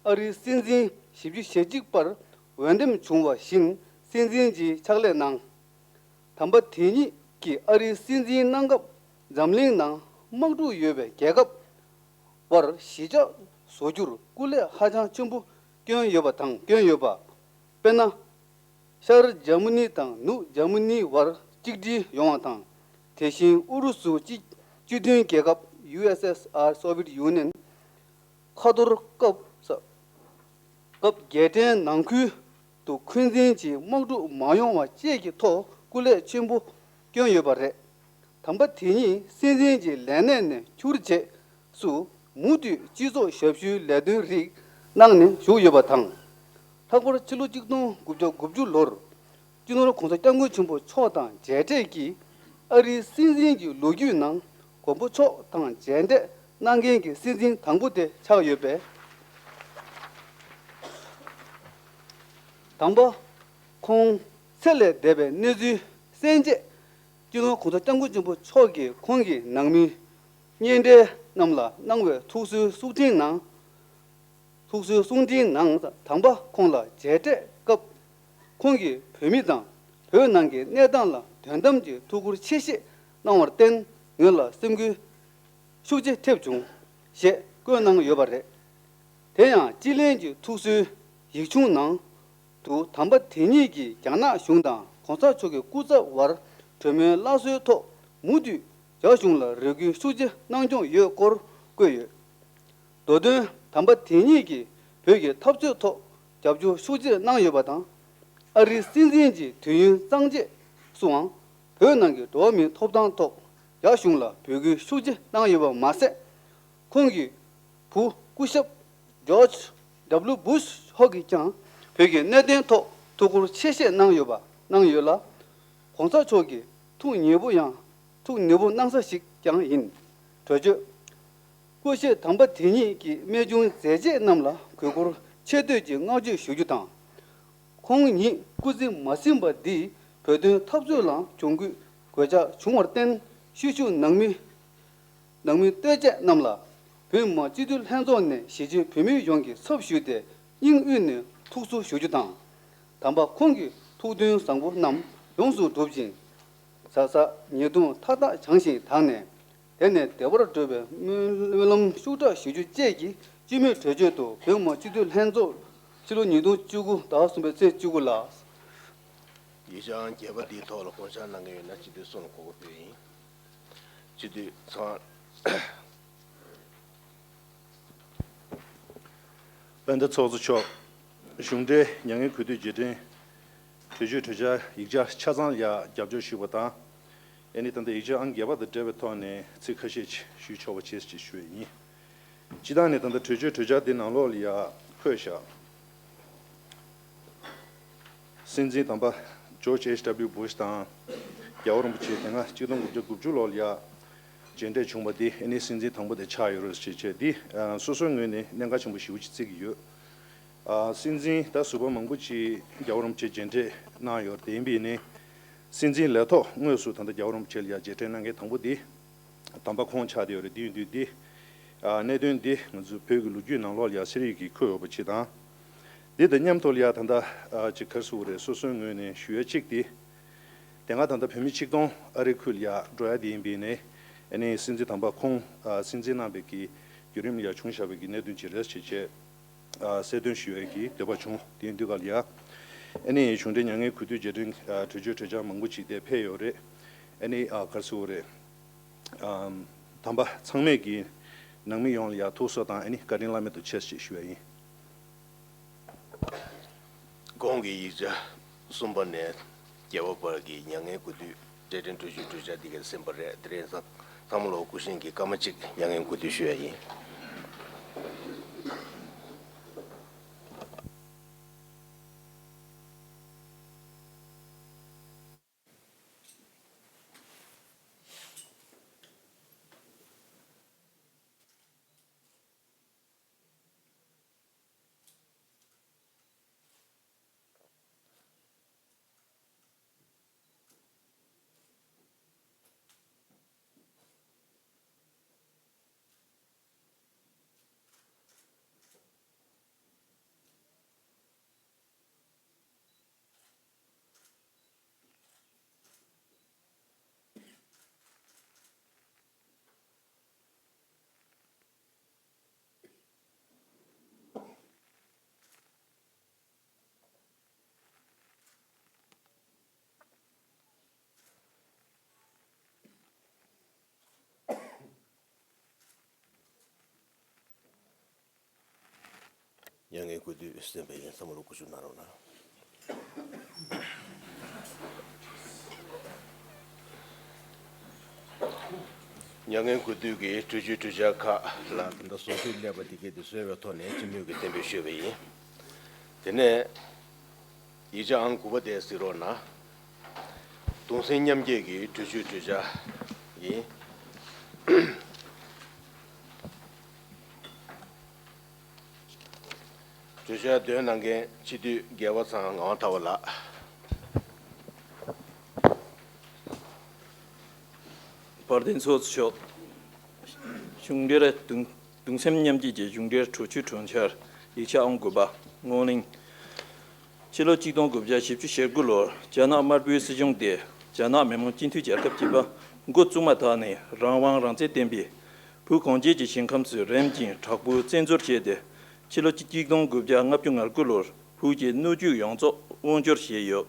ཨ་རིའི་སྲིད་འཛིན་བཞི་བཅུ་ཞེ་གཅིག་པར་འོས་འདེམས་བྱུང་བ་བཞིན་སྲིད་འཛིན་གྱི་ཕྱག་ལས་གནང་། དམ་པ་དེ་ཉིད་ཀྱིས་ཨ་རིའི་སྲིད་འཛིན་གནང་སྐབས་འཛམ་གླིང་ནང་དམག་འཁྲུག་ཡོད་པའི་རྒྱལ་ཁབ་བར་གཞིས་ཆགས་བཟོ་རྒྱུར་སྐུ་ལས་ཧ་ཅང་ཆེན་པོ་བསྐྱོན་ཡོད་པ་དང་བསྐྱོན་ཡོད་པ། དཔེར་ན། ཤར་འཇར་མ་ནི་དང་ནུབ་འཇར་མ་ནི་བར་གཅིག་སྒྲིལ་ཡོང་བ་དང་། དེ་བཞིན་ཨུ་རུ་སུ་སྤྱི་སྤྱི་མཐུན་རྒྱལ་ཁབ་U S S R Soviet Union ཁ་ཐོར་སྐབས་སྐབས་རྒྱལ་ཕྲན་ནང་ཁུལ་དུ་འཁོན་འཛིན་གྱི་དམག་འཁྲུག་མ་ཡོང་བ་བཅས་ཀྱི་ཐོག་སྐུ་ལས་ཆེན་པོ་བསྐྱོན་ཡོད་པ་རེད། དམ་པ་དེ་ཉིད་སྲིད་འཛིན་གྱི་ལས་གནས་ནས་འཁྱུར་རྗེས་སུ་མུ་མཐུད་སྤྱི་ཚོགས་ཞབས་ཞུའི་ལས་དོན་རིགས་གནང་ནས་བཞུགས་ཡོད་པ་དང་། ལྷག་པར་ཕྱི་ལོ་ཆིག་སྟོང་དགུ་བརྒྱ་དགུ་བཅུ་ལོར་སྤྱི་ནོར་༸གོང་ས་༸སྐྱབས་མགོན་ཆེན་པོ་མཆོག་དང་མཇལ་འཕྲད་ཀྱིས་ཨ་རིའི་སྲིད་འཛིན་གྱི་ལོ་རྒྱུས་ནང་མགོན་པོ་མཆོག་དང་མཇལ་འཕྲད་གནང་མཁན་གྱི་སྲིད་འཛིན་དང་པོ་དེ་ཆགས་ཡོད་པས། དམ་པ་ཁོང་ཚེ་ལས་འདས་པའི་གནས་ཚུལ་གསན་རྗེས་སྤྱི་ནོར་༸གོང་ས་༸སྐྱབས་མགོན་ཆེན་པོ་མཆོག་གིས་ཁོང་གི་ནང་མི་གཉེན་འབྲེལ་རྣམས་ལ་གནང་བའི་ཐུགས་གསོའི་གསུང་འཕྲིན་ནང་། ཐུགས་གསོའི་གསུང་འཕྲིན་ནང་དམ་པ་ཁོང་ལ་མཇལ་འཕྲད་སྐབས། ཁོང་གིས་བོད་མི་དང་བོད་ནང་གི་གནས་སྟངས་ལ་དོན་དམ་གྱི་ཐུགས་ཁུར་ཆེ་བཞེས་གནང་བར་བརྟེན་ངོས་ལ་སེམས་འགུལ་ཤུགས་ཆེ་ཐེབས་བྱུང་ཞེས་བཀོད་གནང་ཡོད་པ་རེད། དེ་ཡང་སྤྱི་གླིང་གི་ཐུགས་གསོའི་ཡིག་ཆུང་ནང་དུ་དམ་པ་དེ་ཉིད་ཀྱིས་རྒྱ་ནག་གཞུང་དང་གོང་ས་མཆོག་གི་སྐུ་ཚབ་བར་གྲོས་མོལ་སླར་གསོའི་ཐོག་མུ་མཐུད་རྒྱ་གཞུང་ལ་རེ་སྐུལ་ཤུགས་ཆེ་གནང་སྐྱོང་ཡོད་སྐོར་བཀོད་ཡོད། མདོ་དོན་དམ་པ་དེ་ཉིད་ཀྱིས་བོད་ཀྱི་འཐབ་རྩོད་ཐོག་རྒྱབ་སྐྱོར་ཤུགས་ཆེ་གནང་ཡོད་པ་དང་། ཨ་རིའི་སྲིད་འཛིན་གྱི་དུས་ཡུན་གཙང་རྗེས་སུའང་བོད་ནང་གི་འགྲོ་བ་མིའི་ཐོབ་ཐང་ཐོག་རྒྱ་གཞུང་ལ་འབོད་སྐུལ་ཤུགས་ཆེ་གནང་ཡོད་པ་མ་ཟད། ཁོང་གི་བུ་སྐུ་ཞབས་George W Bush མཆོག་གིས་ཀྱང་བོད་ཀྱི་གནད་དོན་ཐོག་ཐུགས་ཁུར་ཆེ་བཞེས་གནང་ཡོད་པ་གནང་ཡོད་ལ། གོང་ས་མཆོག་གི་ཐུགས་ཉེ་པོ་ཡང་ཐུགས་ཉེ་པོ་གནང་ས་ཞིག་ཀྱང་ཡིན། གྲོས་ཆོད། སྐུ་གཤེགས་དམ་པ་དེ་ཉིད་ཀྱི་རྨད་བྱུང་མཛད་རྗེས་རྣམས་ལ་གུས་བཀུར་ཆེ་བསྟོད་ཀྱི་བསྔགས་བརྗོད་ཞུ་རྒྱུ་དང་། ཁོང་ཉིད་སྐུ་ཚེ་མ་ཟིན་པ་འདིས་བོད་དོན་འཐབ་རྩོད་ལ་གྱོང་གུད་གོད་ཆག་བྱུང་བར་བརྟེན་ཤུལ་བཞུགས་ནང་མི་ནང་མི་ལྟོས་བཅས་རྣམས་ལ་བོད་མི་མང་སྤྱི་འཐུས་ལྷན་ཚོགས་ནས་གཞིས་བྱེས་བོད་མི་ཡོངས་ཀྱི་ཚབ་ཞུས་ཏེ་སྙིང་དབུས་ནས་ཐུགས་གསོ་ཞུ་རྒྱུ་དང་། དམ་པ་ཁོང་གི་ཐུགས་འདུན་བཟང་པོ་རྣམས་ཡོངས་སུ་འགྲུབ་ཅིང་། བཟའ་ཟླ་ཉེ་དུ་མཐའ་དག་བྱང་ཞིང་དག་ནས། དེ་ནས་བདེ་བར་འགྲོ་བའི་སྨོན་སྨོན་ལམ་ཤུགས་དྲག་ཞུ་རྒྱུ་བཅས་ཀྱི་སྤྱི་མོས་གྲོས་ཆོད་དུ་བོད་མི་མང་སྤྱི་འཐུས་ལྷན་ཚོགས་ཕྱི་ལོ་ཉིས་སྟོང་བཅུ་དགུ་ཟླ་བ་གསུམ་པའི་ཚེས་བཅུ་དགུ་ལ། ཡིག་ཆ་ཨང་བརྒྱད་པ་འདིའི་ཐོག་ལ་དགོངས་འཆར་གནང་གི་ཡོད་ན་སྤྱི་འཐུས་གསུམ་ལ་གོ་སྐབས་ཕུལ་ཡིན། སྤྱི་འཐུས་ཚང་། དཔལ་ལྡན་ཚོགས་གཙོ་མཆོག་གཞུང་འབྲེལ་མྱ་ངན་གུས་འདུད་རྗེས་དྲན་གྲོས་ཆོད་གྲོས་འཆར་ཡིག་ཆ་ཆ་ཚང་ལ་རྒྱབ་སྐྱོར་ཞུས་པ་དང་། ཨ་ནི་ད་ལྟ་ཡིག་ཆ་ཨང་བརྒྱད་པ་དང་འབྲེལ་བའི་ཐོག་ནས་ཚིག་ཁ་ཤས་ཤིག་ཞུ་ཆོག་པ་བྱེད་ཅེས་ཞུ་ཡི་ཡིན། སྤྱིར་བཏང་ནས་ད་ལྟ་གྲོས་ཆོད་གྲོས་འཆར་འདི་ནང་ལོགས་ལ་ཡ་འཁོད་བཞག་སྲིད་འཛིན་དམ་པ་George H W Bush དང་རྒྱལ་བ་རིན་པོ་ཆེ་དེ་སྔ་གཅིག་སྟོང་དགུ་བརྒྱ་དགུ་བཅུ་ལོ་ལ་ཡ་མཇལ་འཕྲད་བྱུང་བ་འདི་ཨ་ནི་སྲིད་འཛིན་དང་པོ་དེ་ཆགས་ཡོད་རེད་ཅེས་བྱས་འདི་སོ་སོའི་ངོས་ནས་གནད་འགག་ཆེན་པོ་ཞེ་པོ་ཅིག་བརྩི་གི་ཡོད། ཨ། སྲིད་འཛིན་ད་ཟུར་པ་མང་པོ་ཅིག་རྒྱལ་བ་རིན་པོ་ཆེ་མཇལ་འཕྲད་གནང་ཡོད་རེད། དེ་ཡིན་པས་ནི་སྲིད་འཛིན་ལས་ཐོག་དངོས་སུ་ད་ལྟ་རྒྱལ་བ་རིན་པོ་ཆེ་ལ་ཡ་མཇལ་འཕྲད་གནང་མཁན་དང་པོ་འདི་དམ་པ་ཁོང་ཆགས་བསྡད་ཡོད་རེད། དེ་ཡིན་དུས་འདི་ཨ། གནད་དོན་འདི་ང་ཚོའི་བོད་ཀྱི་ལོ་རྒྱུས་ནང་ལོགས་ལ་ཡ་གསལ་རིག་གིས་འཁོད་ཡོད་པ་ཅིག་དང་། འདི་དང་མཉམ་དུ་ལ་ཡ་ད་ལྟ་ཨ། ཅིག་ག་རེ་ཟེར་དགོས་རེད། སོ་སོའི་ངོས་ནས་ཞུ་ཡ་གཅིག་འདི། དེ་སྔ་ད་ལྟ་བོད་མི་ཆིག་སྟོང་ཨ་རི་ཁུལ་ལ་ཡ་འགྲོ་ཡ་དེ་ཡིན་པས་ནི་ཨ་ནི་སྲིད་འཛིན་དམ་པ་ཁོང་ཨ། སྲིད་འཛིན་གནང་བའི་གི་བརྒྱུད་རིམ་ལ་ཡ་བྱུང་བཞག་པའི་གི་གནད་དོན་ཅིག་རེད་ཅེས་བྱས། ཨ། གསལ་སྟོན་ཞུ་ཡས་ཀྱི་འདོད་པ་བྱུང་། དེ་ཡིན་དུས་ག་ལ་ཡ། ཨ་ནི་གཞུང་འབྲེལ་མྱ་ངན་གུས་འདུད་རྗེས་དྲན་ཨ། གྲོས་ཆོད་གྲོས་འཆར་མང་པོ་ཅིག་དེ་ཕེབས་ཡོད་རེད། ཨ་ནི་ཨ། ག་རེ་ཟེར་དགོས་རེད། ཨ། དམ་པ་ཚང་མས་ཀྱི་ནང་མི་ཡོངས་ལ་ཡ་ཐུགས་གསོ་དང་ཨ་ནི་བཀའ་དྲིན་བླ་མེད་དུ་ཆེ་ཞེས་ཞུ་ཡ་ཡིན། གོང་གི་ཡིག་ཆ་གསུམ་པ་ནས་བརྒྱད་པ་བར་གྱི་མྱ་ངན་གུས་འདུད་འབྲས་སྤྲིན་གྲོ་ཆུའི་གྲུ་ཆར་འདི་གར་ཟིན་པ་རེད། དེ་རིང་ཚང་མ་ལོ་སྐུ་བཞེངས་ཀྱི་སྐར་མ་གཅིག་མྱ་ངན་གུས་འདུད་ཞུ་ཡ་ཡིན། མྱ་ངན་གུས་འདུད་གསན་པ་ཡིན། ཚང་མ་ལོ་སྐུ་ཞབས་གནང་རོགས་གནང་། མྱ་ངན་གུས་འདུད་ཀྱི་གྲོས་ཆོད་གྲོས་འཆར་ཁག་ལ་ད་ལྟ་བཟོ་བཅོས་སླེབས་པ་དེ་གས་དེ་བཟོས་པའི་ཐོག་ནས་སྤྱི་མོས་ཀྱིས་གཏན་འབེབས་ཞུས་པ་ཡིན། དེ་ནས་ཡིག་ཆ་ཨང་དགུ་པ་དེ་གཟིགས་རོགས་གནང་། གདུང་སེམས་མཉམ་སྐྱེད་ཀྱི་གྲོས་ཆོད་གྲོས་འཆར་ཡིན། གྲོས་འཆར་འདོན་གནང་མཁན་སྤྱི་འཐུས་རྒྱལ་བ་ཚང་ངག་དབང་ཐར་པ་ལགས། དཔལ་ལྡན་ཚོགས་གཙོ་མཆོག་གཞུང་འབྲེལ་གདུང་གདུང་སེམས་མཉམ་སྐྱེད་ཀྱི་གཞུང་འབྲེལ་གྲོས་ཆོད་གྲོས་འཆར་ཡིག་ཆ་ཨང་དགུ་པ། སྔོན་གླེང་། ཕྱི་ལོ་ཆིག་སྟོང་དགུ་བརྒྱ་བཞི་བཅུ་ཞེ་དགུ་ལོར་རྒྱ་ནག་དམར་པོའི་སྲིད་གཞུང་དེ་རྒྱ་ནག་མི་དམངས་སྤྱི་མཐུན་རྒྱལ་ཁབ་ཀྱི་བར་འགོ་བཙུགས་མ་ཐག་ནས་རང་དབང་རང་བཙན་ལྡན་པའི་བོད་གངས་ཅན་གྱི་ཞིང་ཁམས་སུ་རིམ་གྱིས་དྲག་པོའི་བཙན་འཛུལ་བྱས་ཏེ། ཕྱི་ལོ་ཆིག་སྟོང་དགུ་བརྒྱ་ལྔ་བཅུ་ང་དགུ་ལོར་བོད་ཀྱི་སྣོད་བཅུད་ཡོངས་རྫོགས་དབང་བསྒྱུར་བྱས་ཡོད།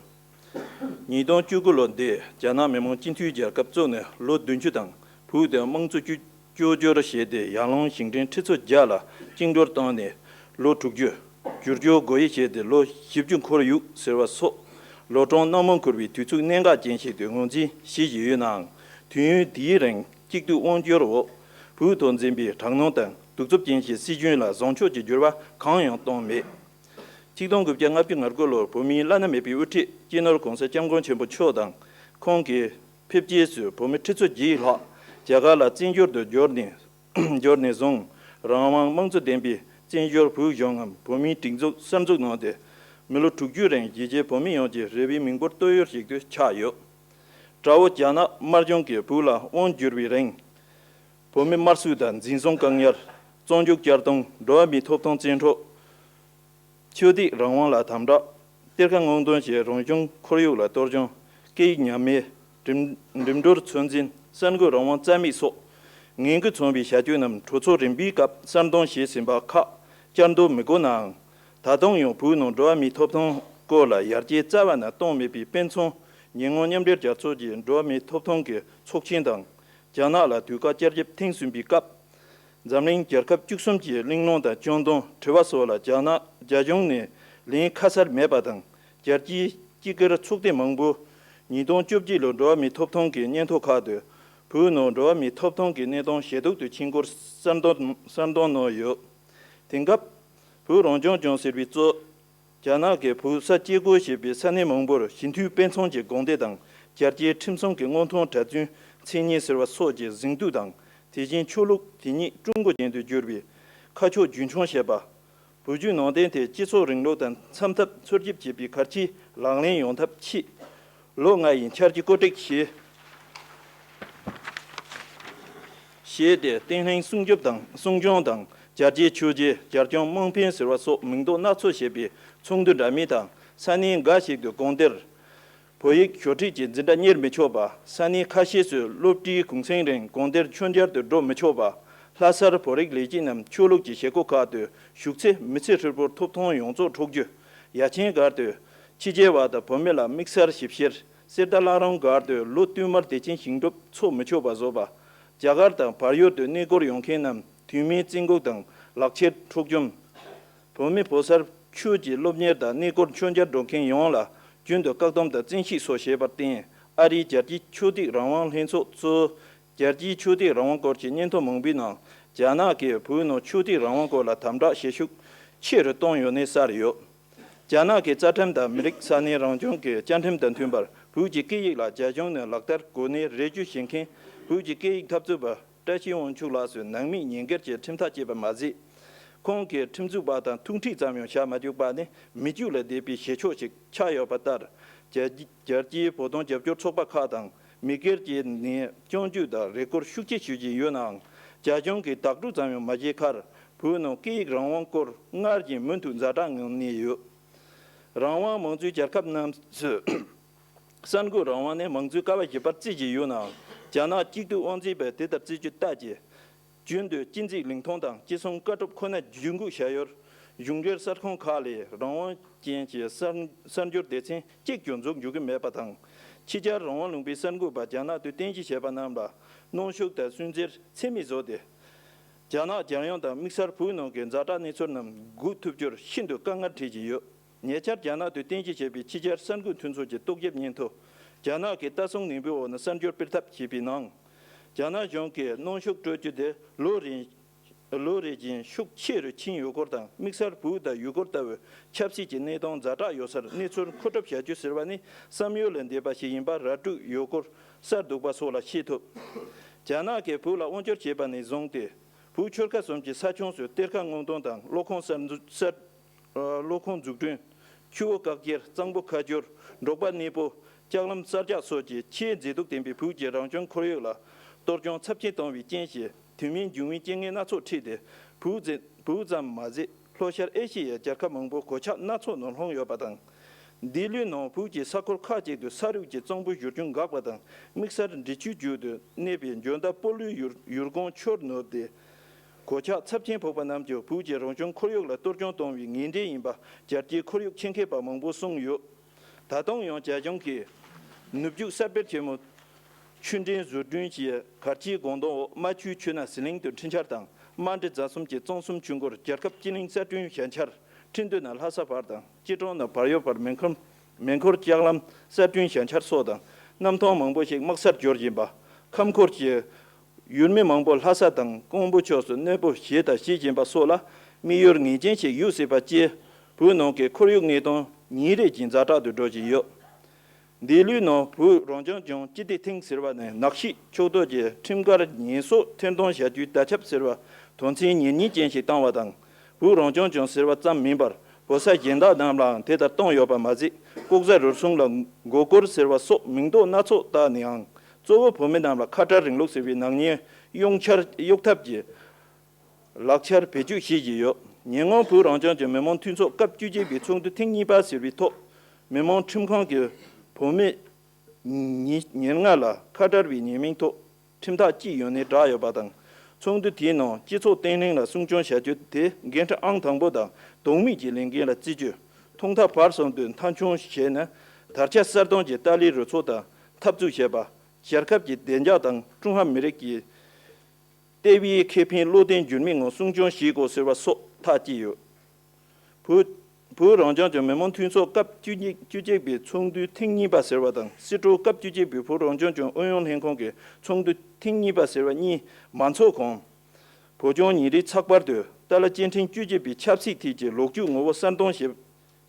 ཉིས་སྟོང་བཅུ་དགུ་ལོ་འདིར་རྒྱ་ནག་མི་དམངས་སྤྱི་མཐུན་རྒྱལ་ཁབ་བཙུགས་ནས་ལོ་བདུན་ཅུ་དང་། བོད་དེ་དམངས་གཙོ་བཅོས་བཅོས་བསྒྱུར་བྱས་ཏེ་ཡར་ལངས་ཞིང་བྲན་ཁྲི་ཚོ་བརྒྱ་ལ་བཅིངས་འགྲོལ་བཏང་ནས་ལོ་དྲུག་ཅུ། བསྒྱུར་བཅོས་སྒོ་དབྱེ་བྱས་ཏེ་ལོ་བཞི་བཅུ་འཁོར་ཡུག་ཟེར་བ་སོགས་ལོ་གྲངས་སྣ་མང་འཁོར་བའི་དུས་ཚིགས་གནད་འགག་ཅན་ཞིག་ཏུ་ངོས་འཛིན་བྱེད་བཞིན་ཡོད་ནའང་། དུས་ཡུན་དེའི་རིང་གཅིག་སྡུད་དབང་སྒྱུར་འོག་བོད་དུ་འཛིན་པའི་དྲག་གནོན་དང་གདུག་རྩུབ་ཅན་གྱི་སྲིད་བྱུས་ལ་བཟང་ཕྱོགས་ཀྱི་འགྱུར་བ་གང་ཡང་བཏང་མེད། ཆིག་སྟོང་དགུ་བརྒྱ་ལྔ་བཅུ་ང་དགུ་ལོར་བོད་མིའི་བླ་ན་མེད་པའི་དབུ་ཁྲིད་སྤྱི་ནོར་༸གོང་ས་༸སྐྱབས་མགོན་ཆེན་པོ་མཆོག་དང་ཁོང་གི་ཕེབས་རྗེས་སུ་བོད་མི་ཁྲི་ཚོ་བརྒྱད་ལྷག་རྒྱ་གར་ལ་བཙན་བྱོལ་དུ་འབྱོར་ནས་འབྱོར་ནས་བཟུང་རང་དབང་དམངས་གཙོ་ལྡན་པའི་བཙན་བྱོལ་བོད་གཞུང་ངམ་བོད་མིའི་སྒྲིག་འཛུགས་གསར་འཛུགས་གནང་སྟེ། མི་ལོ་དྲུག་ཅུའི་རིང་གཞིས་བྱེས་བོད་མི་ཡོངས་ཀྱི་རེ་བའི་མིག་འབུར་གཏོད་ཡུལ་ཞིག་ཏུ་ཆགས་ཡོད། དགྲ་བོ་རྒྱ་ནག་དམར་གཞུང་གིས་བོད་ལ་དབང་བསྒྱུར་བའི་རིང་། བོད་མི་དམར་གསོད་དང་འཛིན་བཟུང་བཀག་ཉར། བཙོན་འཇུག་བསྐྱར་གཏོང་། འགྲོ་བ་མིའི་ཐོབ་ཐང་བཙན་འཕྲོག་ཆོས་དད་རང་དབང་ལ་དམ་དྲག་གཏེར་ཁ་སྔོག་འདོན་བྱས་རང་བྱུང་ཁོར་ཡུག་ལ་གཏོར་སྐྱོན། སྐད་ཡིག་ཉམས་དམས། འགྲིམ་འགྲིམ་འགྲུལ་ཚོད་འཛིན། གསར་འགོད་རང་དབང་རྩ་མེད་སོགས་ངན་གྱིས་མཚོན་པའི་བྱ་སྤྱོད་རྣམས་གྲོས་ཚོགས་རིམ་པའི་སྐབས་གསར་འདོན་བྱས་ཟིན་པ་ཁག་བསྐྱར་འདོན་མི་དགོས་ནའང་། ད་དུང་ཡང་བོད་ནང་འགྲོ་བ་མིའི་ཐོབ་ཐང་སྐོར་ལ་ཡར་རྒྱས་རྩ་བ་ནས་བཏང་མེད་པའི་དཔེ་མཚོན། ཉེ་སྔོན་མཉམ་འབྲེལ་རྒྱལ་ཚོགས་ཀྱི་འགྲོ་བ་མིའི་ཐོབ་ཐང་གི་ཚོགས་ཆེན་དང་། རྒྱ་ནག་ལ་དུས་བཀག་བསྐྱར་ཞིབ་ཐེངས་གསུམ་པའི་སྐབས། འཛམ་གླིང་རྒྱལ་ཁབ་བཅུ་གསུམ་གྱི་གླེང་སློང་དང་སྐྱོན་འདོན་དྲི་བ་སོགས་ལ་རྒྱ་ནག་རྒྱ་གཞུང་ནས་ལན་ཁ་གསལ་མེད་པ་དང་། རྒྱལ་སྤྱིའི་སྤྱི་སྒེར་ཚོགས་སྡེ་མང་པོ། ཉིས་སྟོང་བཅོ་བརྒྱད་ལོའི་འགྲོ་བ་མིའི་ཐོབ་ཐང་གི་སྙན་ཐོ་ཁག་ཏུ། བོད་ནང་འགྲོ་བ་མིའི་ཐོབ་ཐང་གི་གནས་སྟངས་ཞེ་སྡུག་ཏུ་ཕྱིན་སྐོར་གསལ་འདོན་གསལ་འདོན་གནང་ཡོད། དེང་སྐབས། བོད་རང་སྐྱོང་ལྗོངས་ཟེར་བའི་གཙོ། རྒྱ་ནག་གིས་བོད་ས་བཅད་བགོས་བྱས་པའི་ས་གནས་མང་པོར་ཞི་མཐུན་དཔེ་མཚོན་གྱི་དགོངས་དེབ་དང་རྒྱལ་སྤྱིའི་ཁྲིམས་སྲུང་གི་དངོས་མཐོང་གྲྭ་བཙུན་མཚན་སྙན་ཟེར་བ་སོགས་ཀྱི་གཟེངས་བསྟོད་དང་། དེ་བཞིན་ཆོས་ལུགས་དེ་ཉིད་ཀྲུང་གོ་ཅན་དུ་བསྒྱུར་བའི་ཁ་ཕྱོགས་རྒྱུན་འཁྱོངས་བྱས་པ། བོད་བརྒྱུད་ནང་བསྟན་དེ་སྤྱི་ཚོགས་རིང་ལུགས་དང་འཚམ་ཐབས་འཚོལ་ཞིབ་བྱེད་པའི་གལ་ཆེའི་ལག་ལེན་ཡོང་ཐབས་ཆེད། ལོ་ལྔ་ཡི་འཆར་གཞི་བཀོད་སྒྲིག་བྱས། བྱས་ཏེ་བརྟན་ལྷིང་སྲུང་སྐྱོབ་དང་སྲུང་སྐྱོང་དང་རྒྱལ་གཅེས་ཆོས་གཅེས་རྒྱལ་སྐྱོང་དམངས་ཕན་ཟེར་བ་སོགས་མིང་འདོགས་སྣ་ཚོགས་བྱས་པའི་ཚོགས་འདུ་འདྲ་མིན་དང་ས་གནས་འགའ་ཞིག་ཏུ་དགོངས་དོན། བོད་ཡིག་ཞོར་ཁྲིད་ཀྱི་འཛིན་གྲྭ་གཉེར་མི་ཆོག་པ། ས་གནས་ཁ་ཤས་སུ་སློབ་གྲྭའི་གུང་སེང་རིང་དགོངས་དོན་མཆོད་མཇལ་དུ་འགྲོ་མི་ཆོག་པ། ལྷ་སར་བོད་རིགས་ལས་བྱེད་རྣམས་ཆོས་ལུགས་ཀྱི་བྱེད་སྒོ་ཁག་ཏུ་ཞུགས་ཚེ་མི་ཚེ་ཧྲིལ་པོར་ཐོབ་ཐང་ཡོངས་རྫོགས་འཕྲོག་རྒྱུ། ཡ་ཆེན་སྒར་དུ། ཕྱི་རྒྱལ་བ་དང་བོད་མི་ལ་དམིགས་བསལ་ཞིབ་བཤེར། གསེར་རྟ་བླ་རུང་སྒར་དུ་ལོ་བསྟུད་མར་བདེ་ཆེན་ཞིང་སྒྲུབ་འཚོགས་མི་ཆོག་པ་བཟོ་བ། རྒྱ་གར་དང་བལ་ཡུལ་དུ་གནས་སྐོར་ཡོང་མཁན་རྣམས་དུས་མིན་བཙན་འགུག་དང་ལག་ཁྱེར་འཕྲོག་བཅོམ། བོད་མི་ཕོ་གསར་ ཆོས་ཀྱི་སློབ་གཉེར་དང་གནས་སྐོར་མཆོད་མཇལ་འགྲོ་མཁན་ཡོངས་ལ་རྒྱུན་དུ་བཀག་སྡོམ་དང་བཙན་ཤེད་སོགས་བྱས་པར་བརྟེན། ཨ་རིའི་རྒྱལ་སྤྱིའི་ཆོས་དད་རང་དབང་ལྷན་ཚོགས་གཙོས། རྒྱལ་སྤྱིའི་ཆོས་དད་རང་དབང་སྐོར་གྱི་སྙན་ཐོ་མང་པོའི་ནང་། རྒྱ་ནག་གིས་བོད་ནང་ཆོས་དད་རང་དབང་སྐོར་ལ་དམ་དྲག་བྱེད་ཤུགས་ཆེ་རུ་བཏང་ཡོད་གནས་གསལ་ཡོད། རྒྱ་ནག་གི་རྩ་ཁྲིམས་དང་མི་རིགས་ས་གནས་རང་སྐྱོང་གི་བཅའ་ཁྲིམས་དང་མཐུན་པར། བོད་ཀྱི་སྐད་ཡིག་ལ་རྒྱ་གཞུང་ནས་ལག་བསྟར་གོ་གནས་རེ་ཞུ་བྱེད་མཁན་བོད་ཀྱི་སྐད་ཡིག་འཐབ་རྩོད་པ་བཀྲ་ཤིས་དབང་ཕྱུག་ལགས་སུ་ནང་མིས་ཉེས་འགེལ་གྱིས་ཁྲིམས་ཐག་བཅད་པ་མ་ཟད། ཁོང་གིས་ཁྲིམས་རྩོད་པ་དང་ཐུག་འཕྲད་ཙམ་ཡང་བྱ་མ་བཅུག་པ་ནི་མི་རྒྱུད་ལ་བསྡད་པའི་བྱེད་ཕྱོགས་ཤིག་ཆགས་ཡོད་པ་ལྟར། རྒྱལ་རྒྱལ་སྤྱིའི་བོད་དོན་རྒྱབ་སྐྱོར་ཚོགས་པ་ཁག་དང་མི་སྒེར་གྱི་ནས་སྐྱོན་བརྗོད་དང་རེ་སྐུལ་ཤུགས་ཆེ་ཞུ་བཞིན་ཡོད་ནའང་། རྒྱ་གཞུང་གིས་དག་སྒྲུབ་ཙམ་ཡང་མ་བྱས་ཁར། བོད་ནང་སྐད་ཡིག་རང་དབང་སྐོར་སྔར་བཞིན་མུ་མཐུད་ཛ་དྲག་ངང་གནས་ཡོད། རང་དབང་མང་གཙོའི་རྒྱལ་ཁབ་རྣམས་སུ། གསར་འགོད་རང་དབང་ནི་མང་གཙོའི་ཀ་བ་བཞི་པར་བརྩི་བཞིན་ཡོད་ནའང་། རྒྱ་ནག་གཅིག་སྡུད་དབང་འཛིན་པས་དེ་ལྟར་བརྩི་རྒྱུ་ལྟ་ཅི། རྒྱུན་དུ་སྤྱི་འཛིན་ལིང་ཐང་དང་ཅི་སུང་བཀའ་སྒྲུབ་ཁོ་ནར་ཇུས་འགོད་བྱ་ཡུལ། གཞུང་སྒེར་གསར་ཁང་ཁག་ལས་རང་དབང་ཅན་གྱི་གསར་གསར་འགྱུར་སྡེ་ཚན་གཅིག་ཀྱང་འཛུགས་འཇུག་གི་མེད་པ་དང་། ཕྱི་རྒྱལ་རང་དབང་ལུང་པའི་གསར་འགོད་པ་རྒྱ་ནག་ཏུ་རྟེན་གཞི་བྱས་པ་རྣམས་ལ་གནོན་ཤུགས་དང་སུན་གཙེར་ཚད་མེད་བཟོས་ཏེ། རྒྱ་ནག་རྒྱལ་ཡོངས་དང་དམིགས་བསལ་བོད་ནང་གི་ཛ་དྲག་གནས་ཚུལ་རྣམས་སྒུག་ཐུབ་རྒྱུར་ཤིན་ཏུ་དཀའ་ངལ་འཕྲད་ཀྱི་ཡོད། ཉེ་ཆར་རྒྱ་ནག་ཏུ་རྟེན་གཞི་བྱས་པའི་ཕྱི་རྒྱལ་གསར་འགོད་མཐུན་ཚོགས་ཀྱི་རྟོག་ཞིབ་སྙན་ཐོ། རྒྱ་ནག་གི་ལྟ་སྲུང་ནན་པོའི་འོག་ནས་གསར་འགྱུར་སྤེལ་ཐབས་བྱས་པའི་ནང་། རྒྱ་ནག་གཞུང་གིས་གནོན་ཤུགས་སྤྲོད་རྒྱུ་དེ་ལོ་རེ་ལོ་རེ་བཞིན་ཤུགས་ཆེ་རུ་ཕྱིན་ཡོད་སྐོར་དང་། དམིགས་བསལ་བོད་དང་ཡུ་གུར་ལྟ་བུའི་ཆབ་སྲིད་ཀྱི་གནས་སྟངས་ཛ་དྲག་ཡོད་སར་གནས་ཚུལ་མཁོ་སྒྲུབ་བྱ་རྒྱུ་ཟེར་བ་ནི་བསམ་ཡུལ་ལས་འདས་པ་ཞིག་ཡིན་པ་ར་སྤྲོད་ཡོད་སྐོར་གསར་འདུག་པ་སོགས་ལ་ཤེས་ཐུབ། རྒྱ་ནག་གིས་བོད་ལ་དབང་བསྒྱུར་བྱས་པ་ནས་བཟུང་སྟེ། བོད་ཆོལ་ཁ་གསུམ་གྱི་ས་ཁྱོན་སུ་གཏེར་ཁ་སྔོག་འདོན་དང་གློག་ཁང་གསར་འཛུགས་གསར། གློག་ཁང་འཛུགས་སྐྲུན། ཆུ་བོ་བཀག་འཁྱེར། གཙང་པོ་ཁ་བསྒྱུར། འབྲོག་པ་གནས་སྤོ། ལྕགས་ལམ་གསར་རྒྱག་སོགས་ཀྱི་ཆེས་མཛེས་སྡུག་ལྡན་པའི་བོད་ཀྱི་རང་བྱུང་ཁོར་ཡུག་ལ་གཏོར་སྐྱོན་ཚབས་ཆེན་བཏང་བའི་རྐྱེན་གྱིས། དུས་མིན་འབྱུང་བའི་རྐྱེན་ངན་སྣ་ཚོགས་འཕྲད་དེ། བོད་ཙམ་བོད་ཙམ་མ་ཟད། ལྷོ་ཤར་ཨེ་ཤེ་ཡའི་རྒྱལ་ཁབ་མང་པོ་གོད་ཆག་སྣ་ཚོགས་ནང་ལྷུང་ཡོད་པ་དང་། འདི་ལོའི་ནང་བོད་ཀྱི་ས་ཁུལ་ཁག་ཅིག་ཏུ་ས་རུད་ཀྱི་གཙང་པོ་བཞུར་སྐྱོན་འགག་པ་དང་། དམིགས་བསལ་འབྲི་ཆུའི་རྒྱུད་དུ་གནས་པའི་འཇོ་མདའ་སྤོ་ལོའི་ཡུལ་ཡུལ་ཁོངས་ཆུར་ནུབ་སྟེ། གོད་ཆག་ཚབས་ཆེན་ཕོག་པ་རྣམས་ཀྱིས་བོད་ཀྱི་རང་བྱུང་ཁོར་ཡུག་ལ་གཏོར་སྐྱོན་གཏོང་བའི་ངན་འབྲས་ཡིན་པ་རྒྱལ་སྤྱིའི་ཁོར་ཡུག་ཆེད་མཁས་པ་མང་པོས་གསུངས་ཡོད། ད་དུང་ཡང་རྒྱ་གཞུང་གིས་ནུབ་རྒྱུད་གསར་སྤེལ་ཆེན་མོ་ཆུ་འདྲེན་བཟོ་སྐྲུན་གྱི་གར་སྤྱིའི་དགོངས་དོན་འོག་རྨ་ཆུའི་ཆུ་སྣ་ཟི་ལིང་དུ་འཕྲིན་འཆར་དང་རྨ་འབྲི་རྫ་གསུམ་གྱི་གཙང་གསུམ་ཆུ་འགོར་རྒྱལ་ཁབ་སྤྱི་གླིང་གསར་སྐྲུན་བྱ་འཆར་ཁྲིན་ཏུའུ་ནས་ལྷ་ས་བར་དང་། ཅི་ཀྲོང་ནས་བལ་ཡུལ་བར་མེ་འཁོར་མེ་འཁོར་ལྕགས་ལམ་གསར་སྐྲུན་བྱ་འཆར་སོགས་དང་། གནམ་ཐང་མང་པོ་ཞིག་དམག་སར་འགྱུར་བཞིན་པ། ཁམས་ཁུལ་གྱི་ཡུལ་མི་མང་པོ་ལྷ་ས་དང་ཀོང་པོ་ཕྱོགས་སུ་གནས་སྤོ་བྱས་དང་བྱེད་བཞིན་པ་སོགས་ལ་དམིགས་ཡུལ་ངེས་ཅན་ཞིག་ཡོད་སྲིད་པ་བཅས། བོད་ནང་གི་ཁོར་ཡུག་གནས་སྟངས་ཉིན་རེ་བཞིན་ཛ་དྲག་ཏུ་འགྲོ་བཞིན་ཡོད། འདི་ལོའི་ནང་བོད་རང་སྐྱོང་ལྗོངས་སྤྱི་བདེ་ཐིང་ཟེར་བ་ནས་ནག་གཤིས་ཕྱོགས་གཏོགས་ཀྱི་ཁྲིམས་འགལ་ཉེས་གསོག་ཐེར་འདོན་བྱ་རྒྱུའི་བརྡ་ཁྱབ་ཟེར་བ་དོན་ཚན་ཉེར་གཉིས་ཅན་ཞིག་བཏང་བ་དང་། བོད་རང་སྐྱོང་ལྗོངས་ཟེར་བ་ཙམ་མིན་པར། བོད་ས་གཞན་དག་རྣམས་ལའང་དེ་ལྟར་བཏང་ཡོད་པ་མ་ཟད། ལྐོག་ཟ་རུལ་སུངས་ལ་མགོ་སྐོར་ཟེར་བ་སོགས་མིང་འདོགས་སྣ་ཚོགས་བཏགས་ནའང་། གཙོ་བོ་བོད་མི་རྣམས་ལ་ཁ་བྲལ་རིང་ལུགས་ཟེར་བའི་ནག་ཉེས་གཡོག་འཆར་གཡོག་ཐབས་ཀྱི་ལག་ཆར་བེད་སྤྱོད་བྱེད་བཞིན་ཡོད། ཉེ་སྔོན་བོད་རང་སྐྱོང་ལྗོངས་མི་མང་འཐུས་ཚོགས་སྐབས་བཅུ་གཅིག་པའི་ཚོགས་འདུ་ཐེངས་གཉིས་པ་ཟེར་བའི་ཐོག་མི་མང་ཁྲིམས་ཁང་གིས་བོད་མི་ཉེ་ཉེར་ལྔ་ལ་ཁ་བྲལ་བའི་ཉེས་མིང་ཐོག་ཁྲིམས་ཐག་བཅད་ཡོད་གནས་བསྒྲགས་ཡོད་པ་དང་། ཚོགས་འདུ་དེའི་ནང་སྤྱི་ཚོགས་བརྟན་ལྷིང་ལ་སྲུང་སྐྱོང་བྱ་རྒྱུ་དེ་འགན་འཁྲི་ཨང་དང་པོ་དང་ལྡོག་མེད་ཀྱི་ལས་འགན་ལ་བརྩི་རྒྱུ། ཐོག་མཐའ་བར་གསུམ་དུ་མཐའ་འཁྱོངས་བྱས་ནས་དར་ཆ་གསར་གཏོད་ཀྱི་ཏཱ་ལའི་རུ་ཚོགས་དང་འཐབ་རྩོད་བྱེད་པ། རྒྱལ་ཁབ་ཀྱི་བདེ་འཇགས་དང་ཀྲུང་ཧྭ་མི་རིགས་ཀྱི་ལྟེ་བའི་ཁེ་ཕན་བློ་བརྟན་འགྱུར་མེད་ངང་སྲུང་སྐྱོང་བྱེད་དགོས་ཟེར་བ་སོགས་ཐག་བཅད་ཡོད། བོད་བོད་རང་སྐྱོང་ལྗོངས་མི་དམངས་འཐུས་ཚོགས་སྐབས་བཅུ་གཉིས་བཅུ་གཅིག་པའི་ཚོགས་འདུའི་ཐེངས་གཉིས་པ་ཟེར་བ་དང་། སྲིད་གྲོས་སྐབས་བཅུ་གཅིག་པའི་བོད་རང་སྐྱོང་ལྗོངས་ཨུ་ཡོན་ལྷན་ཁང་གི་ཚོགས་འདུ་ཐེངས་གཉིས་པ་ཟེར་བ་གཉིས་མ་འཚོགས་གོང་། བོད་ལྗོངས་ཉིན་རེའི་ཚགས་པར་དུ་ཏཱ་ལ་སྐྱེ་ཕྲེང་བཅུ་གཅིག་པའི་ཆབ་སྲིད་ཐད་ཀྱི་ལོ་རྒྱུས་ངོ་བོ་གསར་འདོན་བྱེད་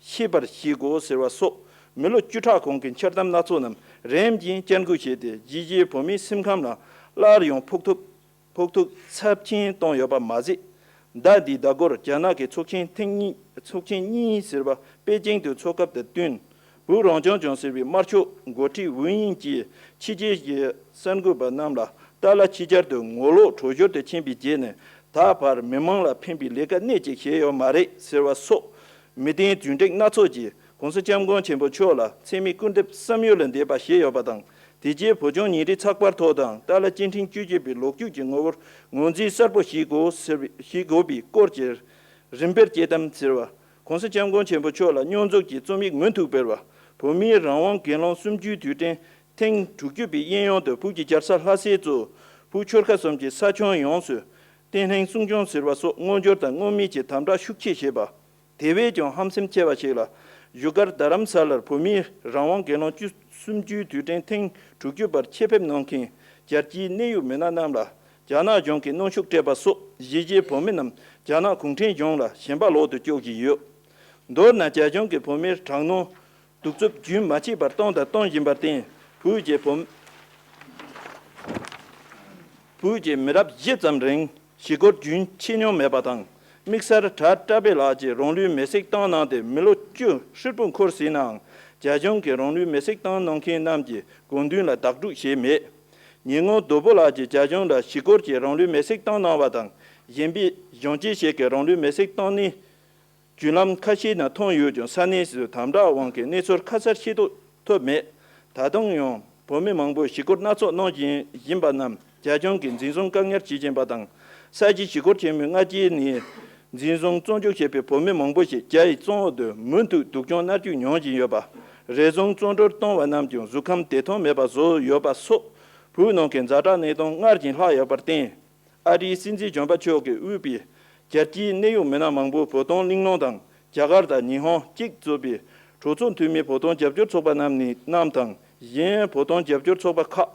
ཤེས་པར་བྱེད་དགོས་ཟེར་བ་སོགས་མི་ལོ་བཅུ་ཕྲག་གོང་གི་འཆར་གཏམ་སྣ་ཚོགས་རྣམས་རིམ་བཞིན་བསྐྱར་འགོད་བྱས་ཏེ། གཞིས་བྱེས་བོད་མིའི་སེམས་ཁམས་ལ་སླར་ཡང་ཕོག་ཐུག་ཕོག་ཐུག་ཚབས་ཆེན་བཏང་ཡོད་པ་མ་ཟད། ཟླ་འདིའི་ཟླ་འགོར་རྒྱ་ནག་གི་ཚོགས་ཆེན་ཐེངས་གཉིས་ཚོགས་ཆེན་གཉིས་ཟེར་བ་པེ་ཅིང་དུ་འཚོགས་སྐབས་དང་བསྟུན། བོད་རང་སྐྱོང་ལྗོངས་ཟེར་བའི་དམར་ཤོག་འགོ་ཁྲིད་ཝུན་དབྱིང་ཅིས་ཕྱི་རྒྱལ་གྱི་གསར་འགོད་པ་རྣམས་ལ་ཏཱ་ལ་ཕྱི་རྒྱལ་དུ་ངོ་ལོག་གྲོས་བསྡུར་དུ་ཕྱིན་པའི་རྗེས་ནས་ད་བར་མི་མང་ལ་ཕན་པའི་ལས་ཀ་སྣེ་གཅིག་བྱས་ཡོད་མ་རེད་ཟེར་བ་སོགས་མི་བདེན་རྫུན་སྒྲིག་སྣ་ཚོགས་ཀྱིས་༸གོང་ས་༸སྐྱབས་མགོན་ཆེན་པོ་མཆོག་ལ་མཚན་སྨད་སྐུར་འདེབས་བསམ་ཡུལ་ལས་འདས་པ་བྱས་ཡོད་པ་དང་། དེ་རྗེས་བོད་ལྗོངས་ཉིན་རེའི་ཚགས་པར་ཐོག་དང་ཏཱ་ལ་སྐྱེ་ཕྲེང་བཅུ་གཅིག་པའི་ལོ་རྒྱུས་ཀྱི་ངོ་བོར་ངོས་འཛིན་གསལ་པོ་བྱེད་དགོས་ཟེར་བའི་བྱེད་དགོས་པའི་སྐོར་གྱི་རིམ་སྤེལ་དཔྱད་གཏམ་ཟེར་བ། ༸གོང་ས་༸སྐྱབས་མགོན་ཆེན་པོ་མཆོག་ལ་སྙོན་འཛུགས་ཀྱི་རྩོམ་ཡིག་མུ་མཐུད་སྤེལ་བ། བོད་མིའི་རང་དབང་སྒེར་ལངས་གསུམ་བཅུའི་དུས་དྲན་ཐེངས་དྲུག་ཅུ་པའི་གཡས་གཡོན་དུ་བོད་ཀྱི་རྒྱལ་ས་ལྷ་སའི་གཙོས་བོད་ཆོལ་ཁ་གསུམ་གྱི་ས་ཁྱོན་ཡོངས་སུ་བརྟན་ལྷིང་སྲུང་སྐྱོང་ཟེར་བ་སོགས་མངོན་འགྱུར་དང་མངོན་མེད་ཀྱི་དམ་དྲག་ཤུགས་ཆེ་བྱས་པ། དེ་བས་ཀྱང་ཧམ་སེམས་ཆེ་བ་ཞིག་ལ། བཞུགས་སྒར་རྡ་རམ་ས་ལར་བོད་མིའི་རང་དབང་སྒེར་ལངས་བཅུ་གསུམ་བཅུའི་དུས་དྲན་ཐེངས་དྲུག་ཅུ་པར་ཆེད་ཕེབས་གནང་མཁན་རྒྱལ་སྤྱིའི་གནད་ཡོད་མི་སྣ་རྣམས་ལ། རྒྱ་ནག་གཞུང་གིས་གནོན་ཤུགས་སྤྲད་པ་སོགས་གཞིས་བྱེས་བོད་མི་རྣམས་རྒྱ་ནག་གུང་ཁྲན་གཞུང་ལ་ཞེན་པ་ལོག་ཏུ་སྐྱོ་བཞིན་ཡོད། མདོར་ན་རྒྱ་གཞུང་གིས་བོད་མིར་དྲག་གནོན་གདུག་རྩུབ་རྒྱུན་མ་ཆད་པར་བཏང་དང་གཏོང་བཞིན་པར་བརྟེན། བོད་ཀྱི་བོད་བོད་ཀྱི་མི་རབས་བཞི་ཙམ་རིང་གཞིས་སྐོར་རྒྱུན་ཆད་མྱོང་མེད་པ་དང་། དམིགས་བསལ་གྲྭ་བཀྲ་བྷེ་ལགས་ཀྱིས་རང་ལུས་མེར་སྲེག་བཏང་གནང་སྟེ་མི་ལོ་བཅུ་ཧྲིལ་པོ་འཁོར་ཟིན་ནའང་། རྒྱ་གཞུང་གིས་རང་ལུས་མེར་སྲེག་བཏང་གནང་མཁན་རྣམས་ཀྱི་དགོངས་དོན་ལ་དག་སྒྲུབ་བྱས་མེད། ཉེ་སྔོན་རྡོ་པོ་ལགས་ཀྱིས་རྒྱ་གཞུང་ལ་གཞིས་སྐོར་གྱིས་རང་ལུས་མེར་སྲེག་བཏང་གནང་བ་དང་། གཞན་པའི་གཞོན་སྐྱེས་ཤིག་གིས་རང་ལུས་མེར་སྲེག་བཏང་ནས། བརྒྱུད་ལམ་ཁ་ཤས་ནང་མཐོང་ཡོད་ཀྱང་ས་གནས་སུ་དམ་དྲག་དབང་གིས་གནས་ཚུལ་ཁ་གསལ་ཤེས་རྟོགས་ཐུབ་མེད། ད་དུང་ཡང་བོད་མི་མང་པོས་གཞིས་སྐོར་སྣ་ཚོགས་གནང་བཞིན་ཡིན་པ་རྣམས་རྒྱ་གཞུང་གིས་འཛིན་བཟུང་བཀག་ཉར་བྱེད་བཞིན་པ་དང་། ས་གཞི་གཞིས་སྐོར་ཆེན་མོའི་སྔ་རྗེས་ནས་འཛིན་བཟུང་བཙོན་འཇུག་བྱས་པའི་བོད་མི་མང་པོ་ཞིག་རྒྱ་ཡི་བཙོན་འོག་ཏུ་མུ་མཐུད་སྡུག་སྦྱོང་མནར་གཅོད་མྱོང་བཞིན་ཡོད་པ། རེ་ཟུང་བཙོན་གྲོལ་བཏང་བ་རྣམས་ཀྱང་གཟུགས་ཁམས་བདེ་ཐང་མེད་པ་བཟོ་ཡོད་པ་སོགས་བོད་ནང་གི་ཛ་དྲག་གནས་སྟངས་སྔར་བཞིན་ལྷག་ཡོད་པར་བརྟེན། ཨ་རིའི་སྲིད་འཛིན་གཞོན་པ་མཆོག་གིས་དབུས་པའི་རྒྱལ་སྤྱིའི་གནད་ཡོད་མི་སྣ་མང་པོས་བོད་དོན་གླེང་སློང་དང་། རྒྱ་གར་དང་ཉི་ཧོང་གཅིག་གཙོས་པའི་གྲོས་ཚོགས་འཐུས་མི་བོད་དོན་རྒྱབ་སྐྱོར་ཚོགས་པ་རྣམས་ནས་རྣམས་དང་། གཞན་བོད་དོན་རྒྱབ་སྐྱོར་ཚོགས་པ་ཁག་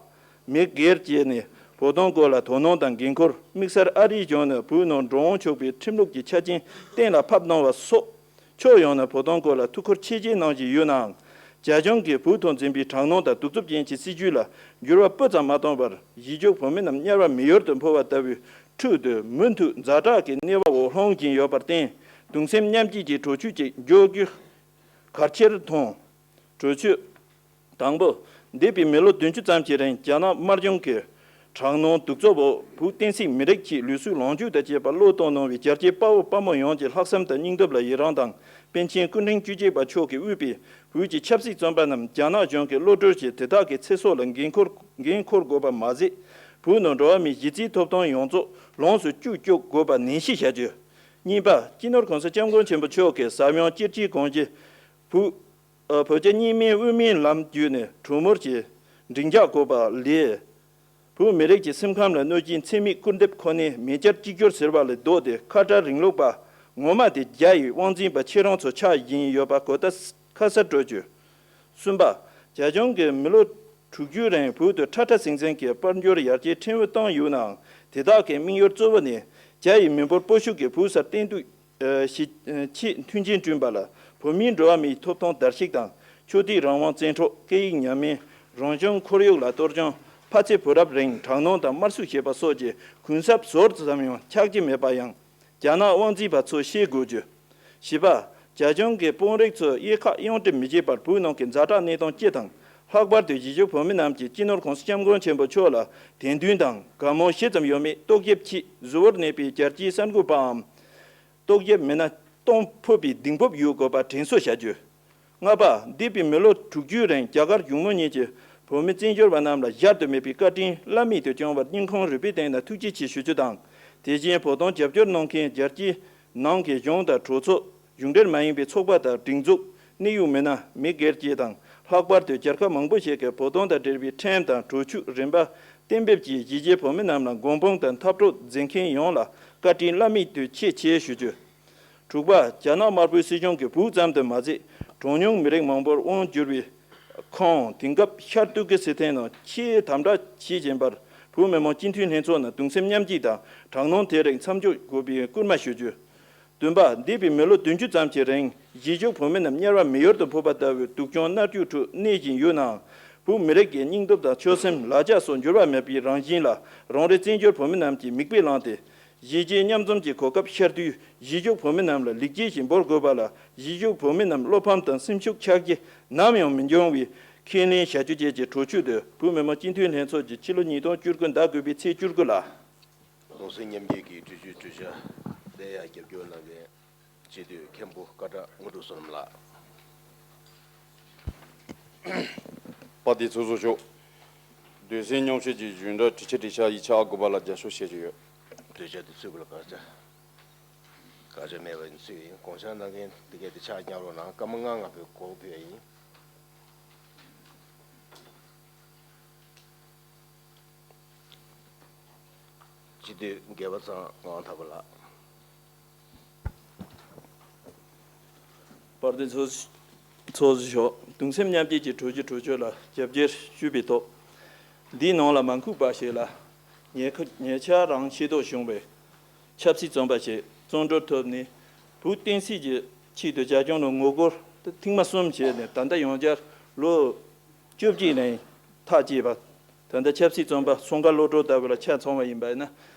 མི་སྒེར་བཅས་ནས་བོད་དོན་སྐོར་ལ་དོ་སྣང་དང་འགན་འཁུར། དམིགས་བསལ་ཨ་རིའི་གཞུང་ནས་བོད་ནང་འགྲོ་འོང་ཆོག་པའི་ཁྲིམས་ལུགས་ཀྱི་ཆ་རྐྱེན་གཏན་ལ་ཕབ་གནང་བ་སོགས། ཕྱོགས་ཡོངས་ནས་བོད་དོན་སྐོར་ལ་ཐུགས་ཁུར་ཆེ་བསྐྱེད་གནང་བཞིན་ཡོད་ནའང་། རྒྱ་གཞུང་གིས་བོད་ཐོག་འཛིན་པའི་དྲག་གནོན་དང་གདུག་རྩུབ་ཅན་གྱི་སྲིད་བྱུས་ལ་འགྱུར་བ་སྤུ་ཙམ་མ་བཏང་བར། གཞིས་བཞུགས་བོད་མི་རྣམས་དམྱལ་བ་མི་ཡུལ་དུ་འཕོ་བ་ལྟ་བུའི་ཁྲོད་དུ་མུ་མཐུད་ཛ་དྲག་གི་གནས་བབ་འོག་ལྷུང་བཞིན་ཡོད་པར་བརྟེན། གདུང་སེམས་མཉམ་སྐྱེད་ཀྱི་གྲོས་ཆོད་ཅིག་འཇོག་རྒྱུ་གལ་ཆེར་མཐོང་། གྲོས་ཆོད། དང་པོ། འདས་པའི་མི་ལོ་བདུན་ཅུ་ཙམ་གྱི་རིང་རྒྱ་ནག་དམར་གཞུང་གིས་དྲག་གནོན་གདུག་རྩུབ་འོག་བོད་བསྟན་སྲིད་མི་རིགས་ཀྱི་ལུས་སྲོག་ལོངས་སྤྱོད་དང་བཅས་པ་བློས་གཏོང་གནང་བའི་རྒྱལ་གཅེས་དཔའ་བོ་དཔའ་མོ་ཡོངས་ཀྱི་ལྷག་བསམ་དང་སྙིང་སྟོབས་ལ་ཡི་རངས་དང་། པཎ་ཆེན་སྐུ་ཕྲེང་བཅུ་གཅིག་པ་མཆོག་གིས་དབུས་པའི་བོད་ཀྱི་ཆབ་སྲིད་བཙོན་པ་རྣམས་རྒྱ་ནག་གཞུང་གིས་གློད་གྲོལ་གྱིས་དེ་དག་གི་ཚེ་སྲོག་ལ་འགན་འཁུར་འགན་འཁུར་དགོས་པ་མ་ཟད། བོད་ནང་འགྲོ་བ་མིའི་གཞི་རྩའི་ཐོབ་ཐང་ཡོངས་རྫོགས་ལོངས་སུ་སྤྱོད་བཅུག་དགོས་པ་ནན་བཤད་བྱ་རྒྱུ། གཉིས་པ། སྤྱི་ནོར་༸གོང་ས་༸སྐྱབས་མགོན་ཆེན་པོ་མཆོག་གིས་ཟབ་ཡངས་སྤྱི་སྤྱིའི་གོང་གི་བོད། ཨ། བོད་རྒྱ་གཉིས་སྨན་དབུ་མའི་ལམ་བརྒྱུད་ནས་གྲོས་མོལ་གྱིས་མགྲིན་ཆགས་དགོས་པ་ལས། བོད་མི་རིགས་ཀྱི་སེམས་ཁམས་ལ་གནོད་ཀྱི་འཚེ་མེད་སྐུར་འདེབས་ཁོ་ནའི་མེ་སྦྱར་གཅིག་གྱུར་ཟེར་བ་ལས་ལྡོག་སྟེ། ཁ་བྲལ་རིང་ལུགས་པ་ངོ་མ་དེ་རྒྱ་ཡི་དབང་འཛིན་པ་ཁྱེད་རང་ཚོ་ཆགས་བཞིན་ཡོད་པ་གོ་བརྡ་ཁ་གསལ་སྤྲོད་རྒྱུ། གསུམ་པ། རྒྱ་གཞུང་གིས་མི་ལོ་དྲུག་ཅུའི་རིང་བོད་དུ་ཁྲ་ཁྲ་ཟིང་ཟིང་གི་དཔལ་འབྱོར་ཡར་རྒྱས་ཕྲན་བུ་བཏང་ཡོད་ནའང་། དེ་དག་གི་དམིགས་ཡུལ་གཙོ་བོ་ནི་རྒྱ་ཡི་མི་འབོར་སྤོ་ཤུགས་ཀྱིས་བོད་སར་གཏན་སྡོད་ཆེད་མཐུན་རྐྱེན་བསྐྲུན་པ་ལ། བོད་མིའི་འགྲོ་བ་མིའི་ཐོབ་ཐང་དར་ཞིང་དང་། ཆོས་དད་རང་དབང་བཙན་འཕྲོག་སྐད་ཡིག་ཉམས་ལེན། རང་བྱུང་ཁོར་ཡུག་ལ་གཏོར་སྐྱོན། ཕ་ཚེ་བུ་རབས་རིང་དྲག་གནོན་དང་དམར་གསོད་བྱས་པ་སོགས་ཀྱི་གུན་གསབ་ཟུར་ཙམ་ཡང་ཆགས་ཀྱི་མེད་པ་ཡང་རྒྱ་ནག་དབང་འཛིན་པ་ཚོས་ཤེས་དགོས་རྒྱུ། བཞི་པ། རྒྱ་གཞུང་གིས་དཔོན་རིགས་ཚོའི་དབྱེ་ཁག་གཡེང་དྲན་མི་བྱེད་པར་བོད་ནང་གི་ཛ་དྲག་གནས་སྟངས་སྤྱི་དང་། ལྷག་པར་དུ་གཞིས་བཞུགས་བོད་མི་རྣམས་ཀྱིས་སྤྱི་ནོར་༸གོང་ས་༸སྐྱབས་མགོན་ཆེན་པོ་མཆོག་ལ་དད་འདུན་དང་དགའ་མོས་ཞེ་ཙམ་ཡོད་མེད་རྟོག་ཞིབ་ཆེད་གཟུ་བོར་གནས་པའི་རྒྱལ་སྤྱིའི་གསར་འགོད་པའམ། རྟོག་ཞིབ་མི་སྣ་གཏོང་ཕོད་པའི་གདེང་སྤོབས་ཡོད་དགོས་པ་དྲན་གསོ་བྱ་རྒྱུ། ལྔ་པ། འདས་པའི་མི་ལོ་དྲུག་ཅུའི་རིང་རྒྱ་གར་གཞུང་མང་གཉིས་ཀྱིས་བོད་མི་བཙན་བྱོལ་བ་རྣམས་ལ་གཞལ་དུ་མེད་པའི་བཀའ་དྲིན་བླ་མེད་དུ་བསྐྱངས་པར་སྙིང་ཁོང་རུས་པའི་གཏིང་ནས་ཐུགས་རྗེ་ཆེ་ཞུ་རྒྱུ་དང་། དེ་བཞིན་བོད་དོན་རྒྱབ་སྐྱོར་གནང་མཁན་རྒྱལ་སྤྱིའི་ནང་གི་གཞུང་དང་གྲོས་ཚོགས། གཞུང་འབྲེལ་མ་ཡིན་པའི་ཚོགས་པ་དང་སྒྲིག་འཛུགས། གནད་ཡོད་མི་སྣ། མི་སྒེར་བཅས་དང་། ལྷག་པར་དུ་རྒྱལ་ཁབ་མང་པོ་ཞིག་གིས་བོད་དོན་དང་འབྲེལ་བའི་ཁྲིམས་དང་གྲོས་ཆོད་རིམ་པ་གཏན་འབེབས་ཀྱིས་གཞིས་བྱེས་བོད་མི་རྣམས་ལ་མགོ་འཕང་དང་འཐབ་གྲོགས་མཛད་མཁན་ཡོངས་ལ་བཀའ་དྲིན་བླ་མེད་དུ་ཆེ་ཆེ་ཞུ་རྒྱུ། དྲུག་པ། རྒྱ་ནག་དམར་པོའི་སྲིད་གཞུང་གིས་བོད་ཙམ་དུ་མ་ཟད། གྲངས་ཉུང་མི་རིགས་མང་པོར་དབང་བསྒྱུར་བའི་ཁོངས། དེང་སྐབས་ཤར་ཏུར་ཀི་སི་ཐན་ནང་ཆེས་དམ་དྲག་བྱེད་བཞིན་པར། བོད་མི་མང་སྤྱི་འཐུས་ལྷན་ཚོགས་ནས་གདུང་སེམས་མཉམ་སྐྱེད་དང་དྲག་གནོན་དེ་རིགས་མཚམས་འཇོག་དགོས་པའི་སྐུལ་མ་ཞུ་རྒྱུ། བདུན་པ། འདས་པའི་མི་ལོ་བདུན་ཅུ་ཙམ་གྱི་རིང་གཞིས་བཞུགས་བོད་མི་རྣམས་དམྱལ་བ་མི་ཡུལ་དུ་འཕོས་པ་ལྟ་བུའི་སྡུག་སྦྱོང་མནར་གཅོད་ཁྲོད་གནས་བཞིན་ཡོད་ནའང་། བོད་མི་རིགས་ཀྱི་སྙིང་སྟོབས་དང་ཆོད་སེམས། ལ་རྒྱ་སོགས་འགྱུར་བ་མེད་པའི་རང་བཞིན་ལ། རང་རེའི་བཙན་བྱོལ་བོད་མི་རྣམས་ཀྱིས་མིག་དཔེ་བླངས་ཏེ། གཞིས་བྱེས་མཉམ་འཛོམས་ཀྱི་གོ་སྐབས་ཤར་དུས། གཞིས་བཞུགས་བོད་མི་རྣམས་ལ་ལེགས་སྐྱེས་ཤིག་འབུལ་དགོས་པ་ལ། གཞིས་བཞུགས་བོད་མི་རྣམས་བློ་ཕམ་དང་སེམས་ཤུགས་ཆག་སྐྱེད་ནམ་ཡང་མི་འབྱུང་བའི་ཁས་ལེན་བྱ་རྒྱུ་བཅས་ཀྱི་གྲོས་ཆོད་དེ་བོད་མི་མང་སྤྱི་འཐུས་ལྷན་ཚོགས་ཀྱིས་ཕྱི་ལོ་ཉིས་སྟོང་བཅུ་དགུ་ཟླ་དགུ་པའི་ཚེས་བཅུ་དགུ་ལ། གདུང་སེམས་མཉམ་སྐྱེད་ཀྱི་གྲོས་ཆོད་གྲོས་འཆར་དེ་ཡང་རྒྱབ་སྐྱོར་གནང་མཁན་སྤྱི་འཐུས་མཁན་པོ་སྐད་གྲགས་དངོས་གྲུབ་བསོད་ནམས་ལགས། དཔལ་ལྡན་ཚོགས་གཙོ་མཆོག་དུས་ཆེན་སྙན་ཞུ་གྱི་བརྒྱུད་འབྲེལ་དྲི་ཆ་དྲི་ཆ་ཡིག་ཆ་ཨ་དགུ་པ་ལ་རྒྱབ་སྐྱོར་བྱེད་ཀྱི་ཡོད། གྲོས་འཆར་དེ་ཚུད་པ་ལ་བཀའ་དྲིན་བཀའ་དྲིན་མེད་པ་ཡིན་ཚུལ་ཡིན། དགོངས་འཆར་གནང་མཁན་འདི་གས་དེ་ཕྱག་ཉར་རོགས་གནང་། སྐར་མ་ལྔ་ལྔ་པོའི་གོ་ཕུལ་ཡ་ཡིན། སྤྱི་འཐུས་དགེ་བ་ཚང་ངག་དབང་ཐར་པ་ལགས། དཔལ་ལྡན་ཚོགས་ཚོགས་གཙོ་མཆོག་གདུང་སེམས་མཉམ་སྐྱེད་ཀྱི་གྲོས་ཆོད་གྲོས་ཆོད་ལ་རྒྱབ་སྐྱོར་ཞུས་པའི་ཐོག་འདིའི་ནང་ལ་མ་འཁུག་པ་ཞིག་ལ་ཉེ་ཁ་ཉེ་ཆར་རང་ཤེས་རྟོགས་བྱུང་བའི་ཆབ་སྲིད་བཙོན་པ་ཞིག་བཙོན་གྲོལ་ཐོབ་ནས་བོད་བསྟན་སྲིད་ཀྱི་ཆེད་དུ་རྒྱ་གཞུང་ལ་ངོ་རྒོལ་ཐེངས་མ་གསུམ་བྱས་ནས་ད་ལྟ་ཡང་བསྐྱར་ལོ་བཅོ་བརྒྱད་ནས་ཐག་བཅད་པ། ད་ལྟ་ཆབ་སྲིད་བཙོན་པ་སྲུང་སྐར་བློ་གྲོས་ལྟ་བུ་ལ་ཆ་མཚོན་པ་ཡིན་པ་ཡིན་ན་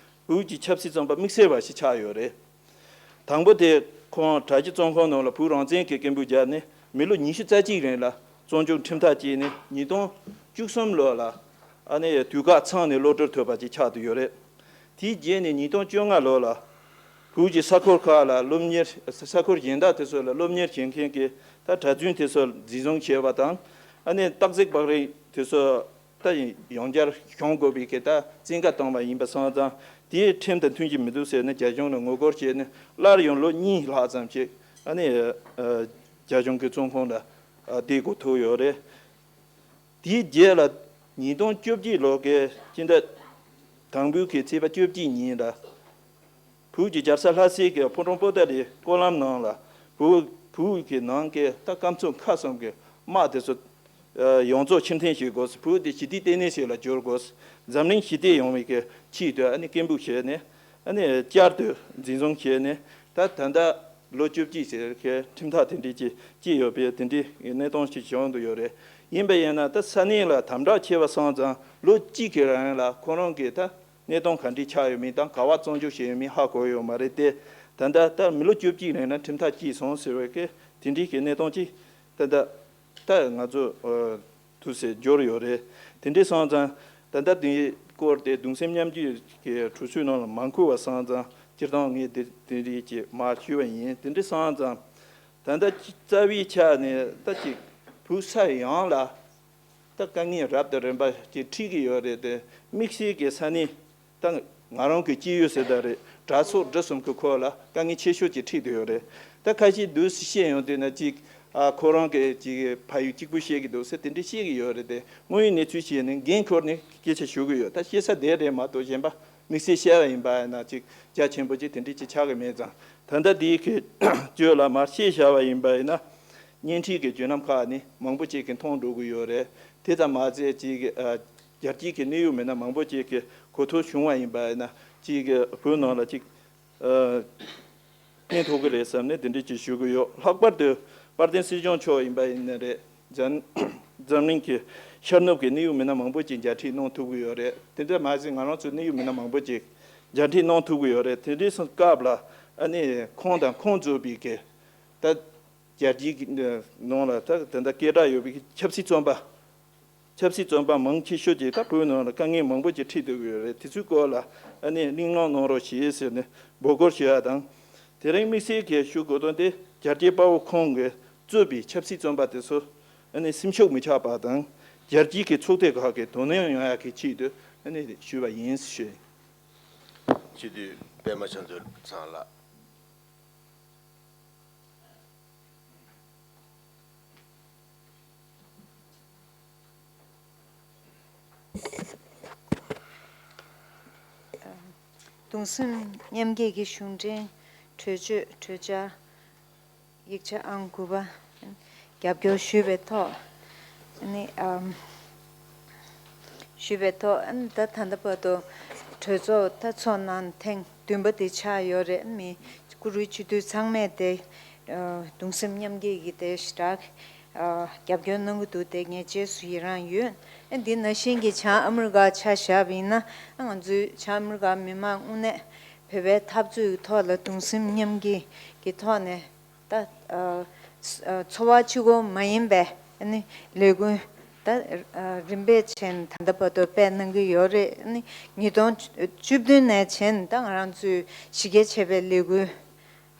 བོད་ཀྱི་ཆབ་སྲིད་བཙོན་པ་དམིགས་བསལ་བ་ཞིག་ཆགས་ཡོད་རེད། དང་པོ་དེ་ཁོང་དྲ་རྒྱ་བཙོན་ཁང་ནང་ལ་བོད་རང་བཙན་གྱི་སྐད་འབོད་བརྒྱབ་ནས་མི་ལོ་ཉི་ཤུ་རྩ་གཅིག་རིང་ལ་བཙོན་འཇུག་ཁྲིམས་ཐག་བཅད་ནས་ཉིས་སྟོང་བཅུ་གསུམ་ལོ་ལ་ཨ་ནེ་དུས་བཀག་ཚང་ནས་གློད་གྲོལ་ཐོབ་པ་ཅིག་ཆགས་བསྡད་ཡོད་རེད། དེའི་རྗེས་ནས་ཉིས་སྟོང་བཅོ་ལྔ་ལོ་ལ་བོད་ཀྱི་ས་ཁུལ་ཁག་ལ་སློབ་གཉེར་ས་ཁུལ་གཞན་དག་དེ་ཚོ་ལ་སློབ་གཉེར་བྱེད་མཁན་གྱི་ད་གྲྭ་བཙུན་དེ་ཚོ་འཛིན་བཟུང་བྱས་པ་དང་ཨ་ནེ་སྟག་གཟིག་བག་རིང་དེ་ཚོ། ད་ཡང་བསྐྱར་གཞུང་དགོས་པའི་གི་ད་བཙན་བཀའ་བཏང་བ་ཡིན་པ་སོང་ཙང་དེའི་ཁྲིམས་དང་མཐུན་གྱི་མི་འདུག་ཟེར་ནས་རྒྱ་གཞུང་ལ་ངོ་རྒོལ་བྱས་ནས་སླར་ཡང་ལོ་གཉིས་ལྷག་ཙམ་ཅིག་ཨ་ནི་རྒྱ་གཞུང་གི་བཙོན་ཁང་ལ་བསྡད་དགོས་ཐུག་ཡོད་རེད། དེའི་རྗེས་ལ་ཉིས་སྟོང་བཅོ་བརྒྱད་ལོ་གི་སྤྱི་ཟླ་དང་པོའི་གི་ཚེས་པ་བཅོ་བརྒྱད་ཉིན་ལ། བོད་ཀྱི་རྒྱལ་ས་ལྷ་སའི་གི་ཕོ་བྲང་པོ་ཏཱ་ལའི་སྐོར་ལམ་ནང་ལ་བོད་བོད་ཀྱི་ནང་གི་ད་སྐམ་ཚོང་ཁག་གསུམ་གྱི་དམག་དེ་ཚོ་ཡོངས་རྫོགས་ཕྱིར་འཐེན་བྱེད་དགོས། བོད་དེ་ཞི་བདེའི་ལྟེ་གནས་ཤིག་ལ་བསྒྱུར་དགོས། འཛམ་གླིང་ཞི་བདེ་ཡོང་བའི་གི་ཆེད་དུ་ཨ་ནི་སྐད་འབོད་བྱས་ནས་ཨ་ནི་བསྐྱར་དུ་འཛིན་བཟུང་བྱས་ནས་ད་ད་ལྟ་ལོ་བཅོ་བརྒྱད་ཟེར་གི་ཁྲིམས་ཐག་དེ་འདྲས་ཀྱི་བཅད་ཡོད་པའི་དེ་འདྲའི་གནས་སྟངས་ཤིག་བྱུང་འདུག་ཡོད་རེད། ཡིན་པ་ཡིན་ན་ད་ས་གནས་ལ་དམ་དྲག་ཆེ་བ་སོང་ཙང་ལོ་གཅིག་གི་རིང་ལ་ཁོ་རང་གི་ད། གནས་སྟངས་ག་འདྲས་ཆགས་ཡོད་མེད་དང་ག་བ་བཙོན་འཇུག་བྱས་ཡོད་མེད་ཧ་གོ་ཡོད་མ་རེད་དེ། ད་ལྟ་ད་མི་ལོ་བཅུ་གཅིག་རིང་ལ་ཁྲིམས་ཐག་བཅད་སོང་ཟེར་བའི་གི་དེ་འདྲའི་གི་གནས་སྟངས་ཅིག་ད་ལྟ་ད་ང་ཚོ་དུས་སེ་འབྱོར་ཡོད་རེད། དེ་འདྲས་སོང་ཙང་ད་ལྟ་དེའི་སྐོར་དེ་གདུང་སེམས་མཉམ་སྐྱེད་ཀྱི་གྲོས་ཚོགས་ནང་ལ་མ་འཁུར་བ་སོང་ཙང་སྤྱིར་བཏང་ངས་དེ་དེ་འདྲས་ཀྱི་མར་ཞུས་པ་ཡིན། དེ་འདྲས་སོང་ཙང་ད་ལྟ་རྩ་བའི་ཆ་ནས་ད་ཅིག་བོད་ས་ཡོངས་ལ། ད་དཀའ་ངལ་རབ་དང་རིམ་པ་ཅིག་འཕྲད་ཀྱི་ཡོད་རེད་དེ། དམིགས་བསལ་གྱི་ས་གནས་ད་ང་རང་གི་སྐྱེས་ཡུལ་ཟེར་ད་རེད། གྲྭ་ཚོགས་འདི་གསུམ་གྱི་སྐོར་ལ་དཀའ་ངལ་ཆེ་ཤོས་ཅིག་འཕྲད་བསྡད་ཡོད་རེད། ད་ཁ་ཤས་འདུག་སེ་བཤད་ཡོང་དུས་ན་ཅིག་ཨ་ཁོ་རང་གི་ཅིག་ཕ་ཡུལ་གཅིག་པུ་བཤད་ཀྱི་འདུག་ཟེར་དེ་འདྲ་བཤད་ཀྱི་ཡོད་རེད་དེ། དངོས་ཡོད་གནས་ཚུལ་བཤད་ནས་འགན་འཁུར་ནས་སྐད་ཆ་ཞུ་གི་ཡོད། ད་བཤད་ས་དེ་རེད་མ་གཏོགས་གཞན་པ་དམིགས་བསལ་བཤད་པ་ཡིན་པ་ཡིན་ན་ཅིག་རྒྱ་ཆེན་པོ་ཅིག་དེ་འདྲ་ཅིག་ཆགས་ཀྱི་མེད་ཙང་། ད་ལྟ་འདིའི་གི་སྐྱོད་ལ་མར་བཤད་བཞག་པ་ཡིན་པ་ཡིན་ན། བརྙན་འཕྲིན་གྱི་བརྒྱུད་ལམ་ཁག་ནས་མང་པོ་ཅིག་གིས་མཐོང་འགྲོ་གི་ཡོད་རེད། དེ་ཙམ་མ་ཟད་ཅིག་ཨ་རྒྱལ་སྤྱིའི་གི་གནད་ཡོད་མི་སྣ་མང་པོ་ཅིག་གིས་གོ་ཐོས་བྱུང་བ་ཡིན་པ་ཡིན་ན་ཅིག་བོད་ནང་ལ་ཅིག་ཨ་ཕན་ཐོགས་ཀྱི་རེད་བསམ་ནས་དེ་འདྲ་ཅིག་ཞུ་གི་ཡོད། ལྷག་པར་དུ་དཔལ་ལྡན་སྲིད་སྐྱོང་མཆོག་ཡིན་པ་ཡིན་ན་རེད། འཛམ་འཛམ་གླིང་གི་ཤར་ནུབ་ཀྱི་གནད་ཡོད་མི་སྣ་མང་པོ་ཅིག་མཇལ་འཕྲད་གནང་ཐུབ་ཀྱི་ཡོད་རེད། དེ་འདྲ་མ་ཟད་ང་རང་ཚོའི་གནད་ཡོད་མི་སྣ་མང་པོ་ཅིག་མཇལ་འཕྲད་གནང་ཐུབ་ཀྱི་ཡོད་རེད། དེ་འདྲའི་སྐབས་ལ་ཨ་ནི་ཁོང་དང་ཁོང་གཙོས་པའི་གི་ད། རྒྱལ་སྤྱིའི་ནང་ལ་ད་དེ་འདྲ་སྐད་གྲགས་ཡོད་པའི་ཆབ་སྲིད་བཙོན་པ། ཆབ་སྲིད་བཙོན་པ་མང་ཆེ་ཤོས་ཀྱིས་ད་བོད་ནང་ལ་དཀའ་ངལ་མང་པོ་ཅིག་འཕྲད་སྡོད་ཀྱི་ཡོད་རེད། དེ་ཚོའི་སྐོར་ལ་ཨ་ནི་གླེང་སློང་གནང་རོགས་ཞེས་ཟེར་ནས་འབོད་སྐུལ་ཞུ་ཡ་དང་། དེ་རིང་དམིགས་བསལ་གྱི་ཞུ་དགོས་དོན་དེ་རྒྱལ་གཅེས་དཔའ་བོ་ཁོང་གིས་གཙོས་པའི་ཆབ་སྲིད་བཙོན་པ་དེ་ཚོ་ཨ་ནི་སེམས་ཤུགས་མི་ཆག་པ་དང་། རྒྱལ་སྤྱིའི་གི་ཚོགས་སྡེ་ཁག་གིས་དོ་སྣང་ཡོང་ཡ་གི་ཆེད་དུ་ཨ་ནི་ཞུས་པ་ཡིན་ཞུ། སྤྱི་འཐུས་པད་མ་བྱམས་མཚོ་ལགས། གདུང་སེམས་མཉམ་སྐྱེད་ཀྱི་གཞུང་འབྲེལ་གྲོས་ཆོད་གྲོས་འཆར་ཡིག་ཆ་ཨང་དགུ་པ་རྒྱབ་སྐྱོར་ཞུས་པའི་ཐོག་ནི། ཞུས་པའི་ཐོག་ཨ་ནི་ད་ད་ལྟ་བར་དུ་གྲོས་ཚོགས་ད་ཚོགས་གནང་ཐེངས་བདུན་པ་དེ་ཆགས་ཡོད་རེད། མི་བཀུར་འོས་སྤྱི་འཐུས་ཚང་མས་དེ་གདུང་སེམས་མཉམ་སྐྱེད་ཀྱི་དེ་ཞེ་དྲག་རྒྱབ་སྐྱོར་གནང་གི་འདུག་དེ་ངས་རྗེས་སུ་ཡི་རང་ཡོད། ཨ་འདི་ནང་བཞིན་གྱི་བྱང་ཨ་མི་རི་ཀ་ཆ་བཞག་པ་ཡིན་ན་ང་ཚོའི་བྱང་ཨ་མི་རི་ཀ་མི་མང་དངོས་གནས་བོད་པའི་འཐབ་རྩོད་ཀྱི་ཐོག་ལ་གདུང་སེམས་མཉམ་སྐྱེད་ཀྱི་ཐོག་ནས། ད་ཨ་ཨ་འཚོ་བ་གཅིག་པོ་མ་ཡིན་པའི་ཨ་ནི་ལས་འགུལ་ད་ཨ་རིམ་པས་བྱས་ནས་ད་ལྟ་བར་དུ་སྤེལ་གནང་གི་ཡོད་རེད། ཨ་ནི་ཉིས་སྟོང་བཅུ་བདུན་ནས་བྱས་ནས་ད་ང་རང་ཚོས་གཞི་རྒྱ་ཆེ་བའི་ལས་འགུལ་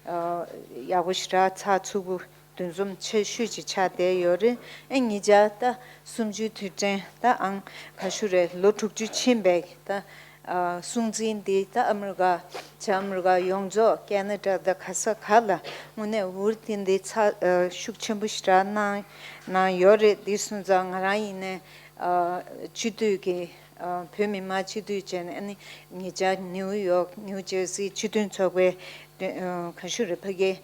ཨ་ཡག་པོ་ཞེ་དྲག་ཚགས་ཚུད་པོ་འདུ་འཛོམས་ཆེ་ཤོས་ཅིག་ཆགས་བསྡད་ཡོད་རེད། ཨ་ཉེ་ཆར་ད་གསུམ་བཅུའི་དུས་དྲན་ད་ཨང་ག་ཤུ་རེད། ལོ་དྲུག་ཅུ་ཕྱིན་པའི་ད། ཨ་སྲུང་བརྩི་འདི་ད་ཨ་མི་རི་ཀ་བྱང་ཨ་མི་རི་ཀ་ཡོངས་རྫོགས་ཀེ་ན་ཌ་དང་ག་ས་ག་ལ་དངོས་གནས་འུར་འདི་འདི་ཚ་ཨ་ཤུགས་ཆེན་པོ་ཞེ་དྲག་གནང་གནང་ཡོད་རེད། འདི་སོང་ཙང་ང་རང་ཡིན་ནའི་ཨ་སྤྱི་འཐུས་ཀྱི་ཨ་བོད་མི་མང་སྤྱི་འཐུས་བྱས་ནས་ཨ་ནི་ཉེ་ཆར་ནིའུ་ཡོག་ནིའུ་ཇར་སི་སྤྱི་མཐུན་ཚོགས་པའི་ཨ་ག་ཤུ་རེད་ཕ་གི་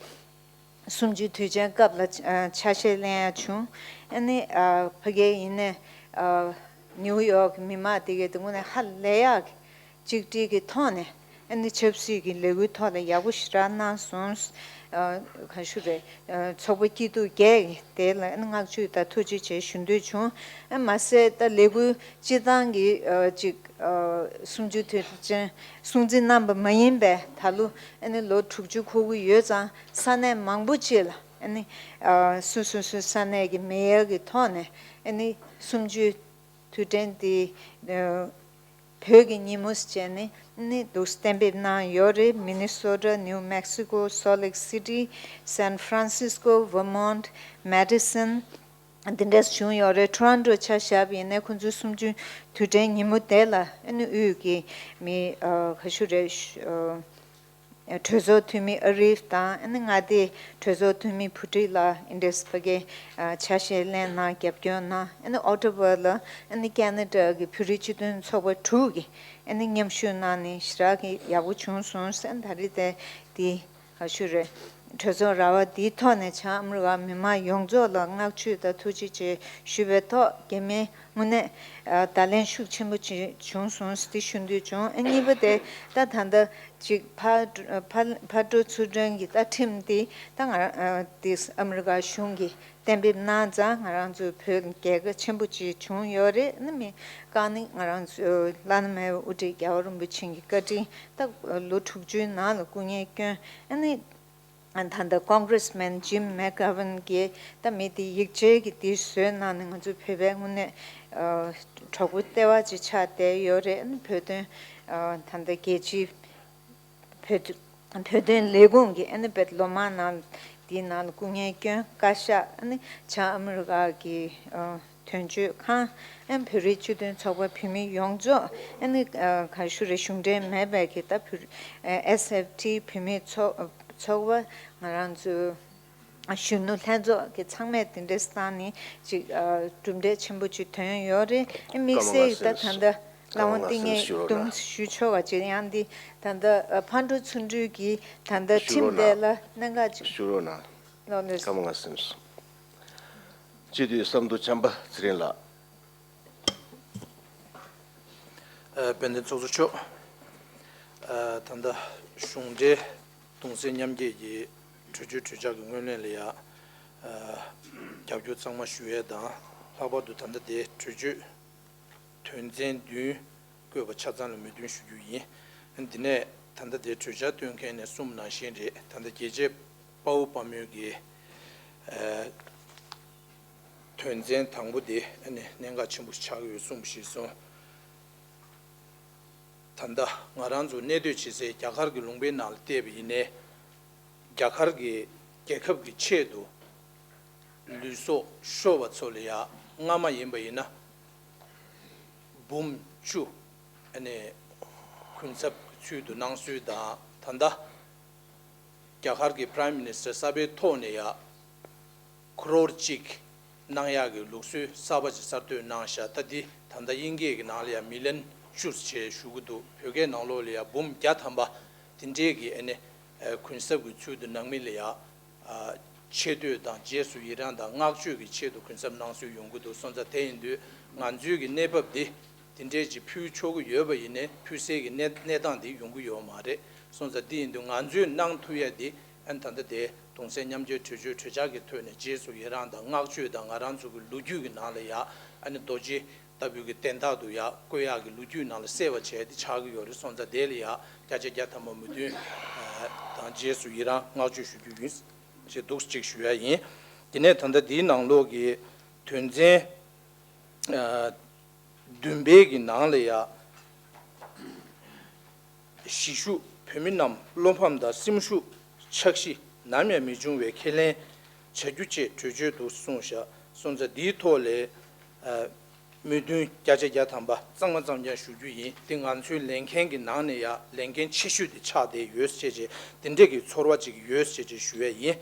གསུམ་བཅུའི་དུས་ཆེན་སྐབས་ལ་ཆ་ཤས་ལེན་ཡ་བྱུང་། ཨ་ནི་ཕ་གི་ཡིན་ནའི་ནིའུ་ཡོག་གི་མི་མང་དེ་གའི་དེ་དངོས་གནས་ཧ་ལས་ཡག་གི་གཅིག་སྒྲིལ་གྱི་ཐོག་ནས་ཨ་ནི་ཆབ་སྲིད་ཀྱི་ལས་འགུལ་ཐོག་ལ་ཡག་པོ་ཞེ་དྲག་གནང་སོང་། ག་ཞུ་རེད། ཚོགས་པ་སྐྱིད་སྡུག་བརྒྱད་ཀྱི་དེ་ལ་ཨ་ནི་བསྔགས་བརྗོད་དང་ཐུགས་རྗེ་ཆེ་ཞུ་འདོད་བྱུང་། ཨ་མ་ཟད་ད་ལས་འགུལ་སྤྱི་བཏང་གི་ཅིག་གསུམ་བཅུའི་དུས་ཆེན་སྲུང་བརྩི་གནང་པ་མ་ཡིན་པའི་ད་ལོ་ཨ་ནི་ལོ་དྲུག་ཅུ་འཁོར་གྱི་ཡོད་ཙང་ས་གནས་མང་པོ་ཅིག་ལ་ཨ་ནི་སོ་སོ་སོའི་ས་གནས་ཀྱི་མེ་ཡར་གྱི་ཐོག་ནས་ཨ་ནི་གསུམ་བཅུའི་དུས་དྲན་འདི་བོད་ཀྱི་ཉིན་མོ་ཟེར་བྱས་ནས་ཨ་ནི་འདུག་གཏན་འབེབས་གནང་ཡོད་རེད། མི་ནི་སོ་ཊ། ནིའུ་མེག་སི་ཀོ། སོལ་ལེག་སི་ཊི། སན་ཧྥ་རན་སིས་ཀོ། ཝར་མོན་ཊི། མེ་ཌི་སན། འདི་འདྲས་བྱུང་ཡོད་རེད། ཊོ་རོན་ཊོ་ཆ་བཞག་པ་ཡིན་ན་ཁོང་ཚོའི་གསུམ་བཅུའི་དུས་དྲན་ཉིན་མོ་དེ་ལ་ཨ་ནི་དབུས་ཀྱི་མི་ག་ཞུ་རེད། གྲོས་ཚོགས་འཐུས་མི་ཨ་རིབ་དང་ཨ་ནི་མངའ་སྡེའི་གྲོས་ཚོགས་འཐུས་མི་བུ་ཁྲིད་ལགས་འདི་འདྲས་ཕ་གིར་ཆ་ཤས་ལེན་གནང་རྒྱབ་སྐྱོར་གནང་། ཨ་ནི་ཨོ་ཊ་ཝ་ལ་ཨ་ནི་ཁེ་ན་ཌ་གི་བོད་རིགས་སྤྱི་མཐུན་ཚོགས་པ་དྲུག་གིས་ཨ་ནི་མཉམ་ཞུགས་གནང་ནས་ཞེ་དྲག་གི་ཡག་པོ་བྱུང་སོང་ཟེར། ད་རེས་དེ་འདི། ག་ཞུ་རེད། གྲོས་ཚོགས་ར་བ་འདིའི་ཐོག་ནས་བྱང་ཨ་མི་རི་ཀ་མི་མང་ཡོངས་རྫོགས་ལ་བསྔགས་བརྗོད་དང་ཐུགས་རྗེ་ཆེ་ཞུ་བའི་ཐོག་རྒྱ་མིའི་དངོས་གནས་བརྡ་ལན་ཤུགས་ཆེན་པོ་ཅིག་བྱུང་སོང་ཟེར་ཏེ་ཞུ་འདོད་བྱུང་། ཨ་གཉིས་པ་དེ་ད་ད་ལྟ་ཅིག་ཕར་ཕར་ཕར་འགྲོ་ཚུར་འགྲོའི་ད་ཁྲིམས་འདི་ད་ང་འདི་ཨ་མི་རི་ཀ་གཞུང་གིས་གཏན་འབེབས་གནང་ཙང་ང་རང་ཚོའི་བོད་རྒྱལ་ཁ་ཆེན་པོ་ཅིག་བྱུང་ཡོད་རེད། ཨ་ནི་མི་རྐང་ནི་ང་རང་ཚོའི་བླ་ན་མེད་པའི་དབུ་ཁྲིད་རྒྱལ་བ་རིན་པོ་ཆེ་གི་བཀའ་དྲིན་ད་ལོ་དྲུག་ཅུའི་ནང་ལ་སྐུ་ངལ་བསྐྱོན། ཨ་ནི་ད་ལྟ་ཀོང་གྷི་རེ་སི་མན་ཇིམ་མེག་གྷ་ཝན་གྱིས་ད་མི་དེ་ཡིག་ཆའི་གི་དེ་བཟོས་གནང་ནས་ང་ཚོའི་བོད་པའི་དངོས་གནས་གྲོགས་པོ་ལྟེ་བ་ཅིག་ཆགས་བསྡད་ཡོད་རེད། ཨ་ནི་བོད་དོན་ད་ལྟ་རྒྱལ་སྤྱིའི་བོད་བོད་དོན་ལས་ཁུངས་ཀྱི་ཨ་ནི་བེད་ལོ་མང་ནང་དེའི་ནང་ལ་སྐུ་ངལ་བསྐྱོན། བཀའ་ཤག་ཨ་ནི་བྱང་ཨ་མི་རི་ཀ་གི་དོན་གཅོད་ཁང་། ཨ་ནི་བོད་རིགས་སྤྱི་མཐུན་ཚོགས་པ། བོད་མི་ཡོངས་རྫོགས། ཨ་ནི་ག་ཞུ་རེད། གཞུང་འབྲེལ་མེད་པའི་གི་ད་བོད་ཨེས་ཨེཕ་ཊི་བོད་མི་ཚོགས་ཚོགས་པ། ང་རང་ཚོའི་གཞོན་ནུ་ལྷན་ཚོགས་ཀྱི་ཚང་མས་དེ་འདྲས་བཏང་ནས་ཅིག་གྲུབ་འབྲས་ཆེན་པོ་ཅིག་ཐོན་ཡོད་རེད། ཨ་དམིགས་བསལ་གྱི་ད་ད་ལྟ་ལྷ་དབང་བསྟི་གནས་དུམ་ཞུ་ཆོག་པ་ཅིག་ཡང་འདི་ད་ལྟ་ཕར་འགྲོ་ཚུར་འགྲོའི་གི་ད་ལྟ་ཁྲིམས་དེ་ལ་གནད་འགག་ཅིག་ཞུ་རོགས་གནང་། ལགས་ལགས། སྐར་མ་ལྔ་ཟིན་སོང་། སྤྱི་འཐུས་བསམ་མདོ་བྱམས་པ་ཚེ་རིང་ལགས། ཨ། དཔལ་ལྡན་ཚོགས་གཙོ་མཆོག་ཨ། ད་ལྟ་གཞུང་འབྲེལ་གདུང་སེམས་མཉམ་སྐྱེད་ཀྱི་གྲོས་ཆོད་གྲོས་འཆར་གྱི་སྔོན་གླེང་ལ་ཡ། ཨ། རྒྱབ་སྐྱོར་གཙང་མ་ཞུ་ཡས་དང་། ལྷག་པར་དུ་ད་ལྟ་དེ་གྲོས་ཆོད་དོན་ཚན་བདུན་བཀོད་པ་ཆ་ཚང་ལ་མོས་མཐུན་ཞུ་རྒྱུ་ཡིན། འདི་ནས་ད་ལྟ་དེ་གྲོས་འཆར་བཏོན་མཁན་ནས་གསུངས་པ་ནང་བཞིན་རེད། ད་ལྟ་རྒྱལ་གཅེས་དཔའ་བོ་དཔའ་མོའི་གི་ཨ། དོན་ཚན་དང་པོ་དེ་ཨ་ནི་གནད་འགག་ཆེན་པོ་ཆགས་ཀྱི་ཡོད་གསུངས་པ་ཞིག་སོང་། ད་ལྟ་ང་རང་ཚོ་གནས་སྡོད་བྱེད་སའི་རྒྱ་གར་གྱི་ལུང་པའི་ནང་ལ་བལྟས་པ་ཡིན་ནའི། རྒྱ་གར་གྱི་རྒྱལ་ཁབ་ཀྱི་ཆེད་དུ་ལུས་སྲོག་ཤོར་བ་ཚོ་ལ་ཡ་སྔ་མ་ཡིན་པ་ཡིན་ན་འབུམ་བཅུ་ཨ་ནི་གུན་གསབ་ཀྱི་ཚུལ་དུ་གནང་སྲོལ་དང་། ད་ལྟ་རྒྱ་གར་གྱི་Prime Minister་གསར་པའི་ཐོག་ནས་ཡ་ཁོ་རོར་གཅིག་གནང་ཡག་གི་ལུགས་སྲོལ་གསར་པ་ཅིག་གསར་གཏོད་གནང་ཤག་ད་འདི་ད་ལྟ་དབྱིན་སྐད་ཀྱི་ནང་ལ་ཡང་མི་ལན་བཅུ་ཞེས་ཞུ་གི་འདུག་བོད་སྐད་ནང་ལོགས་ལ་ཡང་འབུམ་བརྒྱ་ཐམ་པ་དེ་འདྲའི་གི་ཨ་ནི་གུན་གསབ་ཀྱི་ཚུལ་དུ་ནང་མི་ལ་ཡང་ཆེ་བསྟོད་དང་རྗེས་སུ་ཡི་རང་དང་བསྔགས་བརྗོད་ཀྱི་ཆེད་དུ་གུན་གསབ་གནང་སྲོལ་ཡོང་གི་འདུག་སོང་ཙང་། དེ་ཡིན་དུས་ང་ཚོའི་གི་གནས་བབ་འདི་དེ་འདྲའི་ཅིག་ཕུལ་ཆོག་གི་ཡོད་པ་ཡིན་ནའི་ཕུལ་སའི་གི་གནས་གནས་སྟངས་འདི་ཡོང་གི་ཡོད་མ་རེད། སོང་ཙང་འདི་ཡིན་དུས་ང་ཚོས་གནང་ཐུབ་ཡ་འདི་ཨ་ནི་ད་ལྟ་དེ་གདུང་སེམས་མཉམ་སྐྱེད་གྲོས་ཆོད་གྲོས་འཆར་གྱི་ཐོག་ནས་རྗེས་སུ་ཡི་རང་དང་བསྔགས་བརྗོད་དང་། ང་རང་ཚོ་གི་ལོ་རྒྱུས་ཀྱི་ནང་ལ་ཡ་ཨ་ནི་རྡོ་རྗེ་ལྟ་བུའི་གི་དན་རྟགས་དུ་ཡ་བཀོད་ཡག་གི་ལོ་རྒྱུས་ནང་ལ་གསལ་བ་བྱས་ཏེ་ཆགས་ཀྱི་ཡོད་རེད། སོང་ཙང་དེ་ལ་ཡ་བརྒྱ་ཆ་བརྒྱ་ཐམ་པ་མོས་མཐུན་དང་རྗེས་སུ་ཡི་རང་བསྔགས་བརྗོད་ཞུ་རྒྱུ་ཡིན་ཞེས་འདུག་ཅིག་ཞུ་ཡ་ཡིན། དེ་ནས་ད་ལྟ་འདིའི་ནང་ལོགས་ཀྱི་དོན་ཚན་བདུན་པའི་གི་ནང་ལ་ཡ། གཞིས་བཞུགས་བོད་མི་རྣམས་བློ་ཕམ་དང་སེམས་ཤུགས་ཆག་གཞི་ནམ་ཡང་མི་འབྱུང་བའི་ཁས་ལེན་བྱ་རྒྱུ་བཅས་གྲོས་ཆོད་དུ་གསུངས་བཞག་སོང་ཙང་འདིའི་ཐོག་ལ་མོས་མཐུན་བརྒྱ་ཆ་བརྒྱ་ཐམ་པ་གཙང་མ་གཙང་རྐྱང་ཞུ་རྒྱུ་ཡིན། འདི་ང་ཚོའི་ལས་འགན་གྱི་ནང་ནས་ཡ་ལས་འགན་ཆེ་ཤོས་དེ་ཆགས་བསྡད་ཡོད་ཅེས་བྱས། འདི་འདྲས་ཀྱི་ཚོར་བ་ཅིག་ཡོད་ཅེས་བྱས་ཞུ་ཡས་ཡིན།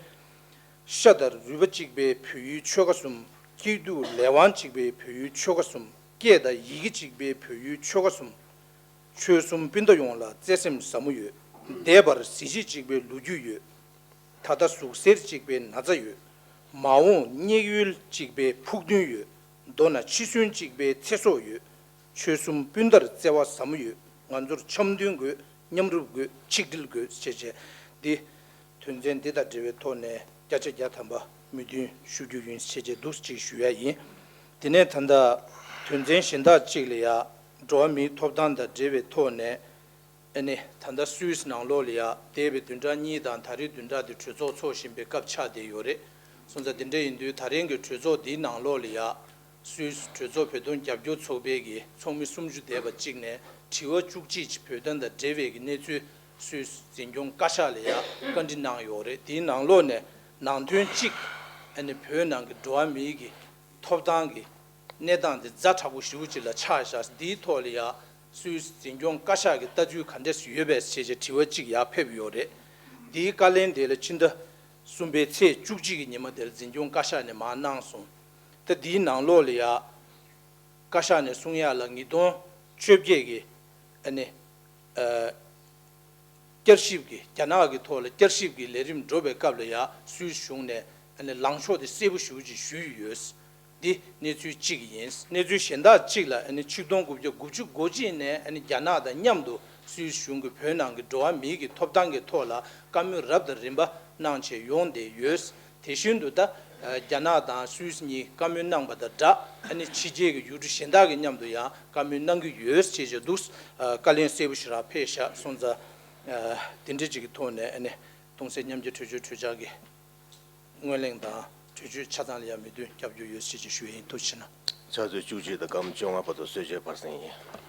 ཤ་དང་རུས་པ་གཅིག་པའི་བོད་ཡུལ་ཆོལ་ཁ་གསུམ། སྐྱིད་སྡུག་ལས་དབང་གཅིག་པའི་བོད་ཡུལ་ཆོལ་ཁ་གསུམ། སྐད་དང་ཡི་གེ་གཅིག་པའི་བོད་ཡུལ་ཆོལ་ཁ་གསུམ། ཆོལ་གསུམ་སྤུན་ཟླ་ཡོངས་ལ་བརྩེ་སེམས་ཟབ་མོ་ཡོད། འདས་པར་གཟི་བརྗིད་གཅིག་པའི་ལོ་རྒྱུས་ཡོད། ད་ལྟ་ཟུག་གཟེར་གཅིག་པའི་ན་ཚ་ཡོད། མ་འོངས་མཉེས་ཡོལ་གཅིག་པའི་ཕུགས་འདུན་ཡོད། མདོར་ན་འཆི་གསོན་གཅིག་པའི་ཚེ་སྲོག་ཡོད། ཆོལ་གསུམ་སྤུན་ཟླར་བརྩེ་བ་ཟབ་མོ་ཡོད། ང་ཚོར་འཆམ་མཐུན་དགོས། མཉམ་རུབ་དགོས། ཆིག་སྒྲིལ་དགོས་ཞེས་བྱས། འདི་དོན་ཚན་འདི་དང་འབྲེལ་བའི་ཐོག་ནས་བརྒྱ་ཆ་བརྒྱ་ཐམ་པ་མོས་མཐུན་ཞུ་རྒྱུ་ཡིན་ཞེས་བྱས་འདུག་ཅིག་ཞུ་ཡ་ཡིན། དེ་ནས་ད་ལྟ་དོན་ཚན་གཞན་དག་ཅིག་ལ་ཡ། འགྲོ་བ་མིའི་ཐོབ་ཐང་དང་འབྲེལ་བའི་ཐོག་ནས། ཨ་ནི་ད་ལྟ་སུད་སི་ནང་ལོགས་ལ་ཡ་འདས་པའི་བདུན་ཕྲག་གཉིས་དང་ད་རེས་བདུན་ཕྲག་འདི་གྲོས་ཚོགས་འཚོགས་བཞིན་པའི་སྐབས་ཆགས་བསྡད་ཡོད་རེད། སོང་ཙང་དེ་འདྲ་ཡིན་དུས་ད་རིང་གི་གྲོས་ཚོགས་འདིའི་ནང་ལོགས་ལ་ཡ། སུད་སི་གྲོས་ཚོགས་བོད་དོན་རྒྱབ་སྐྱོར་ཚོགས་པའི་གི་ཚོགས་མི་སུམ་ཅུ་འདས་པ་གཅིག་ནས་དྲི་བ་བཅུ་གཅིག་ཅིག་བོད་དོན་དང་འབྲེལ་བའི་གི་གནས་ཚུལ་སུད་སི་འཛིན་སྐྱོང་བཀའ་ཤག་ལ་ཡ་བཀའ་འདྲི་གནང་ཡོད་རེད། དེའི་ནང་ལོགས་ནས་ནང་དོན་གཅིག་ཨ་ནི་བོད་ནང་གི་འགྲོ་བ་མིའི་གི་ཐོབ་ཐང་གི་གནས་སྟངས་དེ་ཛ་དྲག་པོ་ཞེ་པོ་ཅིག་ལ་ཆགས་བཞག་འདིའི་ཐོག་ལ་ཡ་སུད་སི་འཛིན་སྐྱོང་བཀའ་ཤག་གི་ལྟ་ཚུལ་ག་འདྲས་ཡོད་པས་ཞེས་བྱས་དྲི་བ་གཅིག་ཡར་ཕེབས་ཡོད་རེད། འདིའི་བཀའ་ལན་དེ་ལ་ཕྱི་ཟླ་གསུམ་པའི་ཚེས་བཅུ་གཅིག་གི་ཉི་མ་དེར་འཛིན་སྐྱོང་བཀའ་ཤག་ནས་མར་གནང་སོང་། ད་འདིའི་ནང་ལོགས་ལ་ཡ་བཀའ་ཤག་ནས་གསུང་ཡག་ལ་ཉིས་སྟོང་བཅོ་བརྒྱད་ཀྱི་ཨ་ནི་ཨ། བསྐྱར་ཞིབ་ཀྱི་རྒྱ་ནག་གི་ཐོག་ལ་བསྐྱར་ཞིབ་ཀྱི་ལས་རིམ་འགྲོ་བའི་སྐབས་ལ་ཡང་སུད་སི་གཞུང་ནས་ཨ་ནི་ལངས་ཕྱོགས་དེ་གསལ་པོ་ཞེ་པོ་ཅིག་ཞུས་ཡོད། འདི་གནས་ཚུལ་གཅིག་ཡིན། གནས་ཚུལ་གཞན་དག་གཅིག་ལ་ཨ་ནི་ཆིག་སྟོང་དགུ་བརྒྱ་དགུ་བཅུ་གོ་གཅིག་ནས་ཨ་ནི་རྒྱ་ནག་དང་མཉམ་དུ་སུད་སི་གཞུང་གིས་བོད་ནང་གི་འགྲོ་བ་མིའི་གི་ཐོབ་ཐང་གི་ཐོག་ལ་བཀའ་མོལ་རབ་དང་རིམ་པ་གནང་བྱས་ཡོང་བསྡད་ཡོད། དེ་བཞིན་དུ་ད་རྒྱ་ནག་དང་སུད་སི་གཉིས་བཀའ་མོལ་གནང་པ་དང་སྦྲགས་ཨ་ནི་ཕྱི་རྒྱལ་གྱི་ཡུལ་གྲུ་གཞན་དག་གི་མཉམ་དུ་ཡང་བཀའ་མོལ་གནང་གི་ཡོད་ཅེས་བརྗོད་འདུག་བཀའ་ལན་གསལ་པོ་ཞེ་དྲག་ཕེབས་ཤག་སོང་ཙང་དེ་འདྲ་ཅིག་གི་ཐོག་ནས་ཨ་ནི་གདུང་སེམས་མཉམ་སྐྱེད་གྲོས་ཆོད་གྲོས་འཆར་གྱི་སྔོན་གླེང་དང་གྲོས་ཆོད་ཆ་ཚང་ལ་ཡང་མོས་མཐུན་རྒྱབ་སྐྱོར་ཡོད་ཅེས་ཞུ་ཡ་ཡིན། ཐུགས་རྗེ་ཆེ་གནང་། ཕྱག་ཚོད་བཅུ་གཅིག་དང་སྐར་མ་བཅོ་ལྔ་བར་དུ་གསོལ་ཇའི་བར་གསེང་ཡིན།